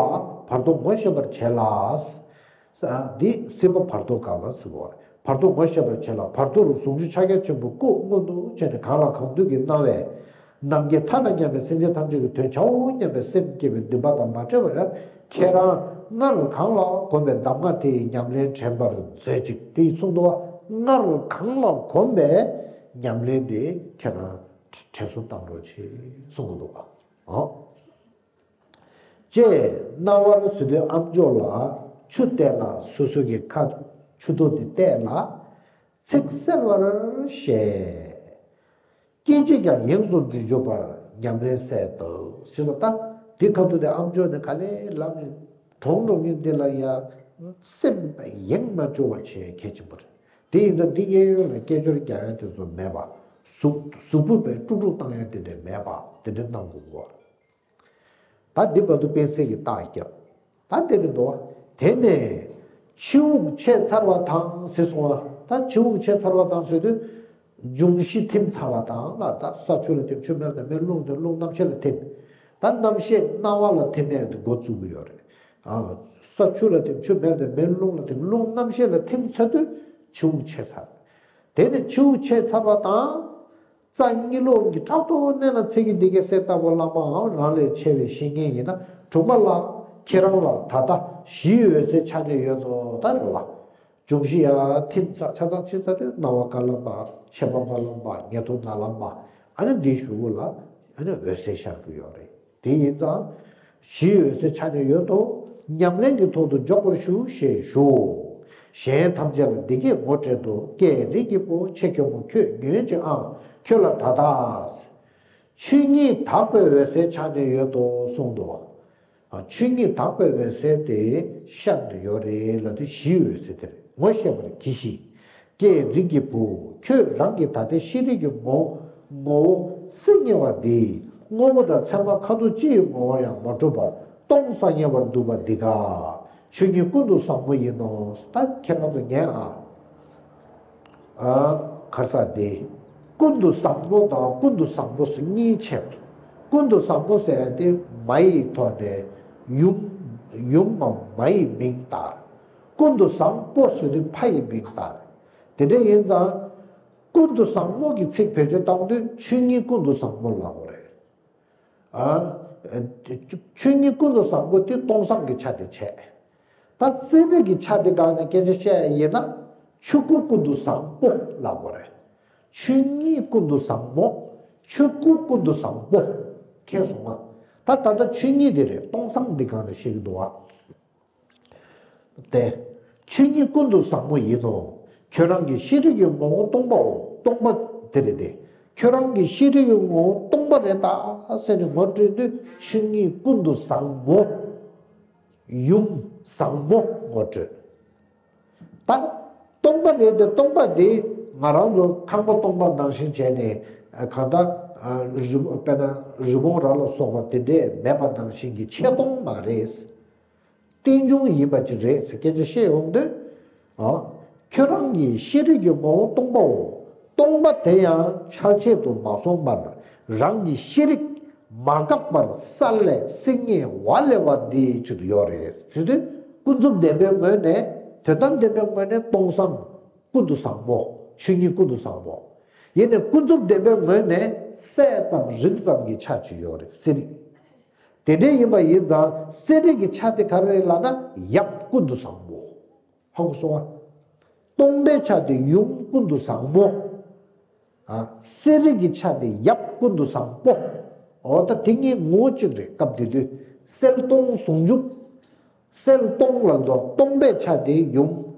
བར་དོ་ངོ་ཤེས་པར་བྱས་ལ། འདི་སྲིད་པ་བར་དོ་ག་ལ་ཟེར་བ། བར་དོ་ངོ་ཤེས་པར་བྱས་ལ། བར་དོ་རུ་ཟུང་འཇུག་ཕྱག་རྒྱ་ཆེན་པོ་སྐུ་མངོན་དུ་བྱས་ནས་གང་ལ་གང་འདུལ་གྱི་སྣང་བས། ནམ་མཁའི་མཐའ་དང་མཉམ་པའི་སེམས་ཅན་ཐམས་ཅད་ཀྱི་དོན་བྱའོ་སྙམ་པའི་སེམས་བསྐྱེད་པའི་འདུན་པ་དང་མ་བྲལ་བར། ཁྱེད་རང་སྔར་གང་ལ་གོམས་པའི་གདམས་ངག་དེ་ཡི་ཉམས་ལེན་དྲན་པར་མཛོད་ཅིག་དེ་ཡི་གསུང་དུ་བ། སྔར་གང་ལ་གོམས་པའི་ཉམས་ལེན་དེ་ཁྱེད་རང་དྲན་གསོ་བཏང་རོགས་བྱེད་གསུང་གི་འདུག་བ། ཨོ། ཅེས་རྣ་བར་ཟེར་དུས་ཨ་མཆོག་ལ་ཆུ་བལྟས་ལ། སོ་སོ་གི་ཁ་ཆུ་ཐིགས་དེ་བལྟས་ལ། ཚིག་གསལ་བར་བཤད། སྐད་ཅིག་ཀྱང་ཡེངས་སུ་མི་འཇུག་པར་ཉམས་ལེན་གསལ་དུ། ཞེས་སོ། ད་འདི་ཁ་ཐུག་དེ་ཨ་མཆོག་ནས་ག་ལེ་ལབ་ནས་གྲོང་གྲོང་གི་འདི་ལ་ཡ་སེམས་ཡེངས་མ་བཅུག་པ་བྱེད་གལ་ཆེན་པོ་རེད། དེ་ཡིན་ཙང་འདི་གཡས་གཡོན་ལ་སྐད་ཅོར་རྒྱག་ཡ་དེ་ཚོ་མེད་པ། གཟུགས་གཟུགས་ཕུད་པའི་དཀྲུག་དཀྲུག་བཏང་ཡ་དེ་འདྲ་མེད་པ་དེ་འདྲ་གནང་དགོས་གོ། ད་འདི་བར་དུ་དཔེ་གསལ་གྱི་རྟགས་བརྒྱབ། ད་དེ་རེད་དོ། དེ་ནས་ཕྱི་དབུགས་ཆད་ཚར་བ་དང་ཟེར་སོང་བ། ད་ཕྱི་དབུགས་ཆད་ཚར་བ་དང་ཟེར་དུས། འབྱུང་བཞི་ཐིམ་ཚར་བ་དང་ལ། ད་ས་ཆུ་ལ་ཐིམ། ཆུ་མེ་ལ་ཐིམ། མེ་རླུང་ཐིམ། རླུང་རྣམ་ཤེས་ལ་ཐིམ། ད་རྣམ་ཤེས་སྣང་བ་ལ་ཐིམ་ནས་འགོ་བཙུགས་ཀྱི་ཡོད་རེད། ཨ། ས་ཆུ་ལ་ཐིམ། ཆུ་མེ་ལ་ཐིམ། མེ་རླུང་ལ་ཐིམ། རླུང་རྣམ་ཤེས་ལ་ཐིམ་ཚར་དུས་ཕྱི་དབུགས་ཆད་ཚར། དེ་ནས་ཕྱི་དབུགས་ཆད་ཚར་བ་དང་། རྩ་གཉིས་ལོགས་ཀྱི་ཕྲག་དོག་གནས་ལ་ཚིག་གི་འདི་སྐད་གསལ་བཏབ་པ་བླ་མའམ་རང་ལས་ཆེ་བའི་བཤེས་གཉེན་ཡིན་ན། དྲུང་པ་ལགས། ཁྱེད་རང་ལ་ད་ལྟ་གཞིའི་འོད་གསལ་ཆ་མཉམ་ཡོད་དོ། ད་རེད་བ། འབྱུང་བཞི་ཡར་ཐིམ་ཚར། ཆ་ཚང་ཕྱིན་ཚར་དུས་སྣང་བ་དཀར་ལམ་པ། མཆེད་པ་དམར་ལམ་པ། ཉེ་ཐོག་ནག་ལམ་པ། ཨ་ནི་འདིའི་གཞུག་གུ་ལ་ཨ་ནི་འོད་གསལ་ཤར་གྱི་ཡོད་རེད། དེ་ཡིན་ཙང་། གཞིའི་འོད་གསལ་ཆ་མཉམ་ཡོད་དོ། ཉམས་ལེན་གྱི་ཐོག་ཏུ་འཇོག་པར་ཞུ་ཞེས་ཞུ། གཞན་ཐམས་ཅད་ལ་འདི་སྐད་ངོ་སྤྲད་དོ། ཀྱེ་རིགས་ཀྱི་བུ། ཆེ་གེ་མོ་ཁྱོད་ཉོན་ཅིག་ཨང་། ཁྱོད་ལ་ད་ལྟ་ཆོས་ཉིད་དག་པའི་འོད་གསལ་ཆ་མཉམ་ཡོད་དོ་གསུངས་འདུག། ཨ། ཆོས་ཉིད་དག་པའི་འོད་གསལ་དེ་ཤར་ནས་ཡོད་རེད་ལབ་དུས་གཞིའི་འོད་གསལ་དེ་རེད། ངོ་ཤེས་པར་གྱིས་ཤིག། ཀྱེ་རིགས་ཀྱི་བུ། ཁྱོད་རང་གི་ད་ལྟའི་ཤེས་རིག་གི་ངོ་ངོ་བོ་སེལ་ཉེ་བ་འདི། དངོས་པོ་དང་མཚན་མ་ཁ་དོག་ཅི་ཡི་ངོ་བོར་ཡང་མ་གྲུབ་པར་སྟོང་སང་ཉེ་བར་འདུག་པ་འདི་ཀ། ཆོས་ཉིད་ཀུན་ཏུ་བཟང་པོ་ཡིན་ནོ། ད་ཁྱེད་རང་ཚོ་ཉན་ཨ། ཨ། གར་ས་དེ། ཀུན་ཏུ་བཟང་པོ་དང་ཀུན་ཏུ་བཟང་པོ་སོགས་གཉིས་ཕྱེ་བ་རེད། ཀུན་ཏུ་བཟང་པོ་ཟེར་ཡ་དེ་མ་ཡི་ཐོག་ནས་ཡུམ། ཡུམ་མམ་མ་ཡི་མིང་བཏགས། ཀུན་ཏུ་བཟང་པོ་ཟེར་དུས་ཕ་ཡི་མིང་བཏགས་རེད། དེ་འདྲ་ཡིན་ཙང་། ཀུན་ཏུ་བཟང་མོ་གི་ཚིག་བེད་སྤྱོད་བཏང་དུས་ཆོས་ཉིད་ཀུན་ཏུ་བཟང་མོ་ལབ་དགོས་རེད། ཨ། ཆོས་ཉིད་ཀུན་ཏུ་བཟང་པོ་དེ་སྟོང་སང་གི་ཆ་དེ་བྱས། ད་གསལ་རིག་གི་ཆ་དེ་སྒང་ནས་སྐད་ཆ་བཤད་ཡ་ཡིན་ན། ཆོས་སྐུ་ཀུན་ཏུ་བཟང་པོ་ལབ་དགོས་རེད། ཆོས་ཉིད་ཀུན་ཏུ་བཟང་མོ། ཆོས་སྐུ་ཀུན་ཏུ་བཟང་པོ། མཁྱེན་སོང་ང་། ད་ད་ལྟ་ཆོས་ཉིད་དེ་རེད། སྟོང་སང་འདི་སྒང་ནས་བཤད་ཀྱི་འདུག་བ། ཏེ། ཆོས་ཉིད་ཀུན་ཏུ་བཟང་མོ་ཡིན་ནོ། ཁྱོད་རང་གི་ཤེས་རིག་གི་ངོ་བོ་སྟོང་པའོ། སྟོང་པ་དེ་རེད་དེ། ཁྱོད་རང་གི་ཤེས་རིག་གི་ངོ་བོ་སྟོང་པ་རེད་ད་ཟེར་ནས་ངོ་སྤྲོད་དུས་ཆོས་ཉིད་ཀུན་ཏུ་བཟང་མོ། ཡུམ་བཟང་མོ་ངོ་སྤྲོད། ད་སྟོང་པ་རེད་དེ། སྟོང་པ་དེ་ང་རང་ཚོ་ཁང་པ་སྟོང་པ་ནང་བཞིན་བྱས་ནས། ཨ། གང་ལྟར། ཨ། རི། དཔེར་ན་རི་བོང་རྭ་ལ་སོགས་པ་དེ་འདྲས་མེད་པ་ནང་བཞིན་གྱི་ཆེ་སྟོང་མ་རེད། རྟེན་འབྱུང་ཡིན་པ་ཅིག་རེད་ཟེར་སྐད་ཆ་བཤད་ཡོང་དུས། ཨ། ཁྱོད་རང་གི་ཤེས་རིག་གི་ངོ་བོ་སྟོང་པའོ། སྟོང་པ་དེ་ཡང་འཆར་བྱེད་དུ་མ་སོང་བར་རང་གི་ཤེས་རིག་མ་འགགས་པར་གསལ་ལས་སིལ་སྙན་བ་ལེ་བ་འདིའི་ཕྱིར་དུ་ཡོད་རེད་ཟེར་དུས། ཀུན་རྫོབ་བདེན་པའི་ངོས་ནས། དོན་དམ་བདེན་པའི་ངོས་ནས་སྟོང་སང་ཀུན་ཏུ་བཟང་མོ། ཆོས་ཉིད་ཀུན་ཏུ་བཟང་མོ། ཡིན་ནའི་ཀུན་རྫོབ་བདེན་པའི་ངོས་ནས་གསལ་ཙམ་རིག་ཙམ་གྱི་ཆ་ཅིག་ཡོད་རེད། གསལ་རིག། དེ་འདྲའི་ཡིན་པ་ཡིན་ཙང་གསལ་རིག་གི་ཆ་དེ་ག་རེ་རེད་ལབ་ན་ཡབ་ཀུན་ཏུ་བཟང་པོ། ཧ་གོ་སོང་ང་། སྟོང་པའི་ཆ་དེ་ཡུམ་ཀུན་ཏུ་བཟང་མོ། ཨ། གསལ་རིག་གི་ཆ་དེ་ཡབ་ཀུན་ཏུ་བཟང་པོ། འོ་ད་དེ་གཉིས་ངོ་བོ་གཅིག་རེད། སྐབས་དེ་དུས་གསལ་སྟོང་ཟུང་འཇུག། གསལ་སྟོང་ལབ་དུས་སྟོང་པའི་ཆ་དེ་ཡུམ།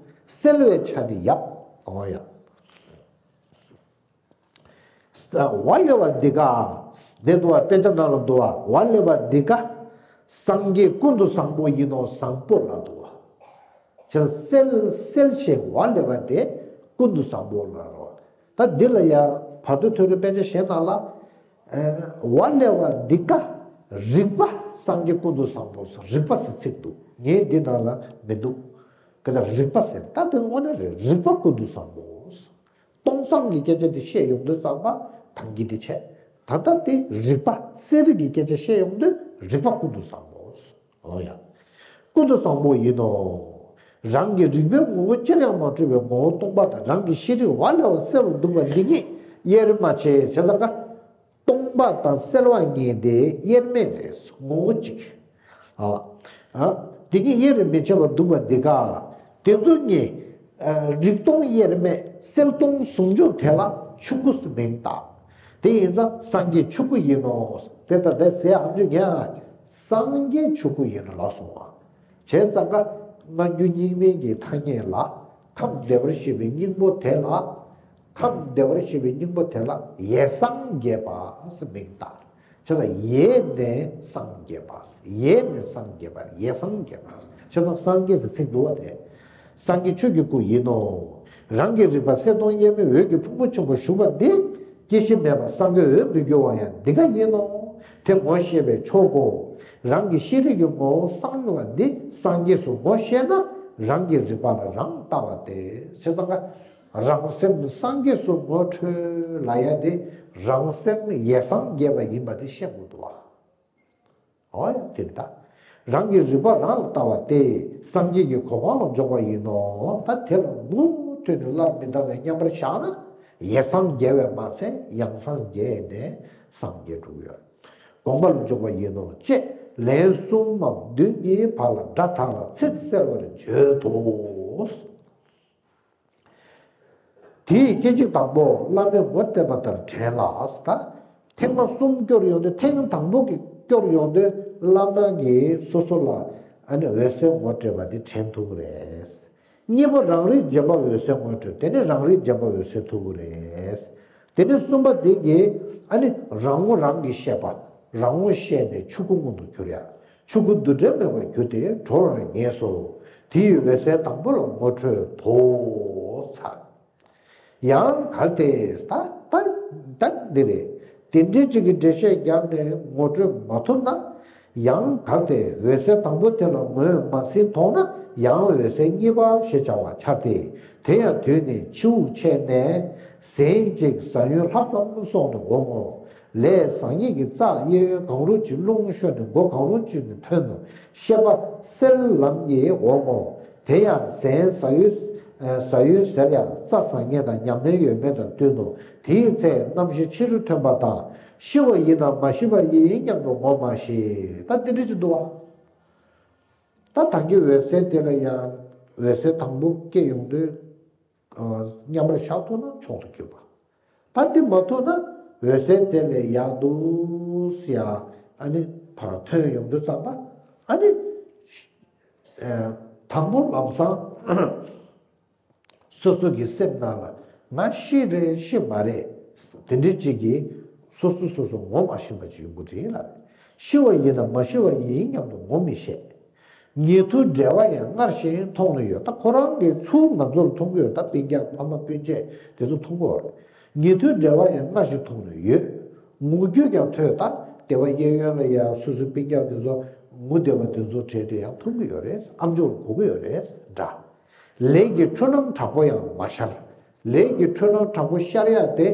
གསལ་བའི་ཆ་དེ་ཡབ། འོ་ཡ། ས། བ་ལེ་བ་འདི་ཀ། འདི་འདུག་བ། དཔེ་ཆ་ནང་ལ་འདུག་བ། བ་ལེ་བ་འདི་ཀ། སངས་རྒྱས་ཀུན་ཏུ་བཟང་པོ་ཡིན་ནོ། བཟང་པོ་ལབ་འདུག་བ། ཅེས་གསལ་གསལ་ཞིང་བ་ལེ་བ་དེ་ཀུན་ཏུ་བཟང་པོ་ལབ་རོ། ད་འདི་ལ་ཡང་བར་དོ་ཐོས་གྲོལ་དཔེ་ཆ་གཞན་ནང་ལ། ཨ། བ་ལེ་བ་འདི་ཀ། རིག་པ་སངས་རྒྱས་ཀུན་ཏུ་བཟང་པོ་སོགས། རིག་པ་ཟེར་ཚིག་འདུག། ངས་འདི་ནང་ལ་མི་འདུག། ག་ད་རིག་པ་ཟེར། ད་དེ་དངོས་གནས་རེད། རིག་པ་ཀུན་ཏུ་བཟང་པོ། སྟོང་སང་གི་སྐད་ཆ་དེ་བཤད་ཡོང་དུས་ཙམ་པ་ཐང་གི་དེ་བྱས། ད་ལྟ་དེ་རིག་པ་གསལ་རིག་གི་སྐད་ཆ་བཤད་ཡོང་དུས་རིག་པ་ཀུན་ཏུ་བཟང་པོ། འོ་ཡ། ཀུན་ཏུ་བཟང་པོ་ཡིན་ནོ། རང་གི་རིག་པའི་ངོ་བོ་ཅིར་ཡང་མ་གྲུབ་པའི་ངོ་བོ་སྟོང་པ་དང་། རང་གི་ཤེས་རིག་བ་ལེ་བ་གསལ་བར་འདུག་པ་འདི་གཉིས་དབྱེར་མ་ཕྱེ་བྱས་ཙང་ཀ། སྟོང་པ་དང་གསལ་བ་གཉིས་དེ་དབྱེར་མེད་རེད། ངོ་བོ་གཅིག། ཨ། ཨ། དེ་གཉིས་དབྱེར་མི་ཕྱེ་བར་འདུག་པ་འདི་ཀ། དེ་ཚོ་གཉིས། ཨ། རིག་སྟོང་དབྱེར་མེད་གསལ་སྟོང་ཟུང་འཇུག་དེ་ལ་ཆོས་སྐུ་ཟེར་མིང་བཏགས། དེ་ཡིན་ཙང་སངས་རྒྱས་ཆོས་སྐུ་ཡིན་ནོ། དེ་ལྟ་སྟེ་ཟེར་ཨ་མཆོད་ཉན་ཨ། སངས་རྒྱས་ཆོས་སྐུ་ཡིན་ནོ་ལབ་སོང་བ། བྱས་ཙང་ཀ། སྔ་འགྱུར་རྙིང་མའི་གི་ཐ་སྙད་ལ། ཁམས་བདེ་བར་གཤེགས་པའི་སྙིང་པོ་དེ་ལ། ཁམས་བདེ་བར་གཤེགས་པའི་སྙིང་པོ་དེ་ལ་ཡེ་སངས་རྒྱས་པ་ཟེར་མིང་བཏགས། བྱས་ཙང་ཡེ་ནས་སངས་རྒྱས་པ། ཡེ་ནས་སངས་རྒྱས་པ། ཡེ་སངས་རྒྱས་པ། བྱས་ཙང་སངས་རྒྱས་ཟེར་ཚིག་འདུག་བ་དེ། སངས་རྒྱས་ཆོས་ཀྱི་སྐུ་ཡིན་ནོ། རང་གི་རིག་པ་གསལ་སྟོང་དབྱེར་མེད་འོད་ཀྱི་ཕུང་པོ་ཆེན་པོར་ཞུགས་པ་འདི། སྐྱེ་ཤི་མེད་པ་སངས་རྒྱས་འོད་མི་འགྱུར་བ་ཡང་འདི་ཀ་ཡིན་ནོ། དེ་ངོ་ཤེས་པས་ཆོག་གོ། རང་གི་ཤེས་རིག་གི་ངོ་བོ་སངས་ཡོད་པ་འདི་སངས་རྒྱས་སུ་ངོ་ཤེས་ན། རང་གི་རིག་པ་ལ་རང་ལྟ་བ་སྟེ། བྱས་ཙང་ཀ། རང་སེམས་སངས་རྒྱས་སུ་ངོ་འཕྲོད་ལབ་ཡ་དེ་རང་སེམས་ཡེ་སངས་རྒྱས་པ་ཡིན་པ་དེ་ཤེས་དགོས་འདུག་བ། འོ་ཡ་དེ་རེད་ད། རང་གི་རིག་པ་རང་ལ་ལྟ་བ་སྟེ་སངས་རྒྱས་ཀྱི་གོ་འཕང་ལ་འཇོག་པ་ཡིན་ནོ། ད་དེ་ལ་མུ་མཐུད་ནས་སླར་མི་ལྟ་བའི་མཉམ་པར་བཞག་ན་ཡེ་སངས་རྒྱས་པས་མ་ཚད་ཡང་སངས་རྒྱས་ནས་སངས་རྒྱས་འགྲོ་གི་ཡོད། དགོངས་པ་ལ་འཇོག་པ་ཡིན་ནོ་ཅེས་ལན་གསུམ་མམ་བདུན་གྱི་བར་ལ་སྒྲ་དག་ལ་ཚིག་གསལ་བར་བརྗོད་དོ། དེའི་སྐད་ཅིག་དང་པོ་བླ་མས་ངོ་སྤྲད་པ་ལྟར་དྲན་ལ། ད་ཐེངས་མ་གསུམ་སྐྱོར་ཡོང་དུས་ཐེངས་དང་པོ་གི་སྐྱོར་ཡོང་དུས་བླ་མ་གིས་སོ་སོ་ལ་ཨ་ནི་འོད་གསལ་ངོ་སྤྲད་པ་འདི་དྲན་ཐུབ་ཀྱི་རེད། གཉིས་པ་རང་རིག་རྗེན་པ་འོད་གསལ་ངོ་སྤྲོད། དེ་ནས་རང་རིག་རྗེན་པ་འོད་གསལ་ཐུབ་ཀྱི་རེད། དེ་ནས་གསུམ་པ་འདི་གིས་ཨ་ནི་རང་ངོ་རང་གིས་ཤེས་པ། རང་ངོ་ཤེས་ནས་ཆོས་སྐུ་མངོན་དུ་གྱུར་ཡ། ཆོས་སྐུ་འདུ་འབྲལ་མེད་པར་གྱུར་ཏེ་གྲོལ་བར་ངེས་སོ། དེ་ཡི་འོད་གསལ་དང་པོ་ལ་ངོ་འཕྲོད་དོ། ཚ། ཡང་གལ་ཏེ། ད་ད་ད་འདི་རེད། དེ་འདྲའི་ཅིག་གི་འགྲེལ་བཤད་བརྒྱབ་ནས་ངོ་སྤྲོད་མ་ཐུབ་ན། ཡང་གལ་ཏེ་འོད་གསལ་དང་པོ་དེ་ལ་ངོས་མ་ཟིན་མཐོང་ན་ཡང་འོད་གསལ་གཉིས་པ་ཞེས་བྱ་བ་འཆར་ཏེ། དེ་ཡང་དུས་ནི་ཕྱི་དབུགས་ཆད་ནས་ཟན་ཅིག་ཟ་ཡུན་ལྷག་ཙམ་སོང་ནས་འོང་ངོ་། ལས་ཟག་གཉིས་ཀྱི་རྩ་གཡས་གཡོན་གང་རུང་གཅིག་རླུང་ཤོར་ནས་མགོ་གང་རུང་གཅིག་ནས་ཐོན་ནོ། ཤེས་པ་གསལ་ལམ་གྱིས་འོང་ངོ་། དེ་ཡང་ཟན་ཟ་ཡུལ་ཟ་ཡུལ་ཟེར་ཡང་རྩྭ་ཟ་མཁན་དང་ཉམས་ལེན་ཡོད་མེད་དང་བསྟུན་ནོ། དེའི་ཚེ་རྣམ་ཤེས་ཕྱི་རུ་ཐོན་པ་དང་། ཤི་བ་ཡིན་ནམ་མ་ཤི་བ་ཡིན་སྙམ་དུ་ངོ་མ་ཤེས། ད་འདི་འདྲ་ཅིག་འདུག་བ། ད་ད་གིན་འོད་གསལ་དེ་ལ་ཡང་འོད་གསལ་དང་པོ་སྐྱེ་ཡོང་དུས། མཉམ་པར་བཞག་ཐུབ་ན་མཆོག་ཏུ་གྱུར་པ། ད་དེ་མ་ཐུབ་ན་འོད་གསལ་དེ་ལས་ཡག་འདུག་ཟེར་ཡ་ཨ་ནི་ཕར་ཐོན་ཡོང་དུས་ཙམ་པ་ཨ་ནི་དང་པོ་ལམ་སང་སོ་སོ་གི་སེམས་ནང་ལ་ང་ཤི་རེད་ཤི་མ་རེད་དེ་འདྲའི་ཅིག་གིས་སོ་སོ་སོ་སོ་ངོ་མ་ཤེས་པ་ཅིག་ཡོང་གི་རེད་ལ། ཤི་བ་ཡིན་ན་མ་ཤི་བ་ཡིན་སྙམ་དུ་ངོ་མི་ཤེས། ཉན་ཐོས་བསྒྲལ་བ་ཡང་སྔར་བཞིན་མཐོང་ནས་ཡོད། ད་ཁོ་རང་གིས་ཚུར་ང་ཚོར་མཐོང་གི་ཡོད། ད་སྤུན་ཀྱག་ཕ་མ་སྤུན་མཆེད་དེ་ཚོ་མཐོང་གི་ཡོད་རེད། ཉན་ཐོས་བསྒྲལ་བ་ཡང་སྔར་བཞིན་མཐོང་ནས་ཡོད། ངུ་རྒྱུད་ཀྱང་ཐོས། ད་དེ་བ་གཡས་གཡོན་ལ་ཡང་སོ་སོའི་སྤུན་ཀྱག་དེ་ཚོ་ངུ་བསྡད་པ་དེ་ཚོ་བྲལ་ཏེ་ཡང་མཐོང་གི་ཡོད་རེད། ཨ་མཆོག་ལ་གོ་གི་ཡོད་རེད་འདྲ། ལས་ཀྱི་འཁྲུལ་སྣང་དྲག་པོ་ཡང་མ་ཤར། ལས་ཀྱི་འཁྲུལ་སྣང་དྲག་པོ་ཤར་ཡ་དེ།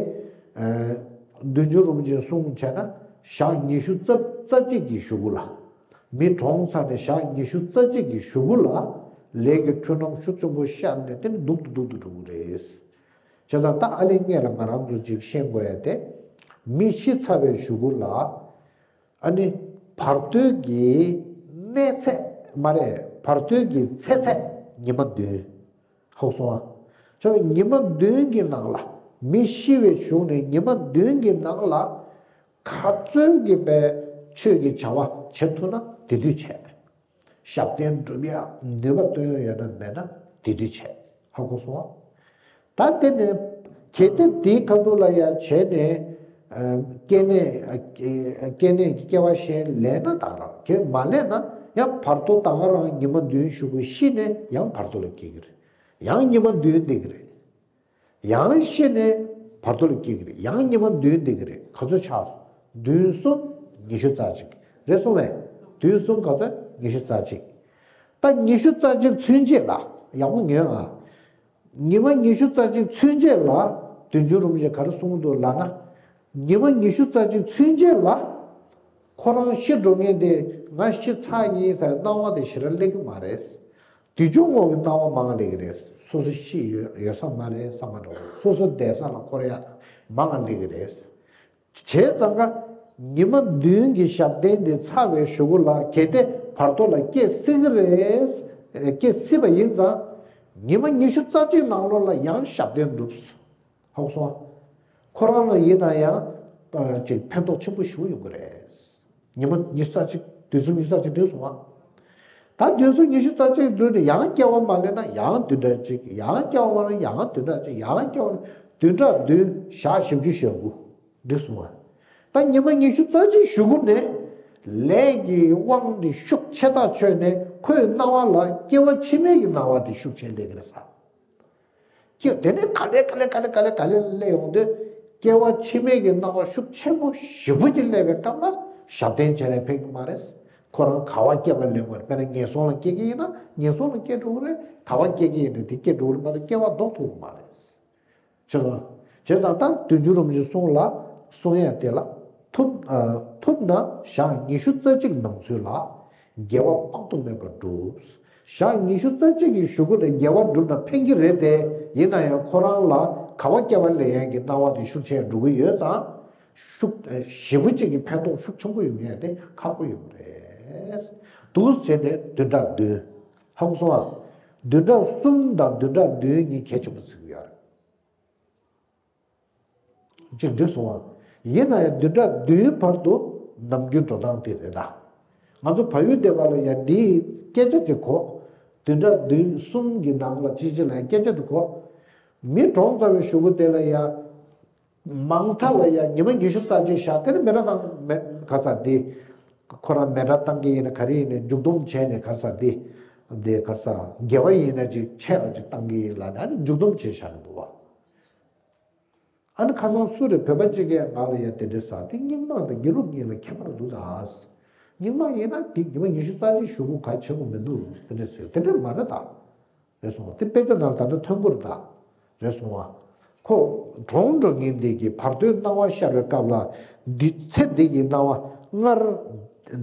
བདུད་འཇོམས་རིན་པོ་ཆེས་གསུངས་བྱས་ན་ཞག་ཉི་ཤུ་རྩ་རྩ་གཅིག་གི་གཞུག་གུ་ལ། མི་གྲོངས་ཚར་ནས་ཞག་ཉི་ཤུ་རྩ་གཅིག་གི་གཞུག་གུ་ལ་ལས་ཀྱི་འཁྲུལ་སྣང་ཤུགས་ཆེན་པོ་ཤར་ནས་དེ་ནི་སྡུག་ཏུ་སྡུག་ཏུ་འགྲོ་གི་རེད། བྱས་ཙང་ད་ཨ་ལས་སྔོན་ལ་ང་རང་ཚོ་ཅིག་ཤེས་དགོས་ཡ་དེ། མི་ཤི་ཚར་བའི་གཞུག་གུ་ལ། ཨ་ནི་བར་དོའི་གི་གནས་ཚད་མ་རེད། བར་དོའི་གི་ཚེ་ཚད་ཉི་མ་བདུན། ཧ་གོ་སོང་ཨ། ཁྱོད་ཉི་མ་བདུན་གྱི་ནང་ལ་མི་ཤི་བའི་གཞུག་ནས་ཉི་མ་བདུན་གྱི་ནང་ལ་ག་ཚོད་ཀྱི་པའི་ཆོས་ཀྱི་བྱ་བ་བྱེད་ཐུབ་ན་དེ་དུས་བྱས། ཞབས་བརྟན་སྒྲུབ་ཡ་ནུས་པ་བཏོན་ཡ་ཡོད་ན་མེད་ན་དེ་དུས་བྱས། ཧ་གོ་སོང་ཨ། ད་དེ་ནས་གལ་ཏེ་དེའི་ཁ་ཐུག་ལ་ཡ་བྱས་ནས་ཨ་སྐྱེ་གནས་ཨ་སྐྱེ་སྐྱེ་གནས་ཀྱི་སྐྱེ་བ་གཞན་ལེན་ན་ད་རང་། དེ་མ་ལེན་ན་ཡང་བར་དོ་ད་ག་རང་ཉི་མ་བདུན་གཞུག་གུ་ཤི་ནས་ཡང་བར་དོ་ལ་སྐྱེ་གི་རེད། ཡང་ཉི་མ་བདུན་བསྡད་ཀྱི་རེད། ཡང་ཤི་ནས་བར་དོ་ལ་སྐྱེ་གི་རེད། ཡང་ཉི་མ་བདུན་བསྡད་ཀྱི་རེད། ག་ཚོད་ཆགས་སོང་། བདུན་གསུམ་ཉི་ཤུ་རྩ་གཅིག་རེད་སོང་བས། བདུན་གསུམ་ག་ཚོད། ཉི་ཤུ་རྩ་གཅིག་ད་ཉི་ཤུ་རྩ་གཅིག་ཚུན་ཆད་ལ་ཡག་པོ་ཉོན་ཨ། ཉི་མ་ཉི་ཤུ་རྩ་གཅིག་ཚུན་ཆད་ལ་བདུད་འཇོམས་རིན་པོ་ཆེས་ག་རེ་གསུངས་འདུག་ལབ་ན། ཉི་མ་ཉི་ཤུ་རྩ་གཅིག་ཚུན་ཆད་ལ་ཁོ་རང་ཤི་འགྲོ་མཁན་དེ་ང་ཤི་ཚར་ཡིན་ཟེར་སྣང་བ་དེ་ཞེ་དྲག་སླེབས་ཀྱི་མ་རེད། དུས་ཆུང་ངུ་གི་སྣང་བ་མང་ང་སླེབས་ཀྱི་རེད། སོ་སོ་ཤི་ཡོད་ཡོད་ས་མ་རེད་བསམ་པ་འདྲ་བོ། སོ་སོ་བསྡད་ས་ལ་འཁོར་ཡ་མང་ང་སླེབས་ཀྱི་རེད། བྱས་ཙང་ཀ་ཉི་མ་བདུན་གྱི་ཞབས་བརྟན་དེ་ཚར་བའི་གཞུག་གུ་ལ་གལ་ཏེ་བར་དོ་ལ་སྐྱེ་སྲིད་ཀྱི་རེད། སྐྱེ་སྲིད་པ་ཡིན་ཙང་ཉི་མ་ཉི་ཤུ་རྩ་གཅིག་ནང་ལོགས་ལ་ཡང་ཞབས་བརྟན་འགྲུབ། ཧ་གོ་སོང་ཨ། ཁོ་རང་ལ་ཡིན་ན་ཡང་ཨ་ཅིག་ཕན་ཐོགས་ཆེན་པོ་ཞིག་ཡོང་གི་རེད། ཉི་མ་ཉི་ཤུ་རྩ་གཅིག་བདུན་གསུམ་ཉི་ཤུ་རྩ་གཅིག་འགྲིག་སོང་ཨ། ད་བདུན་གསུམ་ཉི་ཤུ་རྩ་གཅིག་འགྲིག་ནས་ཡང་སྐྱེ་བ་མ་ལེན་ན་ཡང་བདུན་ཕྲག་གཅིག་ཡང་སྐྱེ་བ་མ་ལེན་ན་ཡང་བདུན་ཕྲག་གཅིག་ཡང་སྐྱེ་བ་བདུན་ཕྲག་བདུན་ཞག་བཞི་བཅུ་ཞེ་དགུ་འགྲིག་སོང་ཨ། ད་ཉི་མ་ཉི་ཤུ་རྩ་གཅིག་གཞུག་གུ་ནས་ལས་ཀྱི་དབང་དེ་ཤུགས་ཆེ་ཐག་ཆོད་ནས་ཁོའི་སྣང་བ་ལ་སྐྱེ་བ་ཕྱི་མའི་གི་སྣང་བ་དེ་ཤུགས་ཆེ་སླེབས་ཀྱི་རེད་ས། ཀྱེ་དེ་ནས་ག་ལེ་ག་ལེ་ག་ལེ་ག་ལེ་ག་ལེ་སླེབས་ཡོང་དུས་སྐྱེ་བ་ཕྱི་མའི་གི་སྣང་བ་ཤུགས་ཆེན་པོ་ཞེ་པོ་ཅིག་སླེབས་པའི་སྐབས་ལ་ཞབས་བརྟན་བྱས་ནས་ཕན་གྱི་མ་རེད། ཁོ་རང་ག་བ་སྐྱེ་བ་ལེན་དགོས་རེད། དཔེར་ན་ངན་སོང་ལ་སྐྱེ་གི་ཡིན་ན་ངན་སོང་ལ་སྐྱེ་འགྲོ་གི་རེད། ག་བ་སྐྱེ་གི་ཡིན་ན་དེ་སྐྱེ་འགྲོ་གི་རེད་མ་གཏོགས་སྐྱེ་བ་ལྡོག་ཐུབ་ཀྱི་མ་རེད། ཆེ་སོང་། བྱས་ཙང་ད་བདུན་ཅུ་རིན་པོ་ཆེ་གསུང་ལ་གསུང་ཡ་དེ་ལ་ཐུབ་ཨ་ཐུབ་ན་ཞག་ཉི་ཤུ་རྩ་གཅིག་ནང་ཚུད་ལ་དགེ་བ་དཔག་ཏུ་མེད་པ་སྒྲུབ། ཞག་ཉི་ཤུ་རྩ་གཅིག་གི་གཞུག་གུ་ལ་དགེ་བ་བསྒྲུབས་ན་ཕན་གྱི་རེད་དེ། ཡིན་ན་ཡང་ཁོ་རང་ལ་ག་བ་སྐྱེ་བ་ལེན་ཡ་གི་སྣང་བ་དེ་ཤུགས་ཆེ་འགྲོ་གི་ཡོད་ཙང་། ཤུགས་ཞེ་པོ་ཅིག་གི་ཕན་ཐོགས་ཤུགས་ཆེན་པོ་ཡོང་ཡ་དེ་ཁག་པོ་ཡོད་རེད། འདུག་བྱས་ནས་བདུན་ཕྲག་བདུན། ཧ་གོ་སོང་ཨ། བདུན་ཕྲག་གསུམ་དང་བདུན་ཕྲག་བདུན་གཉིས་གལ་ཆེན་པོ་བརྩི་གི་ཡོད་རེད། ཅིག་འགྲིག་སོང་བ། ཡིན་ན་ཡང་བདུན་ཕྲག་བདུན་བར་དུ་ནམ་རྒྱུན་འགྲོ་སྟངས་དེ་རེད་ད། ང་ཚོ་བལ་ཡུལ་སྡེ་བ་ལ་ཡང་འདིའི་སྐད་ཆ་དེ་གོ། བདུན་ཕྲག་བདུན་གསུམ་གྱི་ནང་ལ་ཅི་ཅི་ལ་ཡང་སྐད་ཆ་དེ་གོ། མི་གྲོངས་ཚར་བའི་གཞུག་གུ་དེ་ལ་ཡང་མང་མཐའ་ལ་ཡང་ཉི་མ་ཉི་ཤུ་རྩ་གཅིག་བཞག་དེ་ནི་མེ་ར་བཏང་མེ་ག་ས་འདི། ཁོ་རང་མེ་ར་བཏང་གི་ཡིན་ན་ག་རེ་ཡིན་ན་མཇུག་སྡོམ་བྱས་ནས་ག་ས་འདི། འདི་ག་ས་དགེ་བ་ཡིན་ན་ཅིག་ཆད་པ་ཅིག་བཏང་གི་ཡིན་ལ་ནི་ཨ་ནི་མཇུག་སྡོམ་བྱས་བཞག་གི་འདུག་བ། ཨ་ནི་ཁ་སང་སུ་རེད་བོད་པ་གཅིག་གིས་ང་ལ་ཡ་དེ་འདྲས་ཟེར། དེ་རྙིང་མ་དང་དགེ་ལུགས་གཉིས་ལ་ཁྱད་པར་འདུག་ད། རྙིང་མ་ཡིན་ན་དེ་ཉི་མ་ཉི་ཤུ་རྩ་གཅིག་གཞུག་གུ་ག་བྱེད་དགོས་མི་འདུག་དེ་འདྲས་ཟེར། དེ་འདྲས་མ་རེད་ད། རེད་སོང་བ། དེ་དཔེ་ཆ་ནང་ད་ལྟ་ཐོན་གྱི་རེད་ད། རེད་སོང་བ། ཁོ་གྲོངས་འགྲོ་མཁན་དེ་གི་བར་དོའི་སྣང་བ་ཤར་བའི་སྐབས་ལ་འདི་ཚེ་འདི་གི་སྣང་བ་སྔར།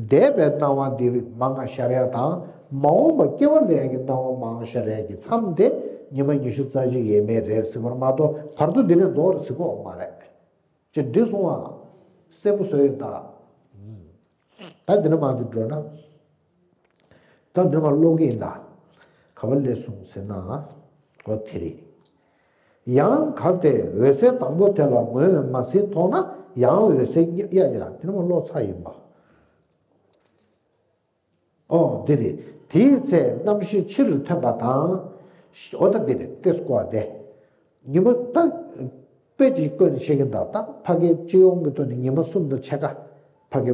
འདས་པའི་སྣང་བ་འདི་མང་ང་ཤར་ཡ་དང་། མ་འོངས་པ་སྐྱེ་བ་ལེན་གྱི་སྣང་བ་མང་ང་ཤར་ཡ་གི་མཚམས་དེ་ཉི་མ་ཉི་ཤུ་རྩ་གཅིག་ཡས་མས་རེད་ཟེར་བ་མ་གཏོགས་བར་དོ་འདི་ནས་རྫོགས་རེད་ཟེར་གོ་མ་རེད། ཅེས་འགྲིག་སོང་ཨ། གསལ་པོ་བཟོས་ཡོད་ད། ད་འདི་ནས་མར་ཅིག་འགྲོ་ན། ད་འདི་ནས་མར་ཀློག་གི་ཡིན་ད། ག་པར་སླེབས་སོང་ཟེར་ན། འོ་དེ་རེད། ཡང་གལ་ཏེ་འོད་གསལ་དང་པོ་དེ་ལ་ངོས་མ་ཟིན་མཐོང་ན་ཡང་འོད་གསལ་གཉིས། ཡ་ཡ་དེ་ནས་མར་ཀློག་ཚར་ཡིན་པ། ཨོ་འདི་རེད། དེའི་ཚེ་རྣམ་ཤེས་ཕྱིར་ཐོན་པ་དང་། ཨོ་ད་འདི་རེད་ཏེ་སྐོར་དེ། ཉི་མ་ད། དཔེ་ཅིག་བཀོད་ནས་བཤད་ཀྱི་འདུག་ད་ཕ་གིའི་སྤྱི་ཡོངས་ཀྱི་ཐོག་ནས་ཉི་མ་གསུམ་དང་ཕྱེད་ཀ་ཕ་གི་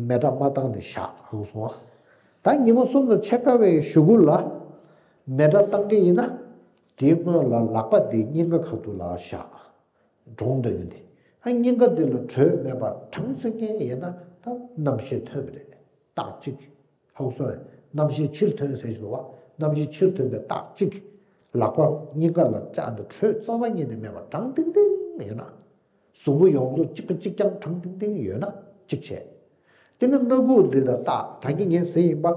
མེ་སྲེག་མ་བཏང་དེ་བཞག་ཧ་གོ་སོང་ཨ། ད་ཉི་མ་གསུམ་དང་ཕྱེད་ཀ་བའི་གཞུག་གུ་ལ་མེ་སྲེག་བཏང་གི་ཡིན་ན། དེའི་སྔོན་ལ་ལག་པ་དེ་སྙིང་ག་ཁ་ཐུག་ལ་བཞག་གྲོངས་འདོད་ཡོད་དེ། ཨ་སྙིང་ག་འདི་ལ་དྲོད་མེད་པར་གྲང་ཚིག་མཁན་ཡིན་ན་ད་རྣམ་ཤེས་ཐོན་པ་རེད། རྟགས་གཅིག་ཧ་གོ་སོང་ངས། རྣམ་ཤེས་ཕྱིར་ཐོན་ཟེར་གྱི་འདུག་བ། རྣམ་ཤེས་ཕྱིར་ཐོན་པའི་རྟགས་གཅིག་ལག་པ་སྙིང་ག་ལ་བཅག་འདི་དྲོད་རྩ་བ་ཉིད་ནས་མེད་པར་གྲང་ཏིང་ཏིང་ཡོད་ན། གཟུགས་པོ་ཡོངས་རྫོགས་གཅིག་པ་གཅིག་རྐྱང་གྲང་ཏིང་ཏིང་ཡོད་ན་གཅིག་བྱས། དེ་ནས་སྣ་ཁུག་འདི་ལ་བལྟ། ད་གིན་ངས་ཟེར་ཡིན་པ།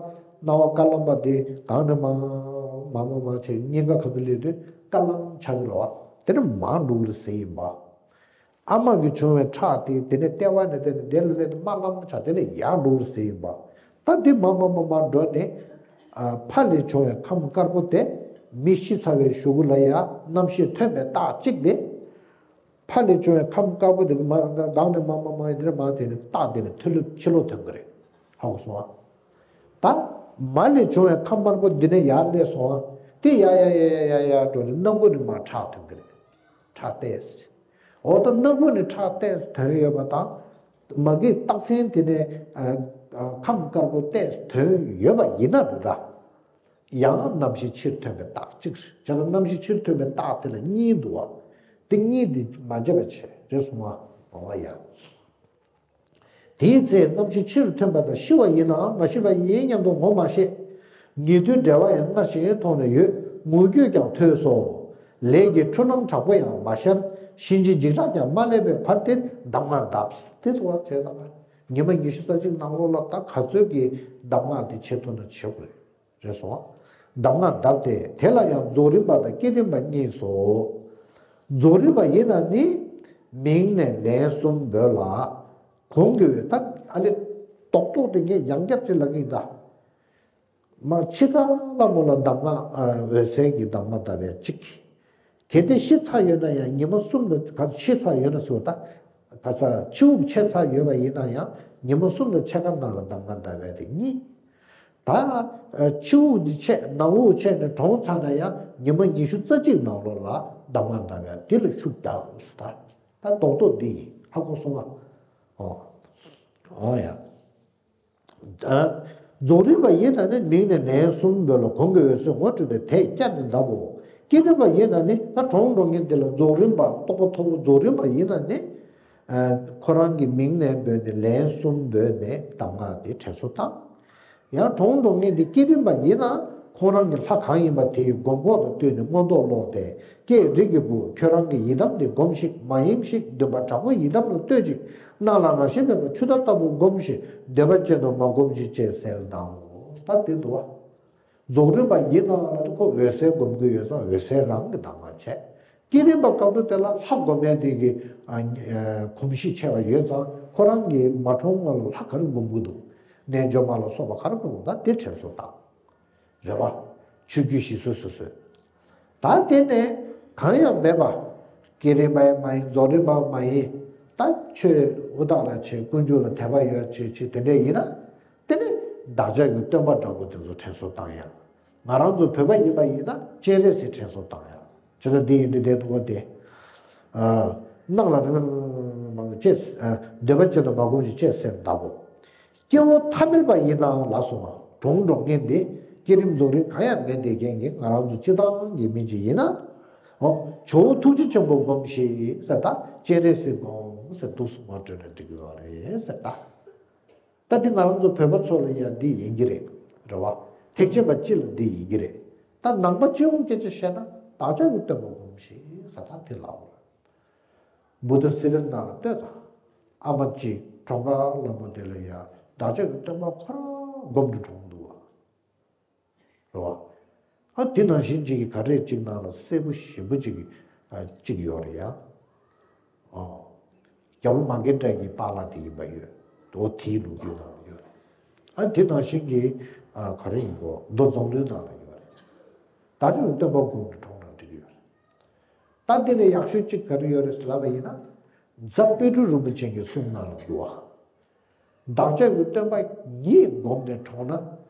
སྣང་བ་དཀར་ལམ་པ་དེ་གང་ནས་མར་མར་མར་མར་བྱས་སྙིང་ག་ཁ་ཐུག་སླེབས་དུས་དཀར་ལམ་ཆགས་ཀྱི་རེད་བ། དེ་ནས་མར་འགྲོ་གི་རེད་ཟེར་ཡིན་པ། ཨ་མ་གིས་བྱུང་བའི་ཁྲག་དེ་དེ་ནས་ལྟེ་བ་ནས་དེ་ནས་དེ་ལ་སླེབས་དུས་དམར་ལམ་ཆགས་དེ་ནས་ཡར་འགྲོ་གི་རེད་ཟེར་ཡིན་པ། ད་འདི་མར་མར་མར་མར་འགྲོ་ནས། ཨ་ཕ་ལས་བྱུང་བའི་ཁམས་དཀར་པོ་དེ་མི་ཤི་ཚར་བའི་གཞུག་གུ་ལ་ཡ་རྣམ་ཤེས་ཐོན་པའི་རྟགས་གཅིག་དེ། ཕ་ལས་བྱུང་བའི་ཁམས་དཀར་པོ་དེ་གི་མ་སྒང་ནས་མ་མ་མ་འདི་ནས་མ་དེ་ནས་རྟགས་དེ་ནས་ཐུ་ལུ་ཕྱི་ལོགས་ཐོན་གི་རེད། ཧ་གོ་སོང་ཨ། ད་མ་ལས་བྱུང་བའི་ཁམས་དམར་པོ་འདི་ནས་ཡར་སླེབས་སོང་ཨ། དེ་ཡ་ཡ་ཡ་ཡ་ཡ་ཡ་འགྲོ་ནས་སྣ་ཁུག་ནས་མར་ཁྲག་ཐོན་གི་རེད། ཁྲག་ཏོག་ཙམ། འོ་ད་སྣ་ཁུག་ནས་ཁྲག་ཏོག་ཙམ་ཐོན་ཡོད་པ་དང་། མ་གི་རྟགས་མཚན་དེ་ནས་ཨ་ཨ་ཁམས་དཀར་པོ་ཏོག་ཙམ་ཐོན་ཡོད་པ་ཡིན་ན་རེད་ད། ཡང་རྣམ་ཤེས་ཕྱིར་ཐོན་པའི་རྟགས་གཅིག་རེད། བྱས་ཙང་རྣམ་ཤེས་ཕྱིར་ཐོན་པའི་རྟགས་དེ་ལ་གཉིས་འདུག་བ། དེ་གཉིས་དེ་མ་བརྗེད་པ་བྱས་རེད་སོང་བ། འོ་ཡ། དེའི་ཚེ་རྣམ་ཤེས་ཕྱིར་ཐོན་པ་དང་ཤི་བ་ཡིན་ནའང་མ་ཤི་བ་ཡིན་སྙམ་དུ་ངོ་མ་ཤེས། ཉེ་དུའི་འབྲེལ་བ་ཡང་སྔར་བཞིན་མཐོང་ནས་ཡོད། ངུ་རྒྱུད་ཀྱང་ཐོས་སོ། ལས་ཀྱི་འཁྲུལ་སྣང་དྲག་པོ་ཡང་མ་ཤར། གཤིན་རྗེའི་འཇིགས་སྐྲག་ཀྱང་མ་སླེབས་པའི་བར་དེར་གདམས་ངག་གདབ། དེ་དུ་བ་བྱས་ཙང་ཉི་མ་ཉི་ཤུ་རྩ་གཅིག་ནང་ལོགས་ལ་ད་ག་ཚོད་ཀྱི་གདམས་ངག་དེ་བྱེད་ཐུབ་ན་བྱེད་དགོས་རེད། རེད་སོང་། གདམས་ངག་གདབ་སྟེ་དེ་ལ་ཡང་རྫོགས་རིམ་པ་དང་བསྐྱེད་རིམ་པ་གཉིས་སོ། རྫོགས་རིམ་པ་ཡིན་ན་ནི་མིང་ནས་ལན་གསུམ་འབོད་ལ། གོང་གི་འོད་ད་ཨ་ལེ། རྡོག་རྡོག་དེ་ངས་ཡང་བསྐྱར་ཅིག་ལབ་ཀྱི་ཡིན་ད། མ་འཆི་ཁ་ལ་མོ་ལ་གདམས་ངག་འོད་གསལ་གྱི་གདམས་ངག་གདབ་པའི་གཅིག་གལ་ཏེ་ཤི་ཚར་ཡོད་ན་ཡང་ཉི་མ་གསུམ་དུ་ག་ཤི་ཚར་ཡོད་ན་ཟེར་བ་ད། ག་ས་ཕྱི་དབུགས་ཆད་ཚར་ཡོད་པ་ཡིན་ན་ཡང་ཉི་མ་གསུམ་དང་ཕྱེད་ཀ་ནང་ལ་གདམས་ངག་གདབ་པ་དེ་གཉིས། ད་ཕྱི་དབུགས་འདི་ཆད་ནང་དབུགས་ཆད་ནས་གྲོངས་ཚར་ན་ཡང་ཉི་མ་ཉི་ཤུ་རྩ་གཅིག་ནང་ལོགས་ལ་གདམས་ངག་གདབ་པ་དེ་ལ་ཤུགས་རྒྱག་དགོས་སོ། ད་ད་རྡོག་རྡོག་འདི་ཡིན་ཧ་གོ་སོང་ང་། ཨོ་ཨོ་ཡ། རྫོགས་རིམ་པ་ཡིན་ན་ནི་མིང་ནས་ལན་གསུམ་འབོད་ལ་གོང་གི་འོད་ཟེར་ངོ་སྤྲོད་དེ་དེས་བསྐྱར་ནས་གདབ་བོ། བསྐྱེད་རིམ་པ་ཡིན་ན་ནི་ད་གྲོངས་འགྲོ་མཁན་དེ་ལ་རྫོགས་རིམ་པ་རྟོགས་པ་ཐོབ་བོ། རྫོགས་རིམ་པ་ཡིན་ན་ནི། ཁོ་རང་གི་མིང་ནས་འབོད་ནས་ལན་གསུམ་འབོད་ནས་གདམས་ངག་དེ་དྲན་གསོ་བཏང་། ཡང་གྲོངས་འགྲོ་མཁན་དེ་བསྐྱེད་རིམ་པ་ཡིན་ན་ ཁོང་རང་གི་ལྷ་གང་ཡིན་པ་དེ་ཡི་སྒོམ་ཁོག་ལ་ལྟོས་ནས་མངོན་རྟོགས་ལོག་སྟེ། ཀྱེ་རིགས་ཀྱི་བུ། ཁྱོད་རང་གི་ཡི་དམ་དེ་སྒོམས་ཤིག། མ་ཡེངས་ཤིག། འདུན་པ་དྲག་པོས་ཡི་དམ་ལ་ལྟོས་ཅིག། སྣང་ལ་རང་བཞིན་མེད་པ་ཆུ་ཟླ་ལྟ་བུ་སྒོམས་ཤིག། འདོད་པ་ཅན་དུ་མ་སྒོམས་ཤིག། ཅེས་གསལ་དང་། ད་དེ་འདུག་བ། རྫོགས་རིམ་པ་ཡིན་ནའང་ལ་ཁོ་འོད་གསལ་སྒོམ་གྱི་ཡོད་ཙང་འོད་གསལ་རང་གི་གདམས་ངག་བྱས། བསྐྱེད་རིམ་པ་སྐབས་དུ་དེ་ལ་ལྷ་སྒོམ་ཡས་དེ་གི་ཨ་ཨ་གོམས་གཤིས་ཆེ་བ་ཡོད་ཙང་ཁོ་རང་གི་མ་གྲོངས་སྔོན་ལ་ལྷ་ག་རེ་སྒོམ་གྱི་འདུག། རྣལ་འབྱོར་མ་ལ་སོགས་པ་ག་རེ་སྒོམ་གྱི་འདུག། ད་དེ་དྲན་གསོ་བཏང་། རེད་བ། ཆོས་བརྒྱུད་ཞིག་སོ་སོ་སོས། ད་དེ་ནས་གང་ཡང་མེད་པ། བསྐྱེད་རིམ་པ་ཡང་མ་ཡིན། རྫོགས་རིམ་པ་ཡང་མ་ཡིན། ད་ཆོས་ཨུ་ཏ་ར་ཆོས་ཀུན་འབྱུང་ལ་དད་པ་ཡོད་ཆོས་ཆོས་དེ་འདྲ་ཡིན་ན། དེ་ནི་བདག་ཅག་གི་སྟོན་པ་འདྲ་པོ་དེ་ཚོ་དྲན་གསོ་བཏང་ཡ། ང་རང་ཚོ་བོད་པ་ཡིན་པ་ཡིན་ན་སྤྱན་རས་གཟིགས་དྲན་གསོ་བཏང་ཡ། ཅི་ལྟར་འདི་ཡིན་འདི་བསྡད་འདུག་པ་དེ། ཨ། སྣང་ལ་རང་རང་ཅེས། ཨ། འདོད་པ་ཅན་དུ་མ་སྒོམས་ཤིག། ཅེས་གསལ་དང་པོ། སྐྱེ་བོ་ཐ་མལ་པ་ཡིན་ནའང་ལགས་སོ། གྲོངས་འགྲོ་མཁན་དེ་བསྐྱེད་རིམ་རྫོགས་རིམ་གང་ཡང་མེད་བསྡད་མཁན་གྱི་ང་རང་ཚོ་སྤྱི་བཏང་གི་མི་ཅིག་ཡིན་ན། ཨོ། ཇོ་བོ་ཐུགས་རྗེ་ཆེན་པོ་སྒོམས་ཤིག་ཟེར། ད་སྤྱན་རས་གཟིགས་སྒོམས་ཟེར་འདུག་སེ་ངོ་སྤྲོད་ན་འགྲིག་གི་ཡོད་རེད་ཟེར་ད། ད་འདི་ང་རང་ཚོ་བོད་པ་ཚོ་ལ་ཡང་འདི་ཡིན་གྱི་རེད། རེད་བ། ཐེག་ཆེན་པ་སྤྱི་ལ་འདི་ཡིན་གྱི་རེད། ད་ནང་པ་སྤྱི་ཡོངས་སྐད་ཆ་བཤད་ན་བདག་ཅག་གི་སྟོན་པ་སྒོམས་ཤིག་ཟེར་ད་དེ་ལབ་པ། བུདྡྷ་སི་རི་ནང་ལ་ལྟོས་དང་། ཨ་མ་གཅིག་གྲོངས་ཁ་ལ་མོ་དེ་ལ་ཡང་བདག་ཅག་གི་སྟོན་པ་ཁོ་རང་སྒོམ་དུ་གྲོངས་འདུག་བ། རེད་བ། ཨ་དེ་ནང་བཞིན་གཅིག་གི་ག་རེ་གཅིག་ནང་ལ་སྲས་པོ་ཞིམ་པོ་གཅིག་གི་ཨ་གཅིག་ཡོད་རེད་ཡ། ཨོ། རྒྱལ་པོ་མ་སྐྱེས་དགྲ་གི་པཱ་ལགས་དེ་ཡིན་པ་ཡོད། ཨོ་དེའི་ལོ་རྒྱུས་ནང་ལ་ཡོད་རེད། ཨ་དེ་ནང་བཞིན་གྱི་ཨ་ག་རེ་ཡིན་གོ། མདོ་མཛངས་བླུན་ནང་ལ་ཡོད་རེད། བདག་ཅག་གི་སྟོན་པ་སྒོམ་དུ་གྲོངས་ན་འགྲིག་གི་ཡོད་རེད། ད་འདི་ལས་ཡག་ཤོས་གཅིག་ག་རེ་ཡོད་རེད་ལབ་པ་ཡིན་ན། རྫ་དཔལ་སྤྲུལ་རིན་པོ་ཆེ་གི་གསུང་ནང་ལ་འདུག་བ། བདག་ཅག་གི་སྟོན་པ་ཉིད་བསྒོམས་ནས་གྲོངས་ན་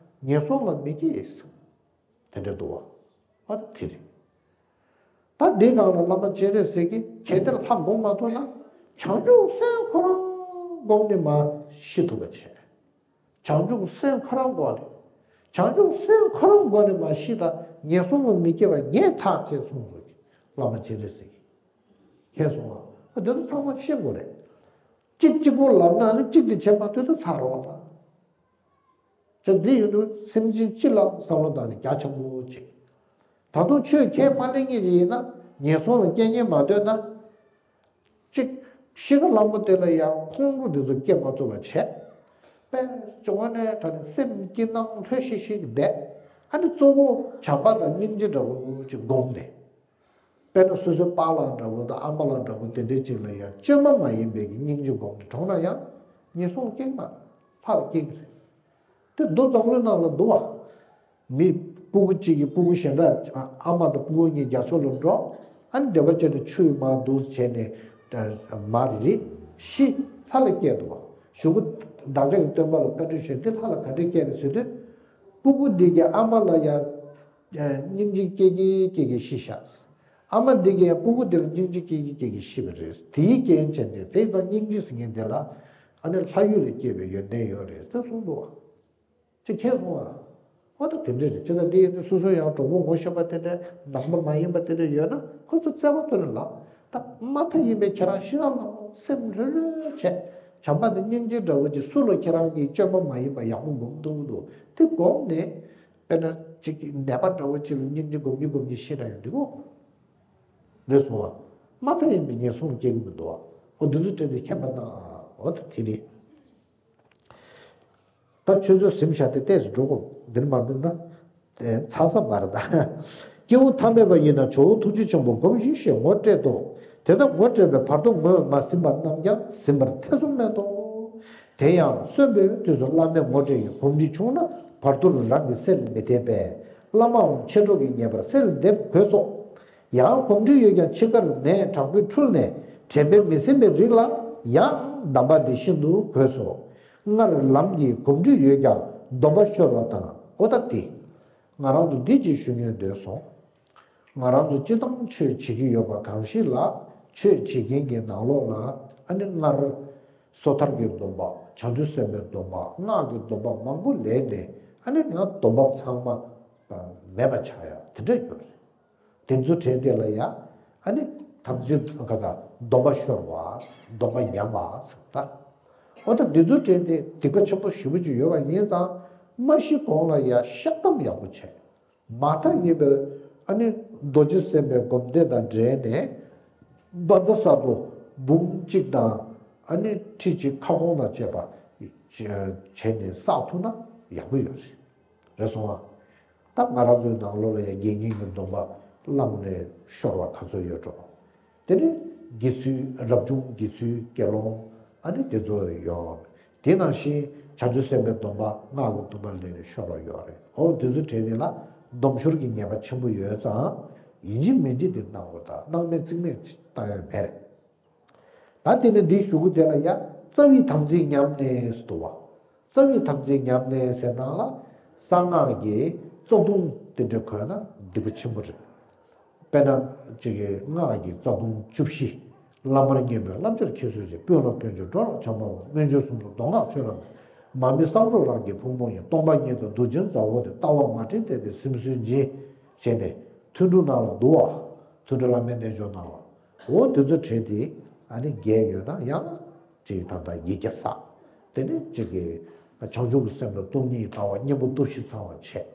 ངན་སོང་ལ་མི་སྐྱེ། དེ་འདྲ་འདུག་བ། ཨ་དེ་རེད། ད་འདི་སྒང་ལ་བླ་མ་སྤྱན་རས་གཟིགས་ཀྱིས་གལ་ཏེ་ལྷ་བསྒོམ་མ་ཐུབ་ན་བྱང་ཆུབ་སེམས་ཁོ་རང་བསྒོམས་ནས་མར་ཤི་ཐུབ་པ་བྱས། བྱང་ཆུབ་སེམས་ཁོ་རང་སྒོམ་ནས། བྱང་ཆུབ་སེམས་ཁོ་རང་སྒོམ་ནས་མར་ཤི་ད་ངན་སོང་ལ་མི་སྐྱེ་བ་ངས་ཐག་བཅད་གསུངས་སོ། བླ་མ་སྤྱན་རས་གཟིགས་ཀྱིས། མཁྱེན་སོང་ང་། ཨ་འདི་ཚོ་ཚང་མ་ཤེས་དགོས་རེད། གཅིག་གཅིག་པོ་ལབ་ན་ནི་གཅིག་དེ་བྱས་མ་ཐུབ་ད་ཚར་བ་དང་། ཅེས་འདི་ཡོད་དུས་སེམས་ཅན་སྤྱི་ལ་བསམ་བློ་བཏང་ནས་རྒྱ་ཆེན་པོ་བྱེད། ད་དུང་ཆོས་ཁས་མ་ལེན་མཁན་ཞིག་ཡིན་ན་ངན་སོང་ལ་སྐྱེ་ཉེན་མ་འདོད་ན། གཅིག་ཤི་ཁ་ལྷ་མོ་དེ་ལ་ཡང་ཁོང་ཁྲོ་འདི་ཚོ་སྐྱེ་མ་ཐུབ་པ་བྱས། དཔེ་བྱུང་བ་ནས་ད་ནི་སེམས་སྐྱིད་སྣང་ལྷོད་ཤིག་ཤིག་བསྡད། ཨ་ནི་གཙོ་བོ་བྱམས་པ་དང་སྙིང་རྗེ་འདྲ་བོ་ཅིག་བསྒོམས་ནས། དཔེར་ན་སོ་སོའི་པཱ་ལགས་འདྲ་བོ་དང་ཨ་མ་ལགས་འདྲ་བོ་དེ་འདྲའི་ཅིག་ལ་ཡང་བཅོས་མ་མ་ཡིན་པའི་གི་སྙིང་རྗེ་སྒོམ་ནས་གྲོངས་ན་ཡང་ངན་སོང་སྐྱེ་གི་མ་རེད། ལྷ་ལ་སྐྱེ་གི་རེད། དེ་མདོ་མཛངས་བླུན་ནང་ལ་འདུག་བ། མི་སྤུ་གུ་གཅིག་གིས་སྤུ་གུ་གཞན་དག་ཨ་མ་དང་སྤུ་གུ་གཉིས་རྒྱ་མཚོ་ལ་འགྲོ། ཨ་ནི་འདོད་པ་ཅན་དུ་ཆུ་ཡི་མར་འདུག་བྱས་ནས་མར་རེད་ཤི་ལྷ་ལ་སྐྱེས་འདུག་བ། གཞུག་གུ་བདག་ཅག་གི་སྟོན་པ་ལ་བཀའ་འདྲི་ཞུས་འདི་ལྷ་ལ་ག་འདྲས་སྐྱེས་རེད་ཟེར་དུས། སྤུ་གུ་འདི་གིས་ཨ་མ་ལ་ཡང་། སྙིང་རྗེ་སྐྱེ་གི་སྐྱེ་གི་ཤི་ཤག། ཨ་མ་འདི་གིས་སྤུ་གུ་འདི་ལ་སྙིང་རྗེ་སྐྱེ་གི་སྐྱེ་གི་ཤི་བ་རེད། དེའི་རྐྱེན་བྱས་ཏེ་དེ་ཙང་སྙིང་རྗེ་ཟེར་མཁན་དེ་ལ་ཨ་ནི་ལྷ་ཡུལ་ལ་སྐྱེས་པའི་ཡོན་ཏན་ཡོད་རེད་ཟེར་གསུངས་འདུག་བ། ཅེས་མཁྱེན་སོང་ང་། ཨོ་ད་དེ་འདྲ་རེད། ཅེས་ད་འདི་ཡིན་ན་སོ་སོ་ཡང་གྲོགས་པོ་ངོ་ཤེས་པ་དེ་འདྲ་ནང་པ་མ་ཡིན་པ་དེ་འདྲ་ཡོད་ན་ཁོ་ཚོ་བརྩེ་བ་ཐོག་ནས་ལབ། ད་མ་མཐའ་ཡིན་པའི་ཁྱེད་རང་ཤི་རང་ལ་སེམས་ལྷོད་ལྷོད་བྱས། བྱམས་པ་དང་སྙིང་རྗེ་འདྲ་བོ་ཅིག་སུ་ལ་ཁྱེད་རང་གིས་བཅོས་མ་མ་ཡིན་པ་ཡག་པོ་སྒོམ་ཐུབ་འདུག་དེ་སྒོམ་ནས། དཔེར་ན་གཅིག་གིས་ནད་པ་འདྲ་བོ་གཅིག་ལ་སྙིང་རྗེ་སྒོམ་གྱིན་སྒོམ་གྱིན་ཤི་ན་ཡང་འགྲིག་གོ། རེད་སོང་བ། མ་མཐའ་ཡིན་པའི་ངན་སོང་སྐྱེ་གི་མི་འདུག་བ། འོ་འདི་ཚོ་དྲན་ཏེ་མཁྱེན་པ་གནང་། འོ་ད་དེ་རེད། ད་ཆུ་ཚོད་ཟིན་བཞག་སྟེ་ཏོག་ཙམ་འགྲོ་དགོས། འདིར་མ་འགྲོ་ན་ཚར་ས་མ་རེད་ད། སྐྱེ་བོ་ཐ་མལ་པ་ཡིན་ན་ཇོ་བོ་ཐུགས་རྗེ་ཆེན་པོ་སྒོམས་ཤིག་ཞེས་ངོ་སྤྲད་དོ། དེ་ལྟར་ངོ་སྤྲད་པའི་བར་དོ་ངོས་མ་ཟིན་པ་རྣམས་ཀྱང་ཟིན་པར་ཐེ་ཚོམ་མེད་དོ། དེ་ཡང་གསོན་པོའི་དུས་སུ་བླ་མས་ངོ་སྤྲད་ཀྱི་གོམས་འདྲིས་ཆུང་ན་བར་དོར་རང་གི་སེལ་མི་འདེབས་པས། བླ་མའང་མཆེད་གྲོགས་ཀྱིས་ངེས་པར་སེལ་འདེབས་དགོས་སོ། ཡང་གོམས་འདྲིས་ཡོད་ཀྱང་འཆི་ཁར་ནད་དྲག་པོས་འཁྲུལ་ནས་དྲན་པས་མི་ཟིན་པའི་རིགས་ལ་ཡང་གདམས་པ་འདི་ཤིན་ཏུ་དགོས་སོ། སྔར་ལམ་གྱི་གོམས་འདྲིས་ཡོད་ཀྱང་སྡོམ་པ་ཤོར་བ་དང་། ཨོ་ད་དེ། ང་རང་ཚོ་འདི་ཅིག་ཞུ་སྙིང་འདོད་སོང་། ང་རང་ཚོ་སྤྱིར་བཏང་ཆོས་བྱེད་ཀྱི་ཡོད་པ་གང་ཞིག་ལ་ཆོས་བྱེད་མཁན་གྱི་ནང་ལོགས་ལ་ཨ་ནི་སྔར་སོ་ཐར་གྱི་སྡོམ་པ། བྱང་ཆུབ་སེམས་དཔའི་སྡོམ་པ། སྔགས་ཀྱི་སྡོམ་པ་མང་པོ་ལས་ནས་ཨ་ནི་ཡང་སྡོམ་པ་ཚང་མ་མེད་པ་ཆགས་ཡ་དེ་འདྲ་ཡོད་རེད། དེ་ཚོ་དྲན་དེ་ལ་ཡ་ཨ་ནི་དམ་ཚིག་ག་ས་སྡོམ་པ་ཤོར་བ། སྡོམ་པ་ཉམས་པ་ཟེར་ད། འོ་ད་འདི་ཚོ་དྲན་དེ་སྡིག་པ་ཆེན་པོ་ཞེ་པོ་ཅིག་ཡོད་པ་ཡིན་ཙང་མ་ཤི་གོང་ལ་ཡ་བཤགས་སྡོམ་ཡག་པོ་བྱས། མ་མཐའ་ཡིན་པའི་ཨ་ནི་རྡོ་རྗེ་སེམས་དཔའི་སྒོམ་བཟླས་དང་འབྲེལ་ནས་བཛྲ་ས་ཏྭ་འབུམ་གཅིག་དང་ཨ་ནི་ཁྲི་གཅིག་ཁ་སྐོང་དང་བཅས་པ་བྱས་ནས་བསགས་ཐུབ་ན་ཡག་པོ་ཡོད་རེད། རེད་སོང་ཨ། ད་ང་རང་ཚོའི་ནང་ལོགས་ལ་ཡང་དགེ་བསྙེན་གྱི་སྡོམ་པ་བླངས་ནས་ཤོར་བ་ག་ཚོད་ཡོད་འགྲོ། དེ་ནི་དགེ་ཚུལ་རབ་བྱུང་དགེ་ཚུལ་དགེ་སློང་ཨ་ནི་དེ་ཚོ་ཡོད། དེ་ནང་བཞིན་བྱང་ཆུབ་སེམས་དཔའི་སྡོམ་པ་སྔགས་ཀྱི་སྡོམ་པ་ལེན་ནས་ཤོར་བ་ཡོད་རེད། འོ་དེ་ཚོ་དྲན་ནས་ལ་སྡོམ་ཤོར་གྱི་ཉེས་པ་ཆེན་པོ་ཡོད་ཙང་ཡིན་གཅིག་མིན་གཅིག་དེ་གནང་དགོས། ད་སྣང་མེད་རྩིས་མེད་བཏང་ཡ་མེད་རེད། ད་དེ་ནས་འདིའི་གཞུག་གུ་དེ་ལ་ཡ་རྩ་བའི་དམ་ཚིག་ཉམས་ནས་སུ་འདུ་བ། རྩ་བའི་དམ་ཚིག་ཉམས་ནས་ཟེར་ནང་ལ་གསང་སྔགས་ཀྱི་རྩ་ལྟུང་དེ་འདྲ་གོ་ན་སྡིག་པ་ཆེན་པོ་རེད། དཔེར་ན་ཅིག་གི་སྔགས་ཀྱི་རྩ་ལྟུང་བཅུ་བཞི། བླ་མར་མཉེས་པའི་བསླབ་བྱར་མཁས་སུ་བྱེད། དཔོན་སློབ་དཀོན་མཆོག་འགྲོ་ལ་བྱམས་པ་སྨོན། སྨོན་བྱེད་གསུམ་དང་མདོ་སྔགས་ཆོས་ལ་མོས། མ་དམིགས་བསམ་རུང་རང་གི་ཕུང་པོ་ཡིན། སྟོང་པ་ཉིད་དང་གདུལ་བྱའི་མཛའ་བོ་དེ། ལྟ་བ་མ་དྲན་ཏེ་དེ་སེམས་གསོའི་སྦྱིན་བྱས་ནས་ཐུན་དྲུག་ནང་ལ་འདུ་བ། ཐུན་དྲུག་བླ་མའི་རྣལ་འབྱོར་ནང་ལ། འོ་དེ་ཚོ་བྲིས་ཏེ་ཨ་ནི་རྒྱས་ཡོད་ན་ཡང་ཅིག་ད་ལྟ་ཡིག་བརྒྱ་བསགས། དེ་ནས་ཅིག་གི་བྱང་ཆུབ་ཀྱི་སེམས་དང་སྟོང་ཉིད་ལྟ་བ་གཉེན་པོ་སྟོབས་བཞི་ཚང་བ་བྱས།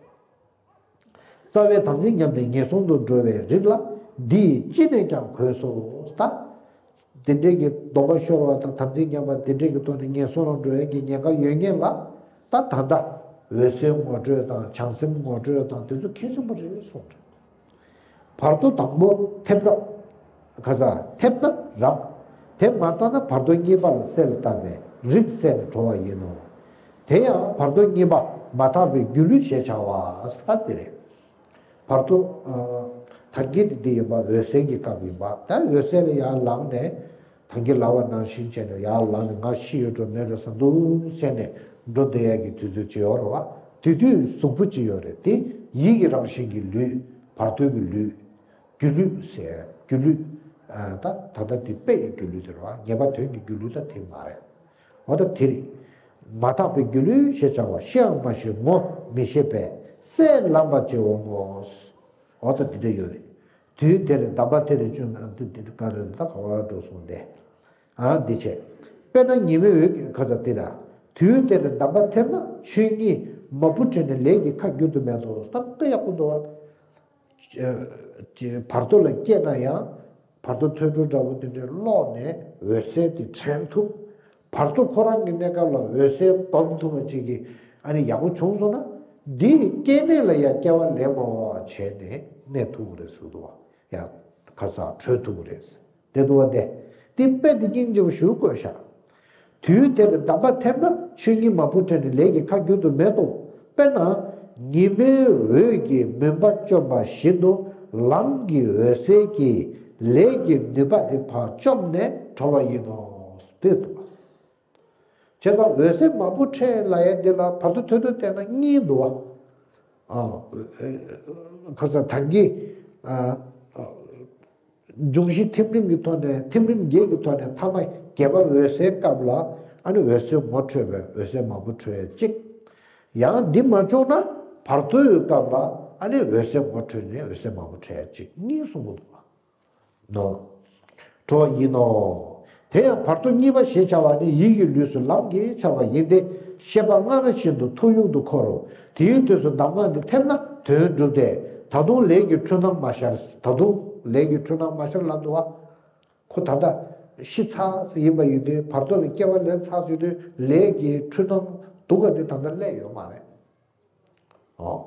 རྩ་བའི་དམ་ཚིག་ཉམས་ནས་ངན་སོང་དུ་འགྲོ་བའི་རིགས་ལ་འདིས་ཅི་ནས་ཀྱང་གོས་སོ། ད་དེ་འདྲའི་གི་སྡོམ་པ་ཤོར་བ་དང་དམ་ཚིག་ཉམས་པ་དེ་འདྲའི་གི་ཐོག་ནས་ངན་སོང་ལ་འགྲོ་ཡས་ཀྱི་ཉེན་ཁ་ཡོད་མཁན་ལ་ད་ད་ལྟ་འོད་གསལ་ངོ་སྤྲོད་དང་བྱང་སེམས་ངོ་སྤྲོད་དང་དེ་ཚོ་གལ་ཆེན་པོ་རེད་གསུངས་རེད། བར་དོ་དང་པོ་ཐེབས་རབ། ཁ་ས་ཐེབས་ན་རབ། དེ་མ་ཐག་ན་བར་དོ་གཉིས་པ་ལ་གསལ་བཏབ་པས་རིགས་གསལ་ལ་གྲོལ་བ་ཡིན་ནོ། དེ་ཡང་བར་དོ་གཉིས་པ་མ་དག་པའི་སྒྱུ་ལུས་ཞེས་བྱ་བ་ས་དེ་རེད། བར་དོ། ད་གི་དེ་འདི་ཡིན་པ་འོད་གསལ་གྱི་སྐབས་ཡིན་པ། ད་འོད་གསལ་ལ་ཡར་ལངས་ནས་ད་གི་ལབ་པ་ནང་བཞིན་བྱས་ནས་ཡར་ལངས་ནས་ང་ཤི་ཡོད་འགྲོ་མེད་འགྲོ་ས་འདུག་ཟེར་ནས་འགྲོ་བསྡད་ཡག་གི་དུས་ཚོད་ཅིག་ཡོད་རེད་བ། དེ་དུས་གཟུགས་པོ་ཅིག་ཡོད་རེད། དེ་ཡིད་ཀྱི་རང་བཞིན་གྱི་ལུས། བར་དོ་གི་ལུས། སྒྱུ་ལུས་ཟེར་སྒྱུ་ལུས། ད་ད་ལྟ་དེ་དཔེ་ཡི་སྒྱུ་ལུས་དེ་རེད་བ། ངེས་པ་དོན་གྱི་སྒྱུ་ལུས་ད་དེ་མ་རེད། འོ་ད་དེ་རེད། མ་དག་པའི་སྒྱུ་ལུས་ཞེས་བྱ་བ། ཤེའང་མ་ཤེས་ངོ་མི་ཤེས་པས་སྲེད་ལངས་པ་ཅེས་འོང་ངོ་། འོ་ད་དེ་འདྲ་ཡོད་རེད། དུས་དེར་གདམས་པ་དེ་རེ་བཅུ་ན་འདི་འདི་ག་རེ་ད་ག་བ་འགྲོ་སོང་སྟེ། ཨ་འདི་བྱས། དཔེར་ན་ཉི་མའི་འོད་ཀྱི་ཁ་ས་དེ་ལ། དུས་དེར་གདམས་པ་ཐེབས་ན་ཆོས་ཉིད་མ་བུ་ཁྲིད་ནས་ལས་ཀྱི་ཁ་བསྒྱུར་དུ་མེད་དོ། ད་དཔེ་ཡག་པོ་འདུག་བ། བར་དོ་ལ་སྐྱེས་ན་ཡང་བར་དོ་ཐོས་གྲོལ་འདྲ་བོ་དེ་འདྲའི་ཀློག་ནས་འོད་གསལ་དེ་དྲན་ཐུབ། བར་དོ་ཁོ་རང་གི་གནས་སྐབས་ལ་འོད་གསལ་སྒོམ་ཐུབ་པ་ཅིག་གི་ཨ་ནི་ཡག་པོ་བྱུང་སོང་ན་འདིའི་སྐྱེ་གནས་ལ་ཡང་སྐྱེ་བ་ལེན་པ་བྱས་ནས་གནས་ཐུབ་ཀྱི་རེད་ཟེར་འདུག་བ། ཡང་ཁ་སང་གྲོལ་ཐུབ་ཀྱི་རེད། དེ་འདུག་བ་དེ། དེ་དཔེ་དེ་སྙིང་རྗེ་པོ་ཞུ་དགོས་ཤག་དུས་དེར་གདམས་པ་ཐེབས་ན་ཆོས་ཉིད་མ་བུ་ཁྲིད་ནས་ལས་ཀྱི་ཁ་བསྒྱུར་དུ་མེད་དོ། དཔེར་ན་ཉི་མའི་འོད་ཀྱིས་མུན་པ་བཅོམ་པ་བཞིན་དུ་ལམ་གྱི་འོད་གསལ་གྱིས་ལས་ཀྱི་ནུས་པ་དེ་ཕར་བཅོམ་ནས་གྲོལ་བ་ཡིན་ནོ། དེ་འདུག་བ། བྱས་ཙང་འོད་གསལ་མ་བུ་ཁྲིད་ལབ་ཡ་འདི་ལ་བར་དོ་ཐོས་གྲོལ་བལྟས་ན་གཉིས་འདུག་བ། ཨ། ཁ་སང་ད་གིན། ཨ། འབྱུང་བཞི་ཐིམ་རིམ་གྱི་ཐོག་ནས་ཐིམ་རིམ་བརྒྱད་ཀྱི་ཐོག་ནས་ཐ་མ་བརྒྱད་པ་འོད་གསལ་སྐབས་ལ་ཨ་ནི་འོད་གསལ་ངོ་འཕྲོད་པའི་འོད་གསལ་མ་བུ་འཕྲོད་ཡ་གཅིག་ཡང་འདི་མ་བྱུང་ན་བར་དོའི་སྐབས་ལ་ཨ་ནི་འོད་གསལ་ངོ་འཕྲོད་ནས་འོད་གསལ་མ་བུ་འཕྲོད་ཡ་གཅིག་གཉིས་གསུངས་པ་འདུག་བ། ནོ། གྲོལ་བ་ཡིན་ནོ། དེ་ཡང་བར་དོ་གཉིས་པ་ཞེས་བྱ་བ་ནི་ཡིད་ཀྱི་ལུས་སུ་ལམ་གྱིས་འཆར་བ་ཡིན་ཏེ། ཤེས་པ་སྔར་བཞིན་དུ་ཐོག་ཡུག་ཏུ་འཁོར་རོ། དེའི་དུས་སུ་གདམས་ངག་འདི་ཐེབས་ན་དོན་འགྲུབ་སྟེ། ད་དུང་ལས་ཀྱི་འཁྲུལ་སྣང་མ་ཤར། ད་དུང་ལས་ཀྱི་འཁྲུལ་སྣང་མ་ཤར་ལབ་འདུག་བ། ཁོ་ད་ལྟ་ཤི་ཚར་ཡིན་པ་ཡིན་དུས་བར་དོ་ལ་སྐྱེ་བ་ལེན་ཚར་ཡོད་དུས་ལས་ཀྱི་འཁྲུལ་སྣང་སྡུག་ག་དེ་ད་ལྟ་སླེབས་ཡོད་མ་རེད། ཨོ།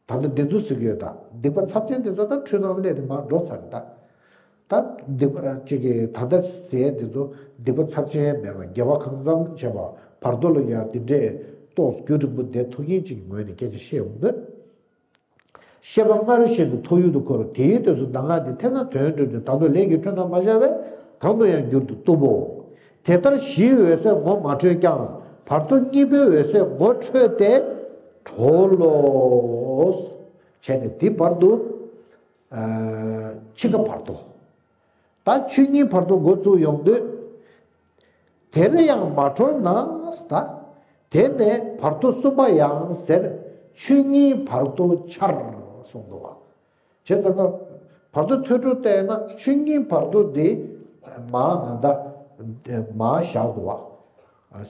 ད་ལྟ་འདི་ཚོ་ཟེར་གྱི་ཡོད་ད། སྡིག་པ་ཚབས་ཆེན་འདི་ཚོ་ད་འཁྲུལ་སྣང་སླེབས་ནས་མར་འགྲོ་ཚར་རེད་ད། ད་སྡིག་པ་གཅིག་གིས་ད་ལྟ་ཟེར་ཡས་འདི་ཚོ་སྡིག་པ་ཚབས་ཆེན་མེད་པ་དགེ་བ་གང་འཚམ་བྱས་པ་བར་དོ་ལ་ཡང་འདི་འདྲས་ཏོག་རྒྱུན་རིང་པོ་བསྡད་ཐུབ་མཁན་ཅིག་གི་ངོས་ནས་སྐད་ཆ་བཤད་ཡོང་དུས། ཤེས་པ་སྔར་བཞིན་དུ་ཐོག་ཡུག་ཏུ་འཁོར་རོ། དེའི་དུས་སུ་གདམས་ངག་འདི་ཐེབས་ན་དོན་འགྲུབ་སྟེ། ད་དུང་ལས་ཀྱི་འཁྲུལ་སྣང་མ་ཤར་བས་གང་དུ་ཡང་འགྱུར་དུ་བཏུབ་བོ། དེ་ལྟར་གཞིའི་འོད་གསལ་ངོ་མ་འཕྲོད་ཀྱང་བར་དོ་གཉིས་པའི་འོད་གསལ་ངོ་འཕྲོད་དེ་གྲོལ་ལོ། བྱས་ནས་དེ་བར་དུ། ཨ། འཆི་ཁ་བར་དོ། ད་ཆོས་ཉིད་བར་དོ་འགོ་བཙུགས་ཡོང་དུས། དེར་ཡང་མ་གྲོལ་ན་ད། དེ་ནས་བར་དོ་གསུམ་པ་ཡང་ཟེར། ཆོས་ཉིད་བར་དོ་འཆར་གསུངས་འདུག་བ། བྱས་ཙང་ཀ་བར་དོ་ཐོས་གྲོལ་བལྟས་ན་ཆོས་ཉིད་བར་དོ་འདི་མ་ད་མ་བཞག་འདུག་བ།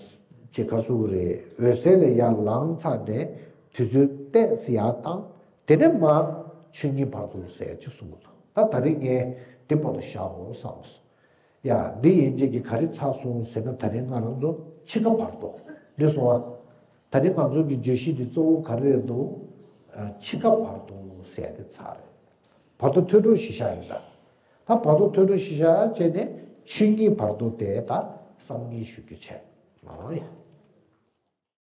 ཅེས་ཁ་སུ་རེད། འོད་གསལ་ལས་ཡར་ལངས་ཚར་ནས་དུས་ཚོད་ཏོག་ཙམ་ཡར་བཏང་། དེ་ནས་མར་ཆོས་ཉིད་བར་དོ་ཟེར་ཅིག་གསུངས་པ་དང་། ད་ད་རིང་ངས་འདི་བར་དུ་བཞག་འོ་བསམ་སོང་། ཡ། འདི་ཡན་ཆད་ཀྱི་ག་རེ་ཚར་སོང་ཟེར་ན། ད་རིང་ང་རང་ཚོ་འཆི་ཁ་བར་དོ་འདི་སོང་བ། ད་རིང་ང་ཚོ་གི་བརྗོད་གཞི་འདི་གཙོ་བོ་ག་རེ་རེད་འདུག་ཨ། འཆི་ཁ་བར་དོ་ཟེར་དེ་ཚར་རེད། བར་དོ་ཐོས་གྲོལ་གཞི་བཞག་ཡིན་ད། ད་བར་དོ་ཐོས་གྲོལ་གཞི་བཞག་བྱས་ནས་ཆོས་ཉིད་བར་དོ་དེ་ད་བསམ་གྱིས་ཞུ་རྒྱུ་བྱས། ཨ་ཡ།